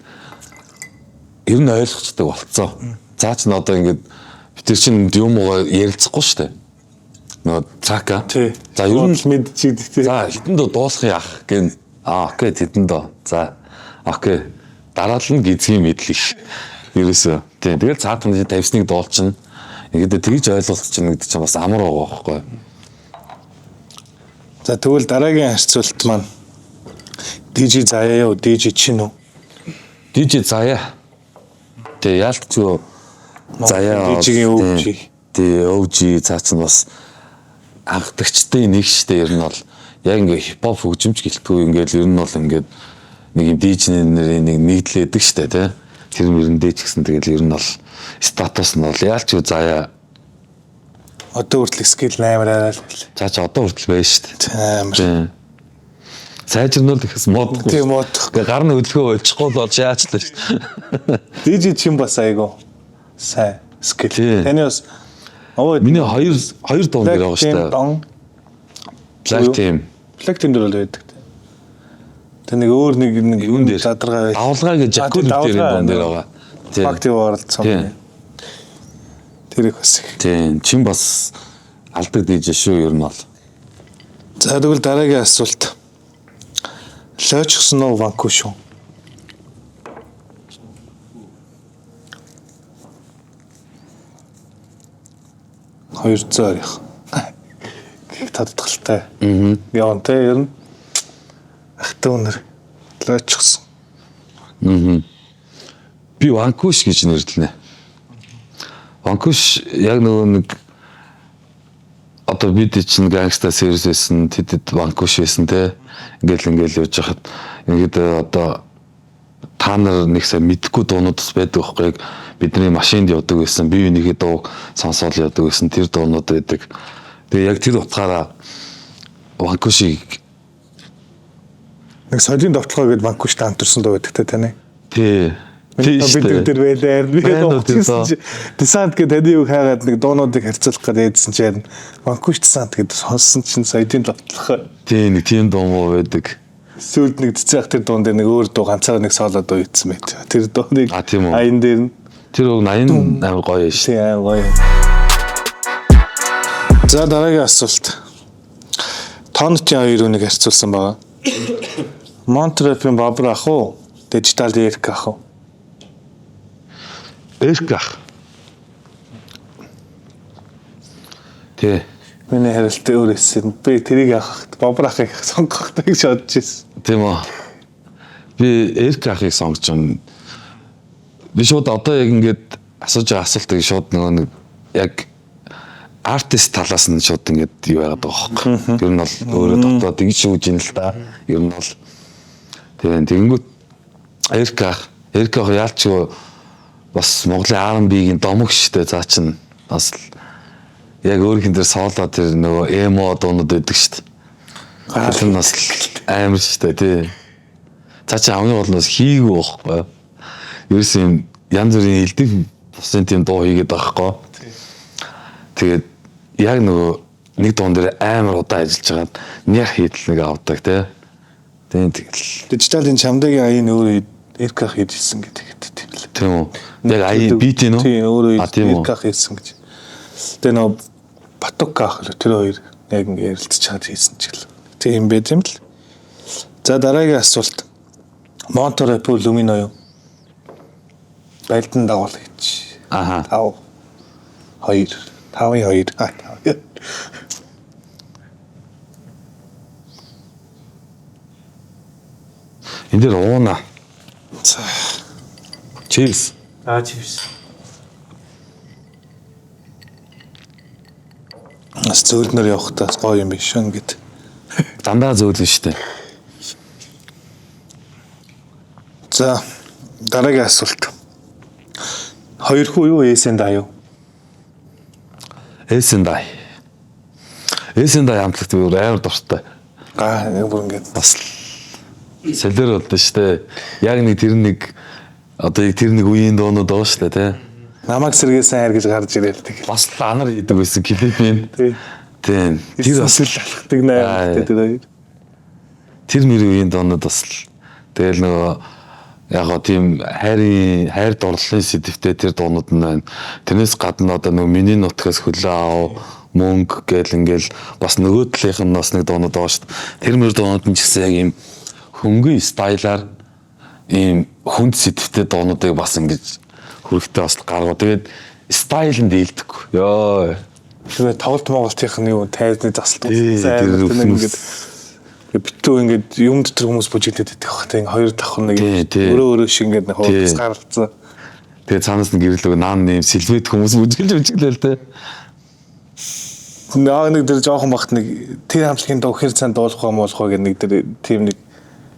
ер нь ойлгочдөг болцсон. Цаа ч н одоо ингээд бид тэр чинь юм уу ярилцахгүй шүү дээ. Нөгөө цаака. Тий. За ер нь мэдчихдэг тий. За хэдэн дөө дуулах яах гэн. Аа окей тэдэн дөө. За окей. Дараалал нь гизгийн мэдлэг. Ерөөсөө. Тийм. Тэгэл цаатан 50-ыг дуулчихна. Ингээд тэгж ойлголт чинь гэдэг чинь бас амар байгаа байхгүй. За тэгвэл дараагийн харьцуулт маань DJ Заяа юу, DJ Чин үү? DJ Заяа. Тэг яалтчгүй Заяа DJ-гийн OG. Тий, OG цаа чинь бас анхдагчдын нэг штэ ер нь бол яг ингээ хипхоп хөгжимч гэлтгүй ингээл ер нь бол ингээд нэг юм DJ нэрийн нэг нэгдлээдэг штэ тий. Тэр мэрэндээ ч гэсэн тэгэл ер нь бол статус нь бол яалч юу Заяа Одоо хүртэл скил амар арай л. цаа чи одоо хүртэл байж штэ. Амар. Тий. Сайжирнуул гэхээс модгүй. Тийм модох. Ингээ гар нь хөдөлгөө болчихгүй л болж яаж л штэ. DJ Чин бас айгу сайн скил. Тий. Таны бас овоо Миний хоёр дуун дээр байгаа штэ. Дон Black Team. Black Team дээр бол байдаг. Тэ нэг өөр нэг нэг Юун дээр? задаргаа байж. Давлгаа гэж Жакул дээр дуун дээр байгаа. Тий. Факт оролцсон. Тий. Тэр их бас их. Тийм, чин бас алдаг DJ шүү ер нь бол. За тэгвэл дараагийн асуулт. Лойчсон уу Ванкуш уу? Хоёр зөөр их. Гэх тодтолтой. Аа. Яван те ер нь ах дүү нар лойчсон. Би Ванкуш гэж нэрлэнэ. Ванкуш яг нөгөө нэг одоо бид чинь gangsta series байсан, тэдэд Ванкуш байсан те. Ингээл ингээл явж хахад ингээд одоо та нар нэг сайн мэдхгүй дуунууд бас байдаг байхгүй яг бидний машинд явдаг байсан, бие биенийхээ дуу сонсоол явдаг байсан тэр дуунууд байдаг. Тэгээ яг тэр утгаараа Ванкушийг Нэг солийн довтлогоо гээд Ванкуштай хамтарсан дуу байдаг те таны. тий Бид тэр байлаа. Би Байна уу тэр дуу? Десант гэдэг таны юу хайгаад нэг дуунуудыг харьцуулах гээд ээдсэн чинь Ванкуш десант гэдэг сонссон чинь соёлын довтлогоо. Тий нэг тийм дуу муу байдаг. Сүүлд нэг цэцэг тэр дуун дээр нэг өөр дуу ганцаараа нэг соло дуу ийдсэн байт. Тэр дууныг А, тийм үү? аян дээр нь Тэр уг 88 гоё шээ. тийм аим гоё. За дараагийн асуулт. Тонотын хоёр үнийг харьцуулсан байгаа. Монтрепийн Бабр ах уу? Digital Erk ах уу? Эрк ах. Тий. Миний хариулт өөр эссэн. Би тэрийг авах, Бабр ахыг сонгох гэж бодож ирсэн. Тийм үү. Би Эрк ахыг сонгож байна. Би шууд одоо яг ингээд асууж байгаа асуултыг шууд нөгөө нэг яг артист талаас нь шууд ингээд юу яагаад байгаа хөөхгүй. Ер нь бол өөрөө дотоод ингэж шүүж ин л та. Ер нь бол тийм тэгэнгүүт Эрк ах, Эрк ах яалчгүй бас Монголын R&B-гийн домог штэ заа чин бас л яг өөрийнх нь тэр соло тэр нөгөө эмо дуунууд байдаг штэ. Тэр нь бас л амар штэ тий. Цаа чи хамгийн гол нь бас хийгээгүй байхгүй. Ерөөс юм янз бүрийн элдв бусын тийм дуу хийгээд байгаа хгүй. Тэгээд яг нөгөө нэг дуун дээр амар удаан ажиллаж байгаад нях хийдэл нэг авдаг тий. Тийм тэгэл. Дижиталын чамдагийн аяын өөрөө Эрк ах хийжсэн гэдэг тийм л. Тийм үү. Яг аяын бит юм уу? Тийм өөрөө А, тийм үү? Эрк ах хийсэн гэж. Тэгээ нөгөө Батука ах л тэр хоёр яг ингээ ярилцж чад хийсэн ч гэл. Тийм байт юм л. За дараагийн асуулт. Монтор Apple Lumino юу? Байлдан дагуул гэж. Аха. 5 2 5-ын 2. А 5. Энэ дээр ууна. За. Cheers. Аа cheers. Бас зөөлнөр явахдаа бас гоё юм биш үү ингээд. Дандаа зөөлөн штэ. За дараагийн асуулт. Хоёр хүү юу ээсэн даа юу? Эсэн дай. Эсэн дай хамтлагт би бүр амар дуртай. Гаа нэг бүр ингээд Бас л солиор болдоо штэ. Яг нэг тэр нэг одоо яг тэр нэг үеийн дуунууд байгаа штэ тий. намайг сэргээсэн хайр гэж гарч ирээл тэгэл. Бас л анар хийдэг байсан клипийн. Тий. Тийм. Тэр бас л алхдаг наа тэр хоёр. тэр мөр үеийн дуунууд бас л тэгэл нөгөө яг гоо тийм хайрын хайр дурлалын сэдвтэй тэр дуунууд нь байна. Тэрнээс гадна одоо нөгөө миний нутгаас хөлөө ав мөнгө гэл ингээл бас нөгөө талынх нь бас нэг дуунууд байгаа шүү дээ. Тэр мөр дуунууд нь ч гэсэн яг ийм хөнгөн стайлаар ийм хүнд сэдвтэй дуунуудыг бас ингэж хөрөгтэй бас гаргав. Тэгээд стайлнд дийлдэхгүй. Йоо. Тэгээ тоглолт Монголтынх нь юу тайзны засалт Тий, үүссэн тэр амар тэр нэг хүмүүс. ингээд битүү ингээд юм дотор хүмүүс бүжиглээд идэх бах тийм хоёр давхар нэг Тий, тий. өөрөө өөрөө шиг ингээд нэг Тий. хуудас гаралцсан. Тэгээд цаанаас нь гэрэл үг наан нэм сэлвэт хүмүүс бүжиглж бүжиглээл тэ. Наа нэг тэр жоохон бахт нэг тэр хамтлагийн дуу хэр цан дуулах уу муулах уу гэх нэг тэр тийм нэг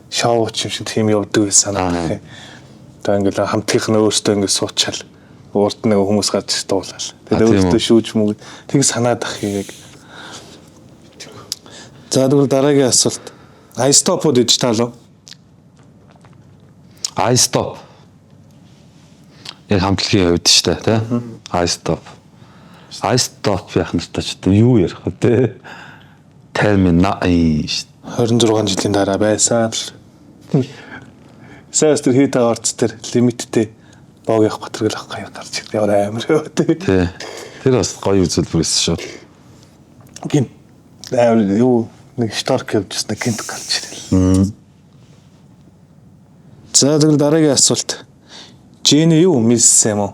шоу ч юм шиг тийм явдаг байсан санагдах юм. Тэгээ ингээд хамтлагийнх нь өөртөө ингээд суучаал. Урд нэг хүмүүс гарч ирж дуулал. А, Тэгээ тийм үү. өөртөө шүүж мүг. Тэг санаад ах юм яг. За тэгвэл дараагийн асуулт. iStop уу digital уу? I stop. Яг хамтлагийн хувьд шүү дээ, тий? I stop. I stop яах нартай ч одоо юу ярих вэ, тий? Tell me nothing шүү дээ. 26 жилийн дараа байсан л. Сая тэр хийт орц тэр лимиттэй боог явах Батэргэл ах гаяа гарч ирд. Ямар амар юу тий. Тий. Тэр бас гоё үзүүлбэр байсан шүү. Гинт амар юу нэг шторк явжсэн гинт гарч ирэл. За тэгвэл дараагийн асуулт. Жени юу мисс юм уу?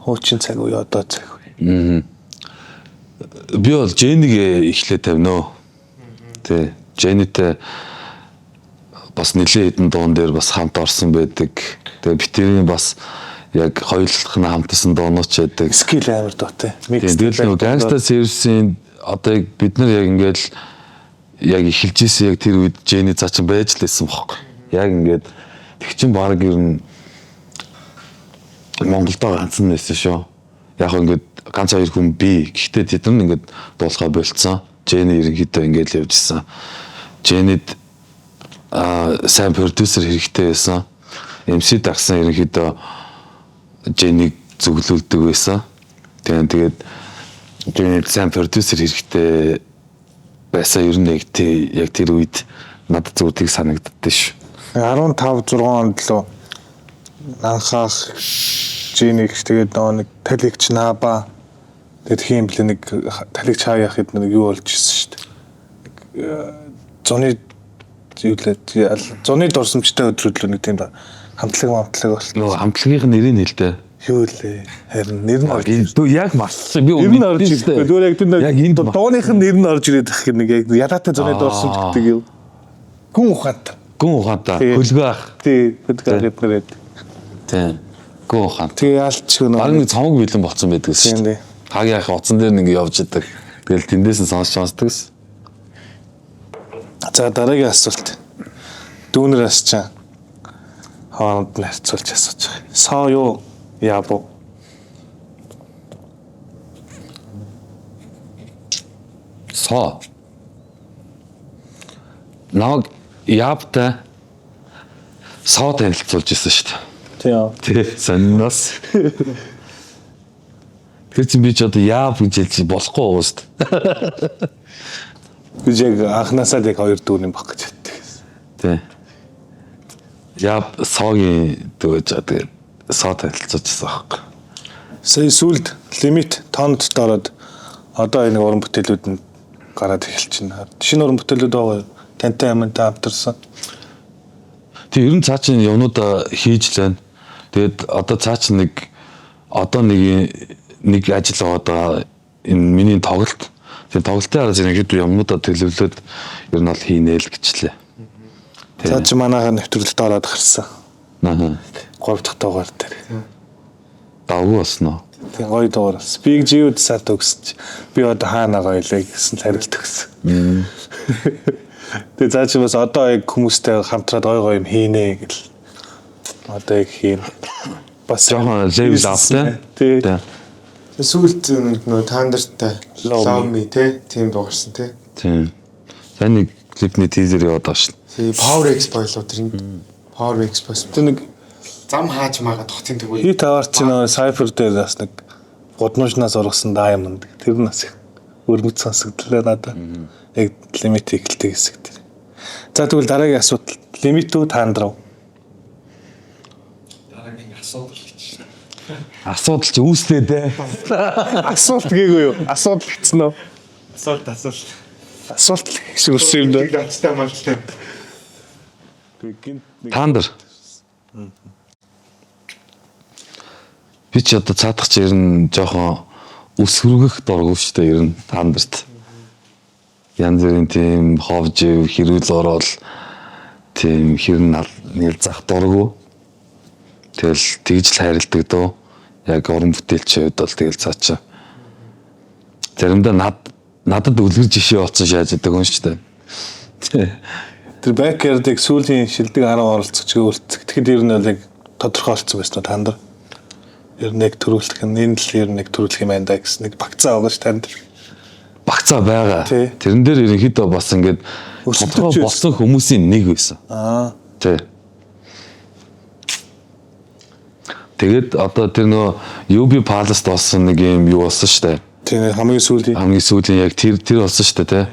Хуучин цаг үе одоо цаг үе. Би бол Жениг эхлээ тавина. Тий. Женитэй бас нэлээд хэдэн дуун дээр бас хамт орсон байдаг. Тэгээ битэрийн бас яг хоёулах нь хамтсан дуунууд ч байдаг. Скил амар дуутай. Тийм, тэгэл нөгөө Gangsta Series-ийн одоо яг бид нар яг ингээл яг эхэлж исэн яг тэр үед Jenny цаа чин байж л байсан бохоо. Яг ингээд тэг чин баг ер нь Монголдо ганцхан байсан шүү. Яг хөө ингээд ганц хоёр хүн би. Гэхдээ тэд нар ингээд дуулахаа болцсон. Jenny ерөнхийдөө ингээд л явж исэн. Jenny-д сайн продюсер хэрэгтэй байсан. MC дагсан ерөнхийдөө Jenny-г зөвлөлдөг байсан. Тийм тэгээд Jenny сайн продюсер хэрэгтэй байсан. Ер нь яг тий яг тэр үед надад зүгээр тийг санагддээ шүү. 15 6 онд лөө анхаах Женик тэгээд нөгөө нэг талигч Наба тэгээд хийм блэ нэг талигч хаа яах хэд нэг юу болж ирсэн шүү дээ. Нэг зуны юу лээ зуны дурсамжтай өдрүүд л нэг тийм хамтлаг хамтлаг бол Нөгөө хамтлагийн нэрийг хэлдэ. юу лээ харин нэр нь орж Дүү яг мартсан. Би нэр нь орж ирэхгүй зүгээр яг тэр Яг энд нэг дууных нь нэр нь орж ирээд их нэг яг ялаатай зуны Аа. дурсамж гэдэг юу. Гүн ухаантай. Гүн ухаантай. Хөлгөө ах. Тий, хөлгөө ах эднэр байд. Тий. Гүн ухаан. Тэгээ ялч нөө. Бараг нэг цомог бэлэн болцсон байдаг гэсэн шүү дээ. Хагийн ах утсан дээр нэг явж идэг. Тэгэл тэндээс нь сонсч сонсдог гэсэн. За дараагийн асуулт. Дүүнер асчаа хооронд нь харьцуулж асууж байгаа. Соо юу? Ябу. Соо. Намайг ябтай соо танилцуулж ирсэн шүү дээ. Тийм. Тий, сонноос. Тэр чинь би ч одоо яав гэж хэлж болохгүй уус. Би яг анханасаа л яг хоёр дүүр юм баг гэж боддог. Тий. Яав соогийн дүү гэж байгаа. Тэгээд соо танилцуулж ирсэн аахгүй. Сая сүүлд лимит тонд ороод одоо энэ уран бүтээлүүд нь гараад эхэлж байна. Шинэ уран бүтээлүүд байгаа тантай амантай хамтарсан. Тэг ер нь цаа чинь юмнуудаа хийж л байна. Тэгээд одоо цаа чинь нэг одоо нэг ажил байгаа даа энэ миний тоглолт. Тэгээд тоглолтын араас ерөнхийдөө юмнуудаа төлөвлөөд ер нь бол хийнэ л гэчлээ. Цаа чи манайхаа нэвтрүүлэлт ороод гарсан. Аа. 3 дахь дугаар дээр. Давгүй болсон уу? Тийм гоё дугаар болсон. Би живд сард өгсөн чи би одоо хаана гоё лээ гэсэн л хариулт өгсөн. Тэгээ цаа чи бас одоо яг хүмүүстэй хамтраад гоё гоё юм хийнэ гэл. Одоо яг хийн. Бас Жохон level up тий. тий. Сүүлд нөө Thunder-тай Love Love Me те тийм дуугарсан те. Тийм. Сайн нэг клипний тизер яваад байгаа шин. Тий Power Expo лөө тэр нь Power Expo. Тэр нэг зам хааж магаад хотын төгөө. Хит аваар чи нөө Cypher дээр бас нэг гудамжнаас ургасан Diamond тэр нь бас их өргөц сонсогдлоо надад. Яг лимит эхэлдэг хэсэг дээр. За тэгвэл дараагийн асуудал лимит үү Thunder уу? Дараагийн асуудал гэж. Асуудал чи үүслээ дээ. Асуулт гээгүй юу? Асуудал гэсэн үү? Асуулт асуулт. Асуулт шиг өссөн юм да. Ачтай малтай. Тэг гинт нэг Тандер. Би ч одоо цаадах чи ер нь жоохон өсгөргөх дургу шүү дээ ер нь тандерт. Янз бүрийн тийм хов жив хэрүүл ороод тийм хэрэн нэл зах дургу. Тэгэл тэгж л хайрладаг дөө. Яг уран бүтээлчийн хувьд бол тэгэл цаа чи. Заримдаа надад үлгэр жишээ болсон шааж байдаг хүн шүү дээ. Тэр backyard-ыг сүүлийн шилдэг 10 оролцогч үлдсэх. Тэгэхэд ер нь бол яг тодорхойлцсон байсан уу Thunder? Ер нь яг төрүүлэх нь энэ л ер нь яг төрүүлэх юм байна да гэсэн нэг багцаа байгаа ш танд. Багцаа байгаа. Тий. Тэрэн дээр ерөнхийдөө бас ингээд Өрсөлдөж тодорхой болсон хүмүүсийн нэг байсан. Аа. Тий. Тэгээд одоо тэр нөгөө UB Palace-д болсон нэг юм юу болсон шүү дээ. Тийм хамгийн сүүлийн Хамгийн сүүлийн яг тэр болсон шүү дээ, тий.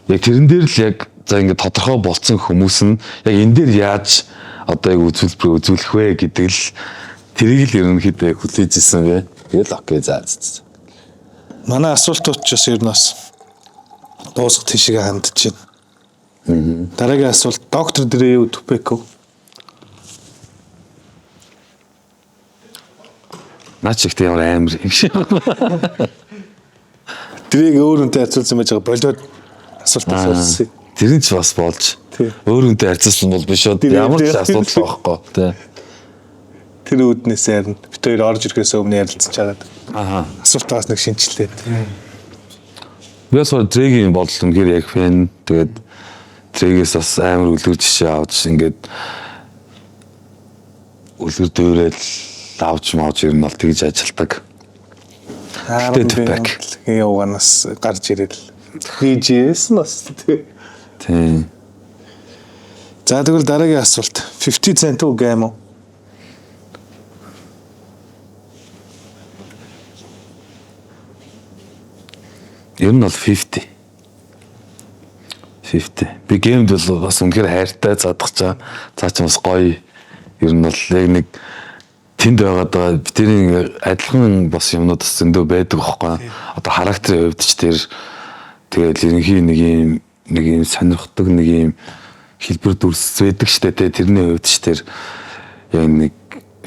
Яг тэрэн дээр л яг за ингээд тодорхой болсон хүмүүс нь яг энэ дээр яаж одоо яг үзүүлбэр үзүүлэх вэ гэдэг л тэрийг л ерөнхийдөө яг хүлээж исэн бэ. Тэгэл окей за. за, за. Манай асуултууд ч бас ер нь бас дуусах тийшээ хандж байна. Дараагийн асуулт доктор Дре юу Түпек үү? Наа чи ихтэй ямар амар юм шиг. Дрээг өөр үнтэй харьцуулсан байж байгаа болоод асуулт асуусан. Тэр нь ч бас болж. Тий. Өөр үнтэй харьцуулсан бол биш үү? Тэр- Ямар ч тэр- асуудал байхгүй тий. Тэр үүднээс ярина. Бид хоёр орж ирэхээс өмнө ярилцж чагаад Аха. асуултаас нэг шинжилээд. Би бас Дрэгийн бодол үнэхээр яг фэн. Тэгээд Дрэгээс бас амар үлгэр жишээ авч ингээд үлгэр дуурайл авч маавч ер нь бол тэгж ажилтдаг. Гэтэ Tupac. Явганаас гарч ирэл. VGS нь бас тий. Тийм. За тэгвэл дараагийн асуулт 50 cent үү гэм үү? Ер нь бол 50. 50. Би геймд бол бас үнэхээр хайртай задахчаа. Цаа чи бас гоё. Ер нь бол яг нэг тэнд байгаад байгаа бидний адилхан бас юмнууд бас зөндөө байдаг аахгүй. Одоо характерын хувьд ч тэр тэгэл ерөнхий нэг юм сонирхдаг нэг юм хэлбэр дүрс байдаг штэ тэ тэрний хувьд ч тэр яг нэг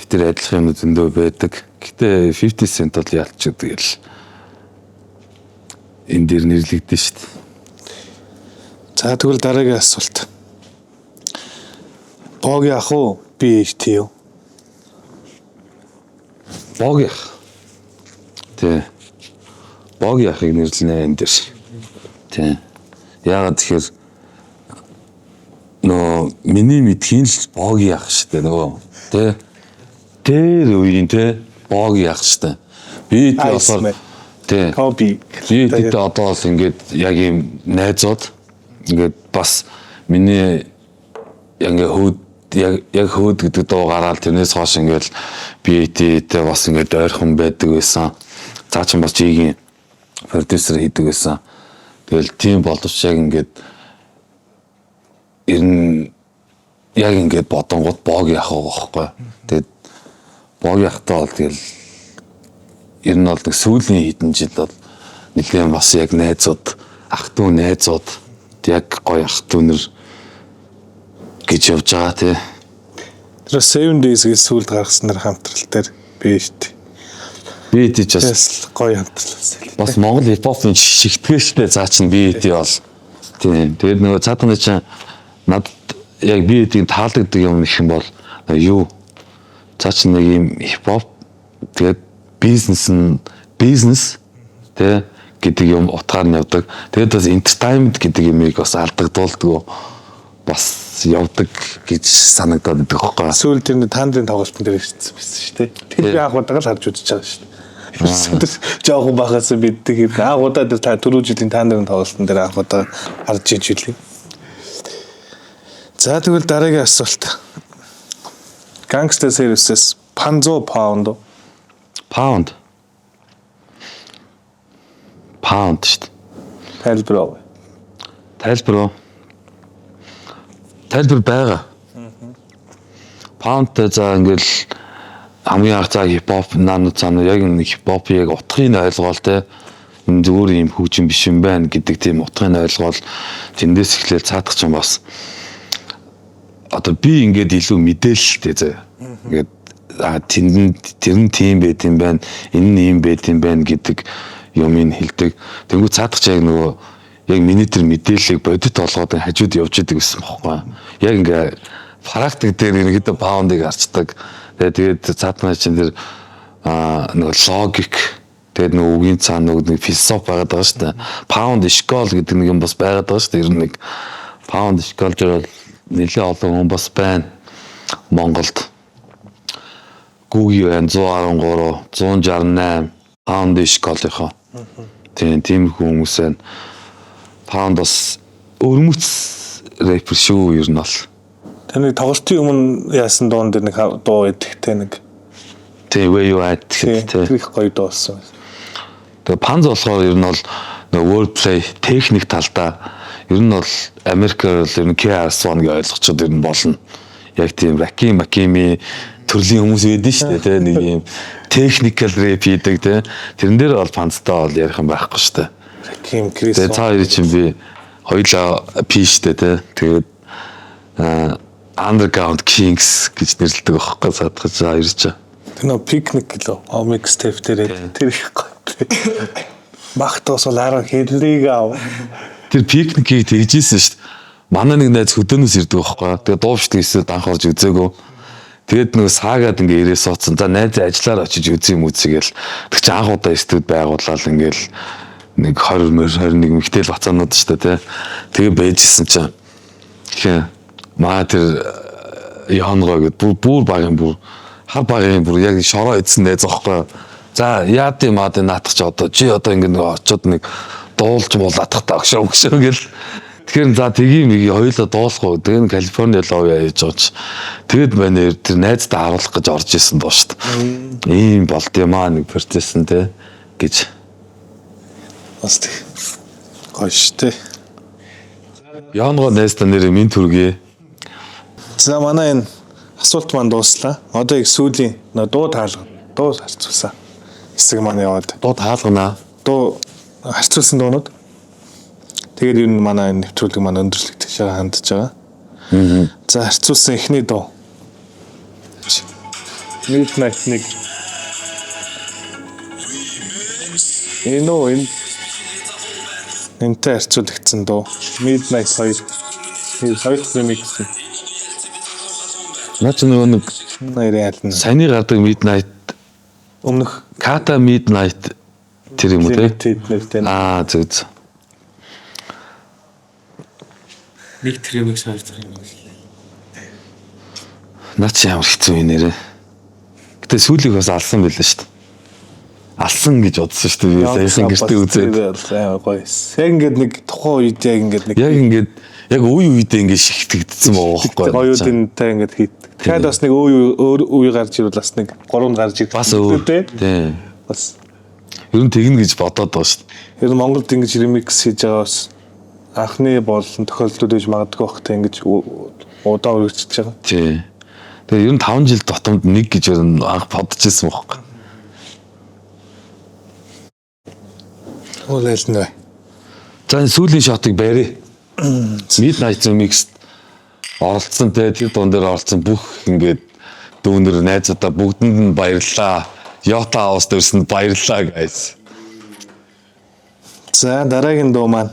тэр адилхан юмнууд зөндөө байдаг. Гэтэ 50 cent бол ялч тэгэл энэ дээр нэрлэгдэн штэ. За тэгвэл дараагийн асуулт. Боги ах уу? BHT юу? Боги ах. Тий. Боги ахыг нэрлэнэ энэ дэр. Тий. Яагаад тэгэхээр нөө миний мэдхийн л Боги ах штэ нөгөө тий. Тэр үеийн тий Боги ах штэ. Би тий болохоор тий. Коби. Би тий одоо бол ингээд яг ийм найзууд ингээд бас миний ингээ хүүд яг хөөд гэдэг дуу гараад тэрнээс хойш ингээл BAT-тэй бас ингээд ойрхон байдаг байсан. Цаа чин бас G-ийн продюсер хийдэг байсан. Тэгэл тийм боловч яг ингээд ер нь яг ингээд бодонгууд Боги ах байгаа байхгүй. Тэгээд Боги ахтай бол тэгэл ер нь бол нэг сүүлийн хэдэн жил бол нэлээд бас яг найзууд, ах дүү найзууд яг гоё ах дүүнэр гэж явж байгаа тий. Тэр 7 Days гэж сүүлд гаргасан нар хамтрал дээр BHT. BAT ч бас гоё хамтрал байсан. Бас Монгол хипхопын шигтгэл штэ цаа чин BAT бол. Тийм. Тэгээд нөгөө цаатаны чинь надад яг BAT-ийн таалагддаг юм их юм бол юу цаа чин нэг юм хипхоп тэгээд бизнес нь бизнес тий гэдэг юм утгаар нь явдаг. Тэгээд бас entertainment гэдэг юмыг бас алдагдуулдаггүй бас явдаг гэж санагдаад байдаг хөөхгүй. Сүүл тэр нэг тандрын тоглолтын дээр ирсэн байсан шүү дээ. Тэр би анх удаага л харж үзэж байгаа шүү дээ. Тэр жоохон бахаас мэддэг юм. Анх удаа тэр та түрүү жилийн тандрын тоглолтын дээр анх удаа харж иж үлээ. За тэгвэл дараагийн асуулт. Gangster Services Panzo Pound. Pound. Pound шүү дээ. Тайлбар уу? Тайлбар уу? Тайлбар байгаа. Pound за ингээл хамгийн анх за хипхоп нано цаана яг нэг хипхоп яг утгыг нь ойлгоол те. Энэ зүгээр юм хөгжим биш юм байна гэдэг тийм утгыг нь ойлгоол тэндээс эхлээл цаадах чинь бас одоо би ингээд илүү мэдээлэлтэй заяа. Ингээд тэнд нь тэр нь тийм байт юм байна, энэ нь ийм байт юм байна гэдэг юмыг хэлдэг. Тэнгүү цаадах чинь яг нөгөө яг миний тэр мэдээллийг бодит олгоод хажууд явж идэг гэсэн бохоггүй. Яг ингээ практик дээр ерөнхийдөө паундыг харцдаг. Тэгээд цаатнаа чинь тэр нөгөө логик тэгээд нөгөө үгийн цаана нөгөө нэг философи байгаад байгаа шүү дээ. Паунд школ гэдэг нэг юм бас байгаад байгаа шүү дээ. Ер нь нэг паунд школ дээр бол нэлээд олон хүн бас байна. Монголд Гүги байна 113, 168 паунд школынхоо. Тийм тиймэрхүү хүмүүс байна. Паунд бас өрмөц рэпер шүү ер нь бол. Тэр нэг тоглолтын өмнө яасан дуун дээр нэг дуу идэх те нэг. Тий, Where You At гэдэг те. Тэр их гоё дуу болсон. Тэгээ Панз болохоор ер нь бол нөгөө wordplay техник талдаа ер нь бол Америкээр бол ер нь KRS-One гэж ойлгочод ер нь болно. Яг тийм Rakim Makimi төрлийн хүмүүс байдэн шүү дээ те нэг юм technical rap хийдэг те. Тэрэн дээр бол Панзтай бол ярих юм байхгүй шүү дээ. Rakim Chris. Тэгээ цаа хоёр чинь би хоёлаа пи штэ те. Тэгээд Underground Kings гэж нэрлэдэг байхгүй цаадах цаа хоёр чинь. Тэр нөө пикник гэлөө. Mix tape дээр тэр их гоё. Бах туусвал 10 хэдлийг ав. Тэр пикникийг тэгжсэн шүү дээ. Манай нэг найз хөдөөнөөс ирдэг байхгүй. Тэгээ дуу бишдэг эсвэл анх орж үзээгөө. Тэгээд нөгөө саагаад ингээ ирээ суудсан. За найз ажиллаар очиж үзье юм үзье гээл. Тэг чи анх удаа студ байгууллаа ингээл нэг 20 21 мэгтэл бацаанууд шүү дээ тий. Тэгээ байжсэн чинь тэгэхээр маа тэр Янгоо гэд бүр багын бүр хар багын бүр яг шороо эдсэн найз аахгүй. За яад юм аа наатах чи одоо чи одоо ингээ нэг очоод нэг дуулж муулаадах та өгшөө өгшөө гэл. Тэгэхээр за тгийм нэг хоёулаа дуулах уу. Тэгээ Калифорни лов яаж байгаа ч. Тэгэд байна тэр найздаа харуулах гэж орж исэн дуу шүү дээ. Ийм болд юм аа нэг процесс нь те гэж. Бас тэг. Гоё шүү дээ. Янгоо найздаа нэр минь төргий. За манай энэ асуулт маань дууслаа. Одоо их сүүлийн нөө дуу таалга. Дуу харьцуулсан. Хэсэг маань яваад. Дуу таалганаа. Дуу харьцуулсан дуунууд. Тэгээд ер нь манай энэ нэвтрүүлэг маань өндөрлөх тийшээ хандж байгаа. За харьцуулсан эхний дуу. Midnight нэг. Энэ үү энэ энтэй харьцуулагдсан дуу. Midnight 2. Энэ хоёр дахь ремикс. Наа чи нөгөө нэг Нэрээ аль нь. саяны гардаг Midnight Өмнөх Kata Midnight тэр юм уу те? Limited нэртэй. Аа зөв зөв. Нэг тремикс хоёр дахь юм. Наа чи ямар хэцүү юм нэрээ. Гэтэ сүүлийг бас алсан байлаа шүү дээ. Алсан гэж бодсон шүү дээ. Би саяхан гэртээ үзээд. Амар гоё. Яг ингээд нэг тухайн үед яг ингээд нэг Яг ингээд яг үе үедээ ингээд шигтгэгдсэн байгаа байхгүй. гоёудынтай ингээд хийдэг. Тэгэхээр бас нэг өөр үе гарч ирвэл бас нэг гурван гарч ирэх. Бас өөр. Тий. Тийм. Бас Ер нь тэгнэ гэж бодоод байгаа шүү дээ. ер нь Монголд ингэж ремикс хийж байгаа бас анхны болон тохиолдлууд гэж магадгүй байх та ингэж удаа үргэлжилж байгаа. Тий. Тэгээ ер нь 5 жил тутамд нэг гэж ер нь анх бодож ирсэн байхгүй. Уул аль нь вэ? За энэ сүүлийн шотыг барь. Midnight Remix оролцсон те тэр дуун дээр оролцсон бүх ингээд дүүнер найзуудаа бүгдэнд нь баярлалаа. Yota House дээрсэнд баярлалаа guys. За дараагийн дуу маань.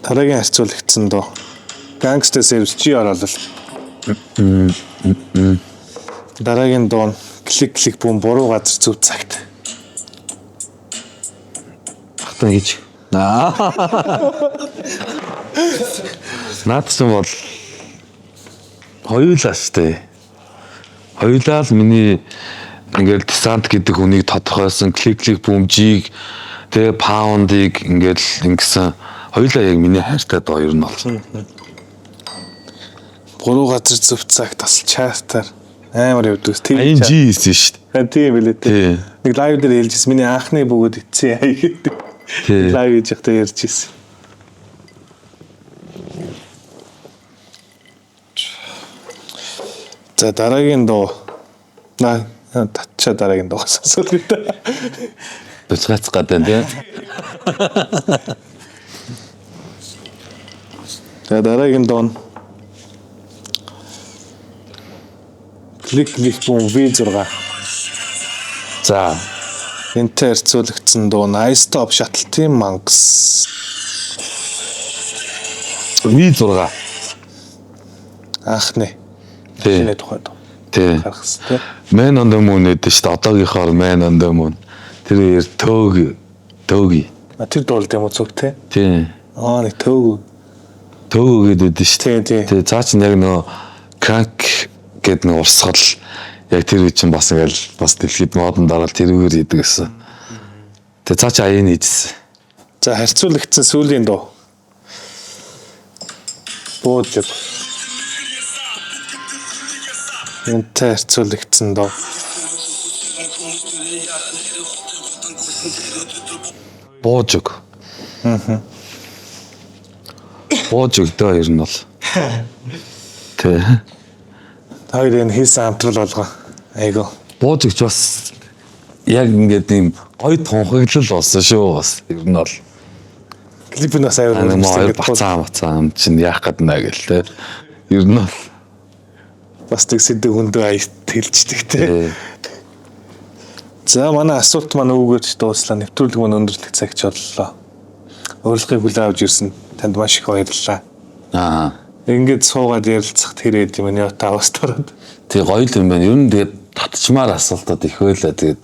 Дараагийн харьцуулагдсан дуу. Gangsta Service G оруулал. Дараагийн дуу нь клик клик бүүн буруу газар зөв цагт. Хатан гэж. Аа. Наад чинь бол хоёулаа штэ. Хоёулаа л миний ингээл десант гэдэг хүнийг тодорхойлсон клик клик бүүмжийг тэгээ паундыг ингээл ингэсэн хоёулаа яг миний хайртай доо ер нь болсон. Буруу газар зөв цагт бас чартаар амар явдаг. Тийм. Аян G хийсэн шүү дээ. Тийм билээ дээ. тий. Нэг лайв дээр хэлжсэн. Миний анхны бөгөөд ицсэн яа гэдэг. Тий. Лайв хийж байхдаа ярьж ирсэн. За дараагийн дуу. На татчаа дараагийн дуу сонсоод та. Бэлгээц гадаа тий. За дараагийн дуу нь Клик клик бүүн V6. За Энтэй харьцуулагдсан дуу нь Ice Top шаталтын мангас. V6. Анхны. Тий. Шинэ тухай дуу. Тий. Гаргасан тий. Man on the moon гэдэг шүү дээ. Одоогийнхоор Man on the moon. Тэр үеэр төөг төөг. А тэр дуулд юм уу зүг тий? Тий. Аа нэг төөг. Төөг гэдэг шүү Тий, дээ. тий. Тий, цаа чинь яг нөгөө crank гэдэг нэг урсгал яг тэр үе чинь бас ингээл бас дэлхийд модон дараал тэрүүгээр хийдэг гэсэн. Тэгээ цаа чи аян хийжсэн. За харьцуулагдсан сүүлийн дуу. Бууж өг. Энтэй харьцуулагдсан дуу. Бууж өг. Аа. Бууж өг дөө ер нь бол. Тий. Та хоёр энэ хийсэн хамтрал болгоо. Айгу. Бууж өгч бас яг ингээд ийм гоё тунхаглал болсон шүү бас ер нь бол. Клип нь бас аюу Аа нэг хоёр бацаа бацаа юм чинь яах гээд нэ гэл те. Ер нь бол бас тэг сэдв хүндөө аят хэлждэг те. тий. За манай асуулт маань үүгээр ч дууслаа. Нэвтрүүлэг маань өндөрлөх цагч боллоо. Урилгыг хүлээн авч ирсэн танд маш их баярлалаа. Аа. Ингээд суугаад ярилцах тэр хэд юм Yota House ороод. Тий гоё л юм байна. Ер нь тэгээд татчмаар асуултууд их байлаа. Тэгээд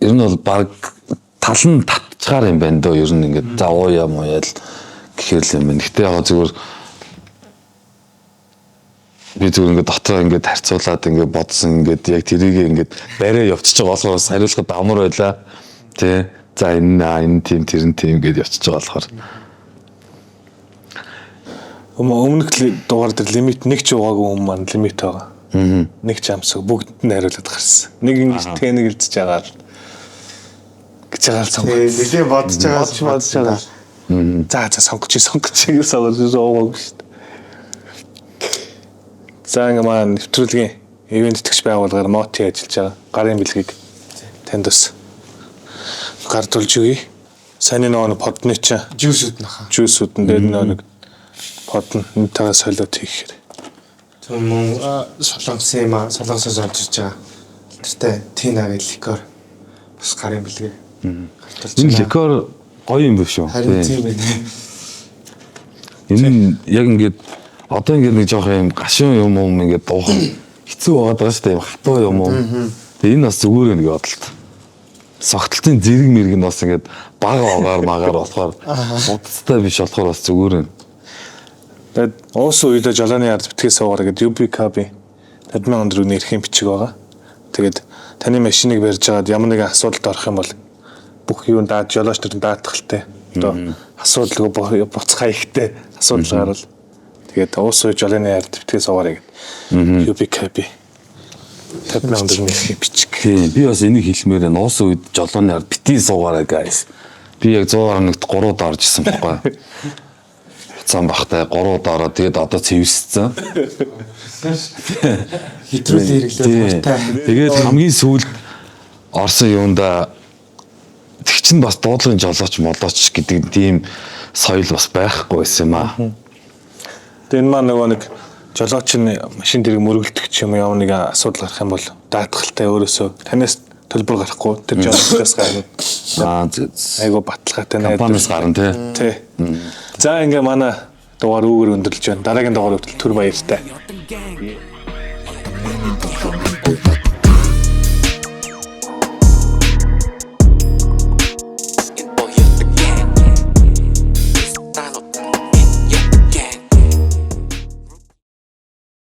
ер нь бол баг тал нь татчгаар юм байна дөө. Ер нь ингээд за ууя мууя л гэхэр л юм байна. Гэтэ яг зүгээр би зүгээр ингээд дотроо ингээд харьцуулаад ингээд бодсон ингээд яг тэрийг ингээд барай явчихж байгаа болохоор бас хариулахад амар байлаа. Тий. За энэ энэ тийм тэр нь тийм гээд явчихж байгаа болохоор. Өмнөх дугаар дээр лимит нэг ч угаагүй хүмүүс маань лимит байгаа. Аа. Нэг ч амсаг бүгдэнд нь хариулаад гарсан. Нэг ингэж тэнэгэлдэж байгаа л гэж байгаа л сонгох. Нилээ бодож байгаа Бодож бодож байгаа. За за сонгоч сонгоч гэж сонгож уугаагүй шүү дээ. За ингээ маань нэвтрүүлгийн ивент тэтгэгч байгууллагаар Моти ажиллаж байгаа. Гарын бэлгийг танд бас гардуулж өгье. Сайн нөгөө подны чинь Жүүсүүд нөхөө. жүүсүүд нь дээр нөгөө нэг подн энтэйгээ солиод хийхээр. Түн мөн солонгосын юм аа солонгосоос олж ирж байгаа. Тэртээ Тина гэх ликер бас гарын бэлгээ. Энэ ликер Гоё юм биш үү? Харин тийм байна. Энэ нь яг ингээд одоо ингээд нэг жоох юм гашуун юм юм ингээд дуух хэцүү байгаад байгаа шүү дээ. Хатуу юм уу. Тэгээ энэ бас зүгээр юм нэг бодолт. Согтолтын зэрэг мэрэг нь бас ингээд бага огаар магаар болохоор будацтай биш болохоор бас зүгээр юм. Тэгээд уусан үедээ жолооны ард битгий суугаараа гэдэг UBKB 50,000 төгрөгийн эрхийн бичиг байгаа. Тэгээд таны машиныг барьж байгаад ямар нэгэн асуудалд орох юм бол бүх юм даад жолооч нар даатгалтай. Одоо асуудалгүй буцах хаягтай асуудал гарвал тэгээд уусан үе жолооны ард битгий суугаараа гэдэг UBKB 50,000 төгрөгийн эрхийн бичиг. Тийм, би бас энийг хэлмээр байна. Уусан үед жолооны ард битгий суугаараа guys. Би яг 100.1-т 3 удаа орж исэн байхгүй. Буцаан бахтай 3 удаа ороод тэгээд одоо цэвэссэн. Хэтрүүл хэрэглээ Тийм. дуртай. Тэгээд хамгийн сүүлд орсон юунда тэг чинь бас дуудлагын жолооч молооч гэдэг тийм соёл бас байхгүй байсан юм аа. Тэгээд энэ маань нөгөө нэг жолооч нь машин дэрэг мөргөлдөх ч юм уу ямар нэгэн асуудал гарах юм бол даатгалтай өөрөөсөө танаас төлбөр гарахгүй тэр жолоочоос гарна. Аа зү. зү. Айгу баталгаатай Компаниас гарна тий. Тий. За ингээ манай дугаар үүгээр өндөрлөж байна. Дараагийн дугаар хүртэл түр баяртай. Gang.